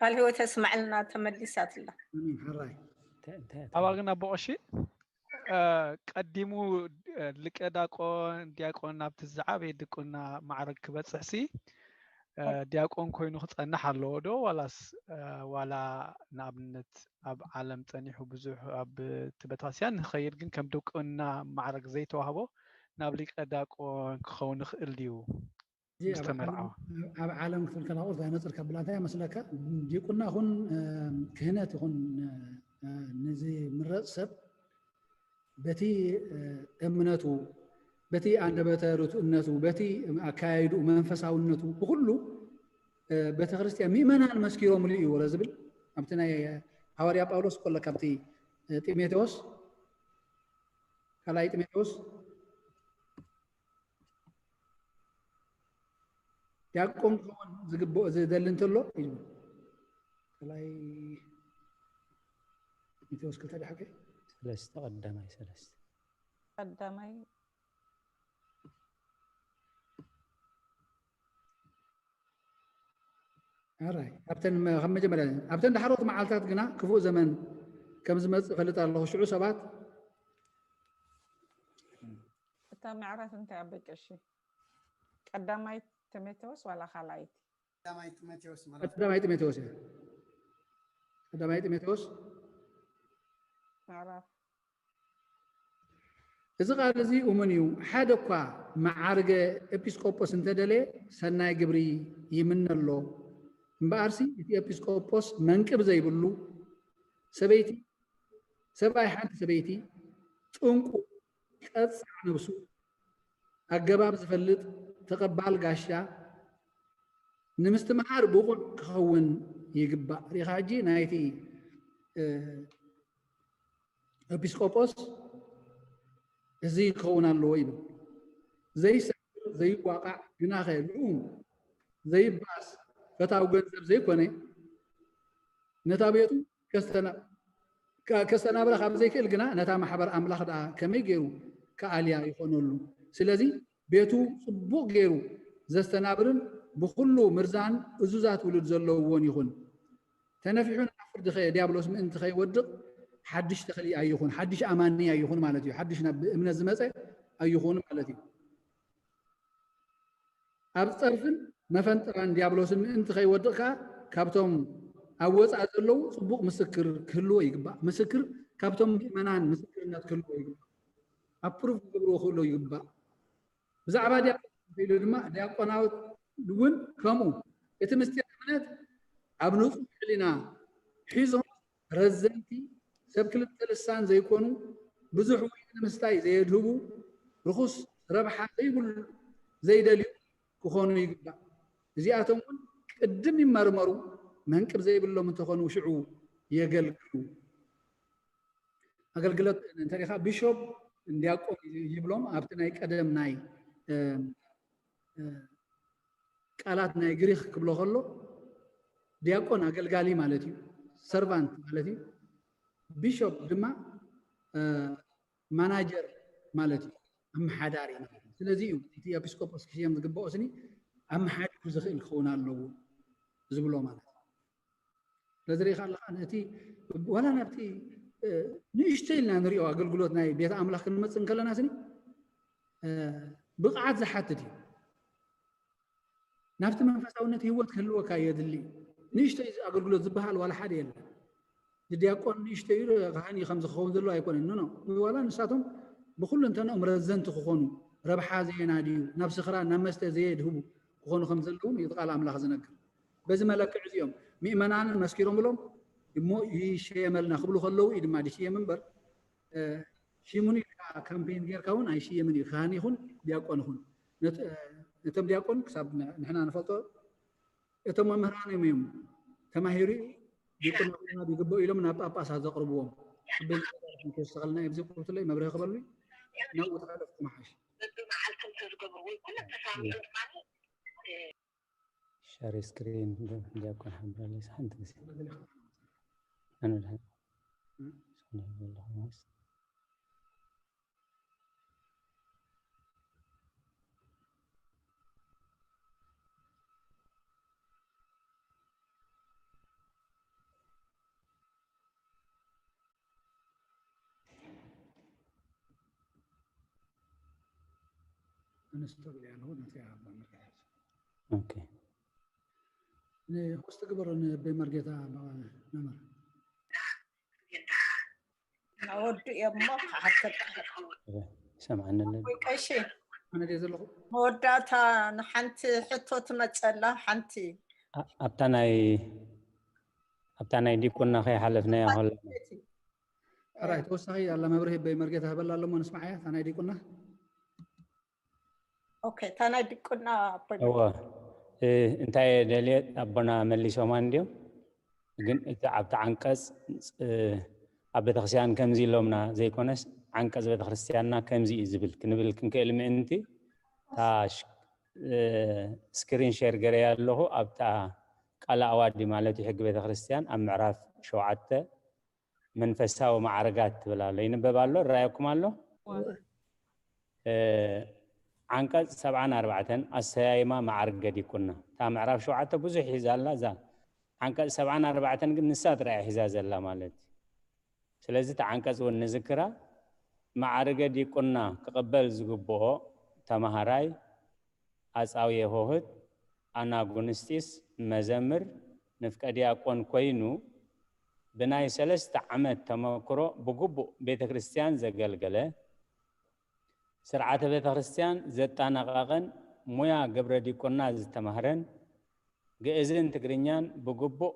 ቃል ህይወት የስመዐልና፣ ተመሊሳትላ። ኣሜን፣ ሕራይ። እንታይ፣ እንታይ ኣባ ግን ኣቦ ቀሺ፣ እ፣ ቀዲሙ፣ እ፣ ሊቀ ዳቆን፣ ዲያቆን ናብቲ ዝዓበየ ድቁና ማዕረግ ክበጽሕሲ፣ እ፣ ዲያቆን ኮይኑ ክጸንሕ ኣለዎ ዶ? ዋላስ፣ እ፣ ዋላ ንኣብነት ኣብ ዓለም ጸኒሑ ብዙሕ ኣብ እቲ ቤተክርስትያን ንኸይድ ግን ከም ድቁና ማዕረግ ዘይተዋህቦ ናብ ሊቀ ዳቆን ክኸውን ይኽእል ድዩ? እዚ ምስ ኣብ ተመርዓወ? ዓለም፣ ኣብ ዓለም ክትብል ከለኻ ቁርጣ ነፅር ከብላ እንታይ መስለካ? ዲቁና ይኹን፣ እ፣ ክህነት ይኹን፣ እ፣ ንዝምረፅ ሰብ በቲ፣ እ፣ እምነቱ፣ በቲ ኣንደበተ ርቱእነቱ፣ በቲ ኣካያይድኡ፣ መንፈሳውነቱ፣ ብኹሉ፣ እ፣ ቤተክርስትያን ምእመናን መስኪሮምሉ እዩ ወረ ዝብል ኣብቲ ናይ ሃዋርያ ጳውሎስ እኮ ኣለካ፣ ኣብቲ፣ እ፣ ጢሞቴዎስ፣ ካልኣይ ጢሞቴዎስ ዲያቆን ክኸውን ዝግብኦ ዝደሊ እንተሎ እዩ። ካልኣይ ጢሞቴዎስ ክልተ ዲሓ ከ? ሰለስተ፣ ቀዳማይ ሰለስተ። ቀዳማይ ኣራይ፣ ኣብተን መ-፣ ከም መጀመርያ፣ ኣብተን ዳሕሮት መዓልታት ግና ክፉእ ዘመን ከም ዝመጽእ እፈልጥ ኣለኹ። ሽዑ ሰባት እታ ምዕራፍ እንታይ ኣበይ ቀሺ? ቀዳማይ ጢሞቴዎስ ዋላ ካልኣይቲ? ቀዳማይ ጢሞቴዎስ ማለት ቀዳማይ ጢሞቴዎስ እያ። ቀዳማይ ጢሞቴዎስ ምዕራፍ። እዚ ቃል እዚ እሙን እዩ። ሓደ እኳ መዓርገ ኤጲስቆጶስ እንተደለየ ሰናይ ግብሪ ይምነሎ። እምበኣርሲ እቲ ኤጲስቆጶስ መንቅብ ዘይብሉ፣ ሰበይቲ፣ ሰብኣይ ሓንቲ ሰበይቲ፣ ጥንቁቕ፣ ቀጻዕ ነብሱ፣ ኣገባብ ዝፈልጥ፣ ተቐባል ጋሻ፣ ንምስትምሃር ብቑዕ ክኸውን ይግባእ። ርኢኻ ሕጂ ናይቲ፣ እ፣ ኤጲስቆጶስ እዚ ክኸውን ኣለዎ ይብል። ዘይሰክር፣ ዘይዋቃዕ፣ ግናኸ ልኡም፣ ዘይባስ፣ ፈታው ገንዘብ ዘይኮነ፣ ነታ ቤቱ ከስተና-፣ ከ-፣ ከስተናብራ ካብ ዘይክእል ግና ነታ ማሕበር ኣምላኽ ደኣ ከመይ ገይሩ ክኣልያ ይኾነሉ? ስለዚ ቤቱ ጽቡቕ ገይሩ ዘስተናብርን ብኹሉ ምርዛን እዙዛት ውሉድ ዘለውዎን ይኹን። ተነፊሑ ናብ ፍርዲ ከ-፣ ዲያብሎስ ምእንቲ ከይወድቕ ሓድሽ ተኽሊ ኣይኹን፣ ሓድሽ ኣማኒ ኣይኹን ማለት እዩ። ሓድሽ ናብ እምነት ዝመጸ ኣይኹን ማለት እዩ። ኣብ ጸርፍን መፈንጠራን ዲያብሎስን ምእንቲ ከይወድቕ ከኣ ካብቶም ኣብ ወፃኢ ዘለዉ ፅቡቕ ምስክር ክህልዎ ይግባእ። ምስክር ካብቶም ምእመናን ምስክርነት ክህልዎ ይግባእ። ኣፕሩቭ ክገብርዎ ክእሉ ይግባእ። ብዛዕባ ዲያቆን ኢሉ ድማ ዲያቆናት እውን ከምኡ። እቲ ምስጢር እምነት ኣብ ንጹህ ሕሊና ሒዞም ረዘንቲ ሰብ ክልተ ልሳን ዘይኮኑ፣ ብዙሕ ወይኒ ንምስታይ ዘየድህቡ፣ ርኹስ ረብሓ ዘይብሉ ዘይደልዩ ክኾኑ ይግባእ። እዚኣቶም እውን ቅድም ይመርመሩ፣ መንቅብ ዘይብሎም እንተኾኑ ሽዑ የገልግሉ። ኣገልግሎት እንተሪኻ ቢሾፕ ዲያቆን ይብሎም ኣብቲ ናይ ቀደም ናይ ቃላት ናይ ግሪክ ክብሎ ከሎ ዲያቆን ኣገልጋሊ ማለት እዩ፣ ሰርቫንት ማለት እዩ። ቢሾፕ ድማ ማናጀር ማለት እዩ፣ ኣመሓዳሪ ማለት እዩ። ስለዚ እዩ እቲ ኤፒስቆጶስ ክሽየም ዝግብኦ ስኒ ኣመሓዲሩ ዝኽእል ክኸውን ኣለዎ ዝብሎ ማለት እዩ። ስለዚ ርኢኻ ኣለኻ ነቲ ዋላ ናብቲ ንእሽቶ ኢልና ንሪኦ ኣገልግሎት ናይ ቤተ ኣምላኽ ክንመፅእ እንከለና ስኒ ብቕዓት ዝሓትት እዩ። ናብቲ መንፈሳውነት ህይወት ክህልወካ የድሊ። ንእሽቶ እዩ ኣገልግሎት ዝበሃል ዋላ ሓደ የለን። ዲያቆን ንእሽቶ እዩ፣ ካህን እዩ ከምዚ ክኸውን ዘለዎ ኣይኮነን። ኖ፣ ዋላ ንሳቶም ብኩሉ እንተንኦም ረዘንቲ ክኾኑ፣ ረብሓ ዘየናድዩ፣ ናብ ስኽራን ናብ መስተ ዘየድህቡ ክኾኑ ከም ዘለዎም እዩ ቃል ኣምላኽ ዝነግር። በዚ መለክዕ እዚኦም ምእመናንን መስኪሮምሎም እሞ ይሸየመልና ክብሉ ከለዉ እዩ ድማ ዝሽየም እምበር ሽሙን ኢልካ ካምፔን ጌርካ እውን ኣይሽየምን እዩ። ካህን ይኹን ዲያቆን ይኹን ነቶም ዲያቆን ክሳብ ንሕና ንፈልጦ እቶም መምህራን እዮም እዮም ተማሂሩ ዲቁና ይግበኡ ኢሎም ናብ ጳጳሳት ዘቕርብዎም። ተወሰኸልና ኣብዚ ቁርትለይ መብርሂ ክበሉ ናብኡ ተሓለፍኩ መሓሽ። በብመዓልቶም ተዝገብርዎ ኩሎም ተሳሚዑ ድማ ሸር ስክሪን ዲያቆን ሓብረለይ ሓንቲ ግዜ ኣነ ድሓን ኣለኹ ማለት ኣነስቶ ብለያ ኣለኹ ናትካ ኣባ መርጌታ ኦኬ ንሆስት ግበሮ ንበይ መርጌታ መምህር ወዱ እሞ ክሓተካ ሰምዓኒ ኣሎ ወይ ቀሺ ኣነ ድየ ዘለኹ መወዳእታ ንሓንቲ ሕቶ ትመፀላ ሓንቲ ኣብታ ናይ ኣብታ ናይ ዲቁና ከይሓለፍናያ ከሎ ሕራይ ተወሳኺ ኣላ መብርሂ በይ መርጌታ ህበላ ኣለሞ ንስማዓያ እታ ናይ ዲቁና ኦኬ እታ ናይ ዲቁና ኣቦይ እወ እ፣ እንታይ ደልየ ኣቦና መሊሶማ እንድዮም ግን እቲ ኣብቲ ዓንቀፅ እ፣ ኣብ ቤተክርስትያን ከምዚ ኢሎምና ዘይኮነስ ዓንቀፅ ቤተክርስትያንና ከምዚ እዩ ዝብል ክንብል ክንክእል ምእንቲ እታ ሽ- እ፣ ስክሪን ሼር ገረያ ኣለኹ ኣብታ ቃለ ኣዋዲ ማለት እዩ ሕጊ ቤተክርስትያን ኣብ ምዕራፍ ሸውዓተ መንፈሳዊ ማዕርጋት ትብል ኣሎ ይንበብ ኣሎ ራእየኩም ኣሎ ዓንቀፅ ሰብዓን ኣርባዕተን ኣሰያይማ ማዕርገ ዲቁና እታ ምዕራፍ ሸውዓተ ብዙሕ ሒዛ ኣላ እዛ ዓንቀፅ ሰብዓን ኣርባዕተን ግን ንሳ ጥራይ ሒዛ ዘላ ማለት እዩ ስለዚ እቲ ዓንቀፅ እውን ንዝክራ ማዕርገ ዲቁና ክቕበል ዝግብኦ ተማሃራይ ኣጻውየ ሆህት ኣናጉንስጢስ መዘምር ንፍቀ ዲያቆን ኮይኑ ብናይ ሰለስተ ዓመት ተመክሮ ብግቡእ ቤተ ክርስቲያን ዘገልገለ ስርዓተ ቤተ ክርስቲያን ዘጣነቐቐን ሙያ ግብረ ዲቁና ዝተማህረን ግእዝን ትግርኛን ብግቡእ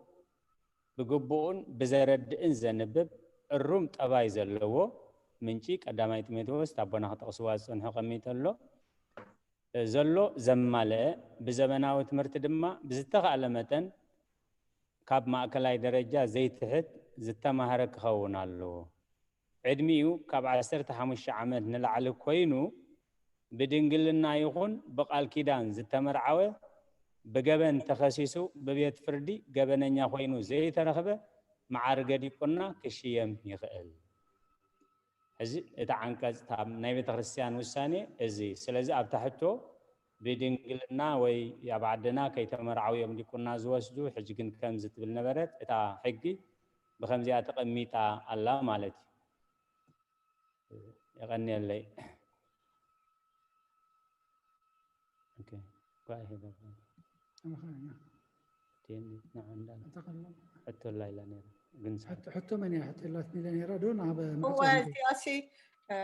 ብግቡኡን ብዘረድእን ዘንብብ እሩም ጠባይ ዘለዎ ምንጪ ቀዳማይ ጢሞቴዎስ ኣቦና ክጠቕስዋ ዝጸንሑ ቀሚጠሎ ዘሎ ዘማልአ ብዘበናዊ ትምህርቲ ድማ ብዝተኻእለ መጠን ካብ ማእከላይ ደረጃ ዘይትሕት ዝተማህረ ክኸውን ኣለዎ። ዕድሚኡ ካብ ዓሰርተ ሓሙሽተ ዓመት ንላዕሊ ኮይኑ ብድንግልና ይኹን ብቃል ኪዳን ዝተመርዓወ ብገበን ተኸሲሱ ብቤት ፍርዲ ገበነኛ ኮይኑ ዘይተረኽበ መዓርገ ዲቁና ክሽየም ይኽእል። ሕዚ እቲ ዓንቀፅ ናይ ቤተ ክርስቲያን ውሳኔ እዚ ስለዚ ኣብታ ሕቶ ብድንግልና ወይ ኣብ ዓድና ከይተመርዓው እዮም ዲቁና ዝወስዱ ሕጂ ግን ከምዚ ትብል ነበረት እታ ሕጊ ብከምዚኣ ተቐሚጣ ኣላ ማለት እዩ የቐንየለይ ተመኽረኛ ተኸሎ ሕቶ ኣላ ኢላ ነይራ። ግን ሰዓት ሕቶ ሕቶ መን እያ ሕቶ ኢላትኒ ኢለ ነይራ ዶ ናብ እወ መቃወምቲ? እዚኣሲ እ፣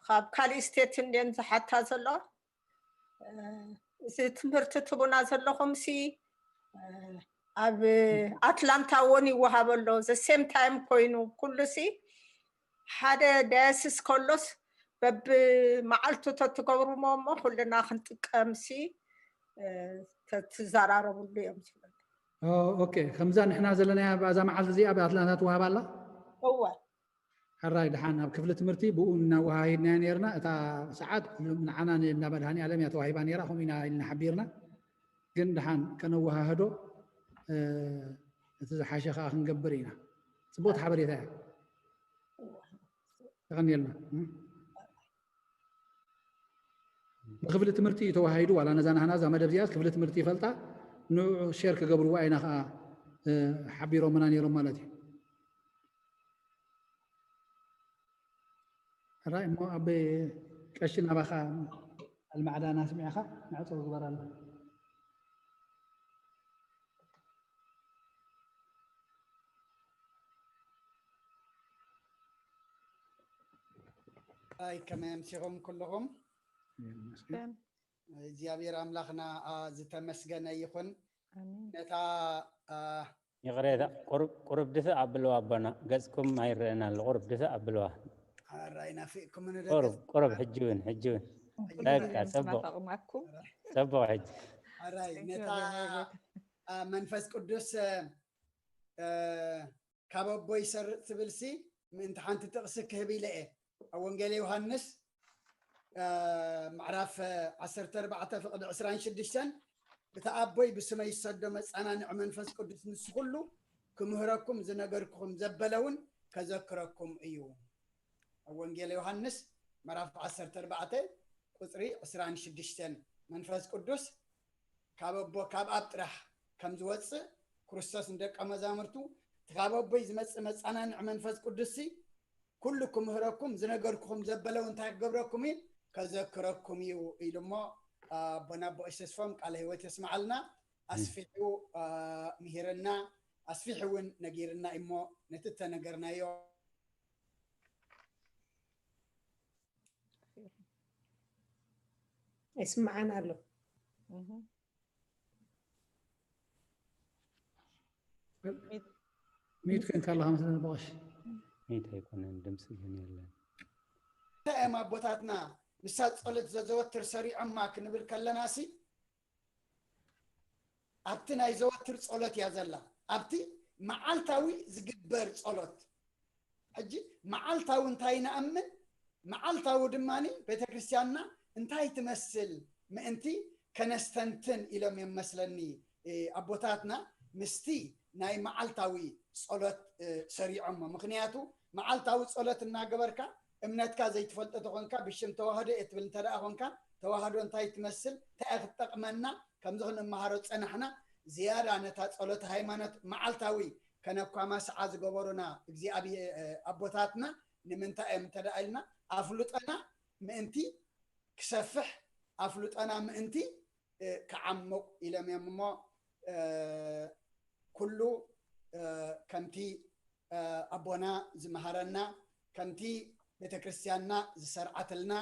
ካብ ካሊእ ስቴት እንድየን ዝሓታ ዘሎ እ፣ እዚ ትምህርቲ ትቡና ዘለኹም ሲ እ፣ ኣብ ኣትላንታ እውን ይወሃብ ኣሎ። ዘ ሴም ታይም ኮይኑ ኩሉ ሲ ሓደ ዳያሲስ ከሎስ በብመዓልቱ ተትገብርሞ እሞ ኩልና ክንጥቀም ሲ እ፣ ተትዘራረብሉ እዮም ዝብለኒ። ኦ፣ ኦኬ። ከምዛ ንሕና ዘለና እዛ መዓልቲ እዚኣ ኣብ ኣትላንታ ትወሃብ ኣላ። እወ ሕራይ ድሓን ኣብ ክፍሊ ትምህርቲ ብኡ እናወሃሂድናዮ ነርና። እታ ሰዓት ንዓና ናብ መድሃኒ ኣለም እያ ተዋሂባ ነይራ፣ ከምኡ ኢና ኢልና ሓቢርና። ግን ድሓን ከነወሃህዶ እ፣ እቲ ዝሓሸ ከዓ ክንገብር ኢና። ፅቡቅ ሓበሬታ እያ። ተቐንየልና። ብክፍሊ ትምህርቲ እዩ ተዋሂዱ። ዋላ ነዛ ናህና እዛ መደብ እዚኣ ክፍሊ ትምህርቲ ይፈልጣ፣ ንዑ ሼር ክገብርዋ ኢና ከዓ እ፣ ሓቢሮምና ነይሮም ማለት እዩ። ሕራይ እሞ ኣብ ቀሺ ናባኻ ኣልማዕዳና ስሚዕኻ ንዕፀው ግበራሉ። ኣይ ከመይ ኣምሲኹም ኩልኹም? እግዚኣብሔር ኣምላኽና አ፣ ዝተመስገነ ይኹን። ኣሜን። ነታ አ፣ ይቕሬታ፣ ቁሩብ ቁሩብ ድፍእ ኣብልዋ ኣቦና፣ ገጽኩም ኣይረአን ኣሎ። ቁሩብ ድፍእ ኣብልዋ። ኣራይ ናፊቅኩም ቁሩብ ቁሩብ፣ ሕጂ እውን ሕጂ እውን። በቃ፣ ጽቡቕ። ናፈቕናኩም። ጽቡቕ። ሕጂ ኣራይ ነታ እግዚኣብሔር ይባርክ። አ፣ መንፈስ ቅዱስ አ፣ አ፣ ካብ ኣቦ ይሰርጽ ትብል ሲ ምእንቲ ሓንቲ ጥቕሲ ክህብ ኢለ እየ። ኣብ ወንጌል ዮሃንስ አ፣ ምዕራፍ አ፣ ዓሰርተ ኣርባዕተ ፍቕዲ ዕስራን ሽዱሽተን፣ እቲ ኣቦይ ብስመይ ዝሰዶ መጸናንዒ መንፈስ ቅዱስ ንሱ ኩሉ ክምህረኩም ዝነገርኩኹም ዘበለ እውን ከዘክረኩም እዩ። ኣብ ወንጌል ዮሃንስ ምዕራፍ ዓሰርተ ኣርባዕተ ቁጽሪ ዕስራን ሽዱሽተን፣ መንፈስ ቅዱስ ካብ ኣቦ ካብ ኣብ ጥራሕ ከም ዝወጽእ ክርስቶስ ንደቀ መዛሙርቱ እቲ ካብ ኣቦይ ዝመጽእ መጸናንዒ መንፈስ ቅዱስ ሲ ኩሉ ክምህረኩም ዝነገርኩኹም ዘበለው እንታይ ክገብረኩም እዩ ከዘክረኩም እዩ ኢሉ እሞ ኣቦና ኣቦ ተስፎም ቃለ ህይወት የስማዓልና። ኣስፊሑ አ፣ ምሂርና፣ ኣስፊሑ እውን ነጊርና እሞ ነቲ እተነገርናዮ ኣይስምዓን ኣሎ። እህ። ሚዩት ኮይንካ ኣለኻ መስለኒ በቐሽ። ሚት ኣይኮነን፣ ድምፂ ግን የለን። እንታይ እዮም ኣቦታትና ንሳ ጸሎት ዘዘወትር ሰሪዖማ ክንብል ከለና ሲ ኣብቲ ናይ ዘወትር ጸሎት እያ ዘላ። ኣብቲ መዓልታዊ ዝግበር ጸሎት። ሕጂ መዓልታዊ እንታይ ንኣምን፣ መዓልታዊ ድማ ቤተክርስትያንና እንታይ ትመስል ምእንቲ ከነስተንትን ኢሎም እዮም መስለኒ። እ፣ ኣቦታትና ምስቲ ናይ መዓልታዊ ጸሎት እ፣ ሰሪዖሞ። ምኽንያቱ መዓልታዊ ጸሎት እናገበርካ እምነትካ ዘይትፈልጦ ተኾንካ ብሽም ተዋህዶ እየ ትብል እንተ ደኣ ኾንካ ተዋህዶ እንታይ ትመስል እንታይ እያ ክትጠቕመና ከምዚ ክንመሃሮ ጸናሕና። ዝያዳ ነታ ጸሎት ሃይማኖት መዓልታዊ ከነኳማስዓ ዝገበሩና እግዚኣብሔር እ፣ ኣቦታትና ንምንታይ እዮም እንተ ደኣ ኢልና ኣፍልጦና ምእንቲ ክሰፍሕ ኣፍልጦና ምእንቲ እ፣ ክዓሙቕ ኢሎም እዮም እሞ እ፣ ኩሉ እ፣ ከምቲ እ፣ ኣቦና ዝመሃረና ከምቲ ቤተክርስትያንና ዝሰርዓትልና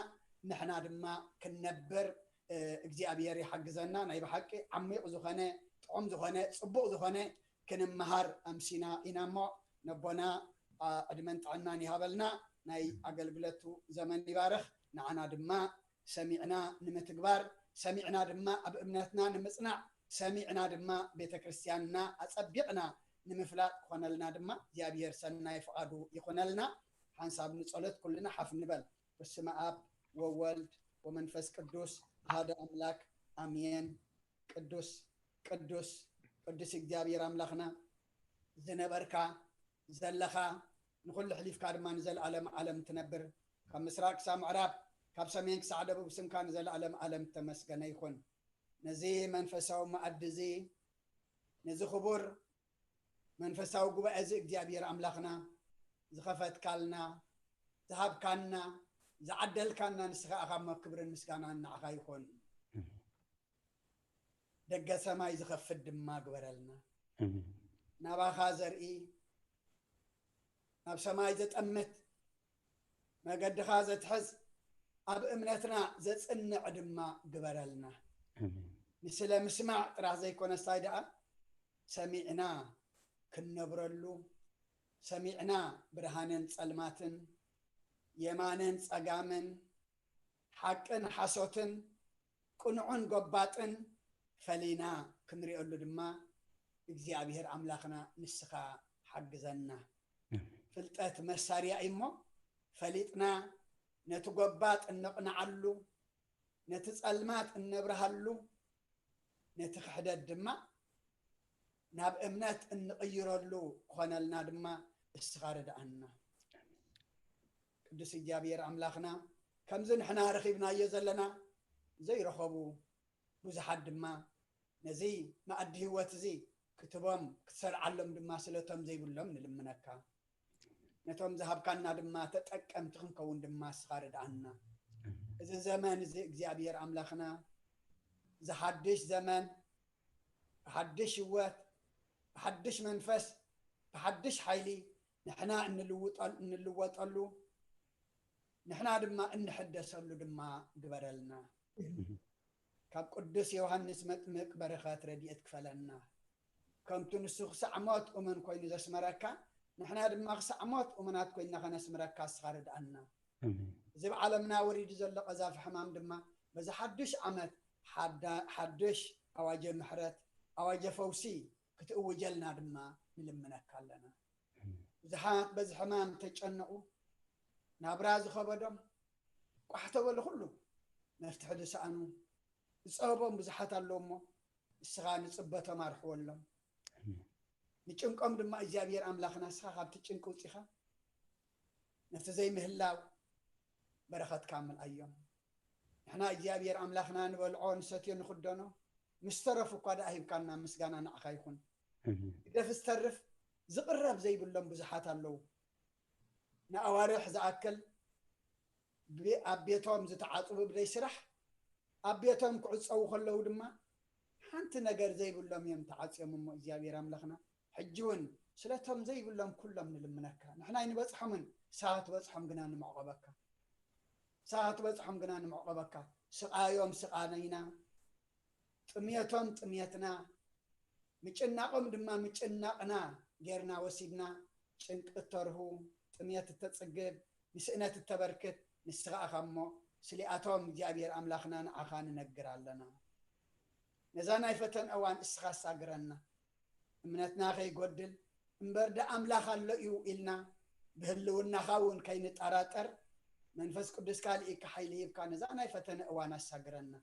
ንሕና ድማ ክንነብር እ፣ እግዚኣብሔር ይሓግዘና። ናይ ብሓቂ ዓሚቕ ዝኾነ ጥዑም ዝኾነ ጽቡቕ ዝኾነ ክንመሃር ኣምሲና ኢና እሞ ነቦና አ፣ ዕድመን ጥዕናን ይሃበልና። ናይ ኣገልግለቱ ዘመን ይባርኽ። ንዓና ድማ ሰሚዕና ንምትግባር ሰሚዕና ድማ ኣብ እምነትና ንምጽናዕ ሰሚዕና ድማ ቤተ ክርስቲያንና ኣጸቢቕና ንምፍላጥ ክኾነልና ድማ እግዚኣብሔር ሰናይ ፍቓዱ ይኹነልና። ሓንሳብ ንጸሎት ኩልና ሓፍ ንበል። በስመ ኣብ ወወልድ ወመንፈስ ቅዱስ ኣሃደ ኣምላክ ኣሜን። ቅዱስ ቅዱስ ቅዱስ እግዚኣብሔር ኣምላኽና ዝነበርካ ዘለኻ ንኹሉ ሕሊፍካ ድማ ንዘለኣለም ዓለም ትነብር ካብ ምስራቅ ክሳብ ምዕራብ ካብ ሰሜን ክሳዕ ደቡብ ስምካ ንዘለኣለም ዓለም ተመስገነ ይኹን። ነዚ መንፈሳዊ መኣዲ እዚ ነዚ ክቡር መንፈሳዊ ጉባኤ እዚ እግዚኣብሔር ኣምላኽና ዝኸፈትካልና ዝሃብካና ዝዓደልካና ንስኻ ኢኻ እሞ ክብርን ምስጋናን ንዓኻ ይኹን። ደገ ሰማይ ዝኸፍት ድማ ግበረልና። ኣሜን። ናባኻ ዘርኢ፣ ናብ ሰማይ ዘጠምት፣ መገድኻ ዘትሕዝ፣ ኣብ እምነትና ዘጽንዕ ድማ ግበረልና። ኣሜን። ንስለ ምስማዕ ጥራሕ ዘይኮነስ እንታይ ደኣ ሰሚዕና ክንነብረሉ፣ ሰሚዕና ብርሃንን ጸልማትን፣ የማንን ጸጋምን፣ ሓቅን ሓሶትን፣ ቅኑዕን ጎባጥን ፈሊና ክንሪኦሉ ድማ እግዚኣብሔር ኣምላኽና ንስኻ ሓግዘና። ፍልጠት መሳርያ እዩ እሞ ፈሊጥና ነቲ ጎባጥ እነቕንዓሉ፣ ነቲ ጸልማት እነብርሃሉ፣ ነቲ ክሕደት ድማ ናብ እምነት እንቕይረሉ ክኾነልና ድማ እስኻ ርድኣና። ቅዱስ እግዚኣብሔር ኣምላኽና ከምዚ ንሕና ረኺብናዮ ዘለና ዘይረኸቡ ብዙሓት ድማ ነዚ መኣዲ ህይወት እዚ ክትቦም ክትሰርዓሎም ድማ ስለቶም ዘይብሎም ንልምነካ። ነቶም ዝሃብካና ድማ ተጠቀምቲ ክንከውን ድማ እስኻ ርድኣና። እዚ ዘመን እዚ እግዚኣብሔር ኣምላኽና ዝሓድሽ ዘመን፣ ብሓድሽ ህይወት፣ ብሓድሽ መንፈስ፣ ብሓድሽ ሓይሊ ንሕና እንልውጠል- እንልወጠሉ፣ ንሕና ድማ እንሕደሰሉ ድማ ግበረልና። ካብ ቅዱስ ዮሃንስ መጥምቅ በረኸት ረድኤት ክፈለና። ከምቲ ንሱ ክሳዕ ሞት እሙን ኮይኑ ዘስመረካ፣ ንሕና ድማ ክሳዕ ሞት እሙናት ኮይንና ከነስምረካ እስኻ ርድኣና። ኣሜን። እዚ ኣብ ዓለምና ወሪዱ ዘሎ ቀዛፊ ሕማም ድማ በዚ ሓድሽ ዓመት ሓዳ- ሓድሽ ኣዋጀ ምሕረት ኣዋጀ ፈውሲ ክትእውጀልና ድማ ንልምነካ ኣለና። ብዙሓት በዚ ሕማም ተጨነቑ፣ ናብራ ዝኸበዶም ቋሕ ተበሉ፣ ኩሉ መፍትሒ ዝሰኣኑ ዝጸበቦም ብዙሓት ኣለዉ እሞ ንስኻ ንጽበቶም ኣርሕወሎም። ንጭንቆም ድማ እግዚኣብሔር ኣምላኽና ንስኻ ካብቲ ጭንቂ ውጺኻ ነቲ ዘይምህላው በረኸትካ ምልኣዮም። ንሕና እግዚኣብሔር ኣምላኽና ንበልዖ ንሰትዮ ንኽደኖ ምስ ተረፉ እኳ ደኣ ሂብካና ምስጋና ንዓኻ ይኹን። ግደፍ ዝተርፍ ዝቕረብ ዘይብሎም ብዙሓት ኣለዉ። ንኣዋርሕ ዝኣክል ብ- ኣብ ቤቶም ዝተዓጽቡ ብደይ ስራሕ ኣብ ቤቶም ክዕጸዉ ከለዉ ድማ ሓንቲ ነገር ዘይብሎም እዮም ተዓጽዮም እሞ እግዚኣብሔር ኣምላኽና ሕጂ እውን ስለቶም ዘይብሎም ኩሎም ንልምነካ። ንሕና ኣይንበጽሖምን፣ ንስኻ ትበጽሖም ግና ንምዕቆበካ። ንስኻ ትበጽሖም ግና ንምዕቆበካ። ስቓዮም ስቓና ኢና፣ ጥምየቶም ጥምየትና፣ ምጭናቖም ድማ ምጭናቕና ጌርና ወሲድና። ጭንቂ እተርሁ፣ ጥምየት እተጽግብ፣ ንስእነት እተበርክት ንስኻ ኢኻ እሞ ስሊኣቶም እግዚኣብሔር ኣምላኽና ንዓኻ ንነግር ኣለና። ነዛ ናይ ፈተን እዋን እስኻ ኣሳግረና። እምነትና ከይጎድል እምበር ዳ ኣምላኽ ኣሎ እዩ ኢልና ብህልውናኻ እውን ከይንጠራጠር መንፈስ ቅዱስካ ልኢካ ሓይሊ ሂብካ ነዛ ናይ ፈተነ እዋን ኣሳግረና።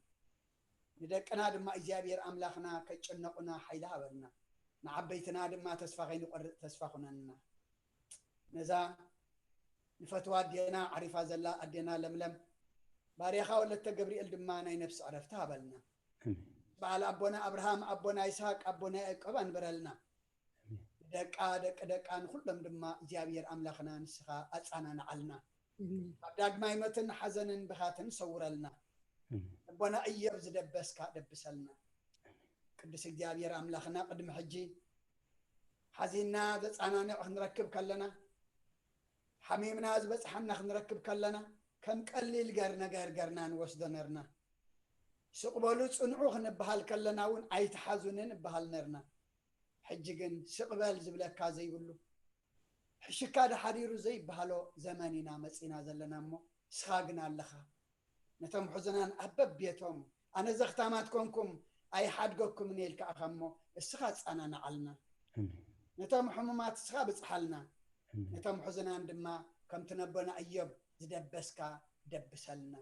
ንደቅና ድማ እግዚኣብሔር ኣምላኽና ከይጨነቑና ሓይሊ ሃበልና። ንዓበይትና ድማ ተስፋ ከይንቆርጥ ተስፋ ኩነና። ነዛ ንፈትዋ ኣዴና ዓሪፋ ዘላ ኣዴና ለምለም ባርያኻ ወለተ ገብርኤል ድማ ናይ ነፍሲ ዕረፍቲ ሃበልና። በዓል ኣቦና ኣብርሃም ኣቦና ይስሃቅ ኣቦና ያዕቆብ ኣንብረልና። ደቃ ደቂ ደቃ ንኩሎም ድማ እግዚኣብሔር ኣምላኽና ንስኻ ኣጻናንዓልና። ካብ ዳግማይ መትን ሓዘንን ብኻትን ሰውረልና። ኣቦና እዮብ ዝደበስካ ደብሰልና። ቅዱስ እግዚኣብሔር ኣምላኽና ቅድሚ ሕጂ ሓዚንና ዘጻናንዕ ክንረክብ ከለና ሓሚምና ዝበጽሓና ክንረክብ ከለና ከም ቀሊል ገር ነገር ገርና ንወስዶ ነርና። ስቕ በሉ ጽንዑ ክንበሃል ከለና እውን ኣይትሓዙኒ ንበሃል ነርና። ሕጂ ግን ስቕ በል ዝብለካ ዘይብሉ ሕሽካ ድሓዲሩ ዘይበሃሎ ዘመን ኢና መጺና ዘለና እሞ ንስኻ ግን ኣለኻ። ነቶም ሕዙናን ኣብ በቤቶም ኣነ ዘኽታማት ኮንኩም ኣይሓድገኩምን ኢልካ ኢኻ እሞ እስኻ ጸናንዓልና። ነቶም ሕሙማት እስኻ ብጽሓልና። ነቶም ሕዙናን ድማ ከምቲ ነቦና እዮብ ዝደበስካ ደብሰልና።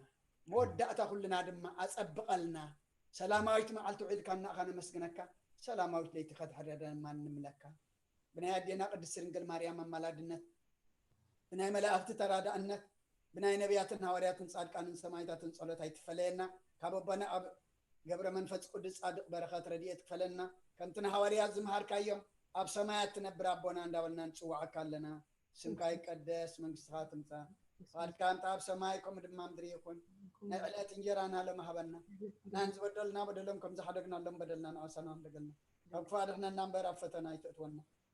መወዳእታ ኩልና ድማ ኣጸብቐልና። ሰላማዊት መዓልቲ ውዒልካና ኢኻ ነመስግነካ። ሰላማዊት ለይቲ ከድሕረና ድማ ንምለካ። ብናይ ኣዴና ቅድስት ድንግል ማርያም ኣማላድነት፣ ብናይ መላእኽቲ ተራዳእነት፣ ብናይ ነቢያትን ሃዋርያትን ጻድቃንን ሰማዕታትን ጸሎት ኣይትፈለየና። ካብ ኣቦና ኣብ ገብረ መንፈስ ቅዱስ ጻድቕ በረኸት ረድኤት ክፈለና። ከምቲ ንሃዋርያት ዝመሃርካዮም ኣብ ሰማያት ትነብር ኣቦና እንዳበልና ንጽውዓካ ኣለና። ስምካ ይቀደስ፣ መንግስትኻ ትምጻእ፣ ፍቓድካ እንተ ኣብ ሰማይ ከምኡ ድማ ምድሪ ይኹን። ናይ ዕለት እንጀራና ሎሚ ሃበና። ናን ዝበደሉና በደሎም ከም ዝሓደግናሎም በደልና ንኣሳና ንደገልና። ካብ ክፉእ ኣድሕነና እምበር ኣብ ፈተና ኣይተእትወና።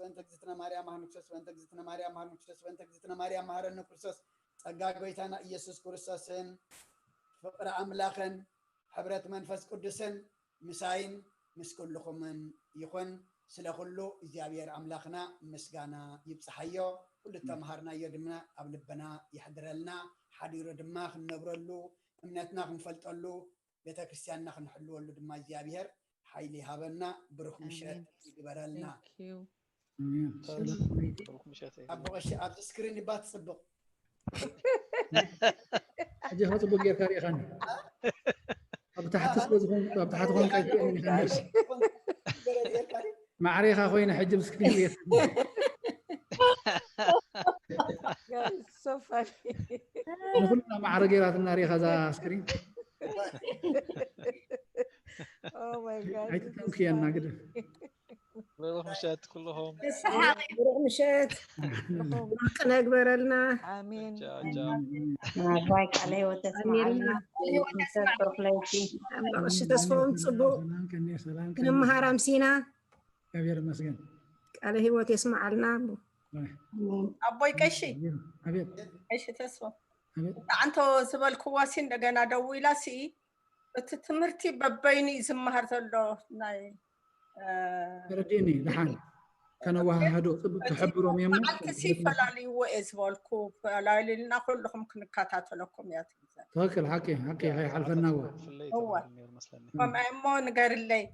በእንተ እግዝእትነ ማርያም መሃረነ ክርስቶስ በእንተ እግዝእትነ ማርያም መሃረነ ክርስቶስ በእንተ እግዝእትነ ማርያም መሃረነ ክርስቶስ ጸጋ ጎይታና ኢየሱስ ክርስቶስን ፍቕሪ ኣምላኽን ሕብረት መንፈስ ቅዱስን ምሳይን ምስ ኩልኹምን ይኹን። ስለ ኩሉ እግዚኣብሔር ኣምላኽና ምስጋና ይብጽሓዮ። ኩሉ እተምሃርናዮ ድማ ኣብ ልብና ይሕድረልና፣ ሓዲሩ ድማ ክንነብረሉ፣ እምነትና ክንፈልጠሉ፣ ቤተ ክርስቲያንና ክንሕልወሉ ድማ እግዚኣብሔር ሓይሊ ይሃበና። ብሩኽ ምሸት ይግበረልና። ኣቦ ቀሺ ኣብዚ ስክሪን ይባ ትጽብቕ። ሕጂ ከ ጽቡቅ ጌርካ ርኢኻኒ። ኣብ ታሕቲ ስለ ዝኾንኩ፣ ኣብ ታሕቲ ኮንካ ኣይትርእየኒ ኢኻ ነብሲ። ማዕረ ኢኻ ኮይነ ሕጂ ኣብ ስክሪን ርኢኻኒ። ንኹልና ማዕረ ጌራትና ርኢኻ እዛ ስክሪን። ኣይትተንክየና ግደፍ። ብሩኽ ምሸት ኩልኹም። ብሩኽ ምሸት። ብሩኽ ቅነ ግበረልና። ኣሜን። ቻው፣ ቻው። ኣሜን። ቃለ ህይወት የስምዓልና። ምሸት ብሩኽ ለይቲ። ቀሺ ተስፎም ጽቡቕ ሰላም ከኔ፣ ሰላም ከኔ። ክንመሃር ኣምሲና። እግዚኣብሔር ይመስገን። ቃለ ህይወት የስምዓልና። ኣቦይ ቀሺ። ኣቤት። ቀሺ ተስፎም። ኣቤት። ኣንቶ ዝበልክዋ ሲ እንደገና ደዊላ ሲ እቲ ትምህርቲ በበይኑ እዩ ዝመሃር ዘሎ። ናይ ተረዲእኒ። ደሓን ከነወሃህዶ ጽቡቅ ትሕብሮም እዮም። መዓልቲ ሲ ፈላልይዎ እየ ዝበልኩ። ፈላልዩልና ኩልኹም ክንከታተለኩም እያ ትብል። ትኽክል። ሓቂ ሓቂ። ከይሓልፈና እዋ። ከምኣ እሞ ንገርለይ።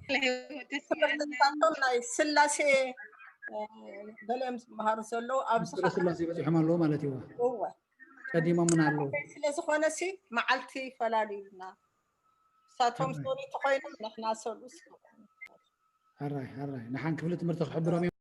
ትምህርትታቶም ናይ ስላሴ ገሊኦም ዝመሃሩ ዘለዉ ኣብዚ ስላሴ በፂሖም ኣለዉ ማለት እዩ። እወ። ቀዲሞምና ኣለዉ። ስለ ዝኾነ ሲ መዓልቲ ፈላልዩልና። ንሳቶም ሰሉስ ኮይኖም ንሕና ሰሉስ። ሕራይ ሕራይ። ንሓን ክፍሊ ትምህርቲ ክሕብሮም እዮም።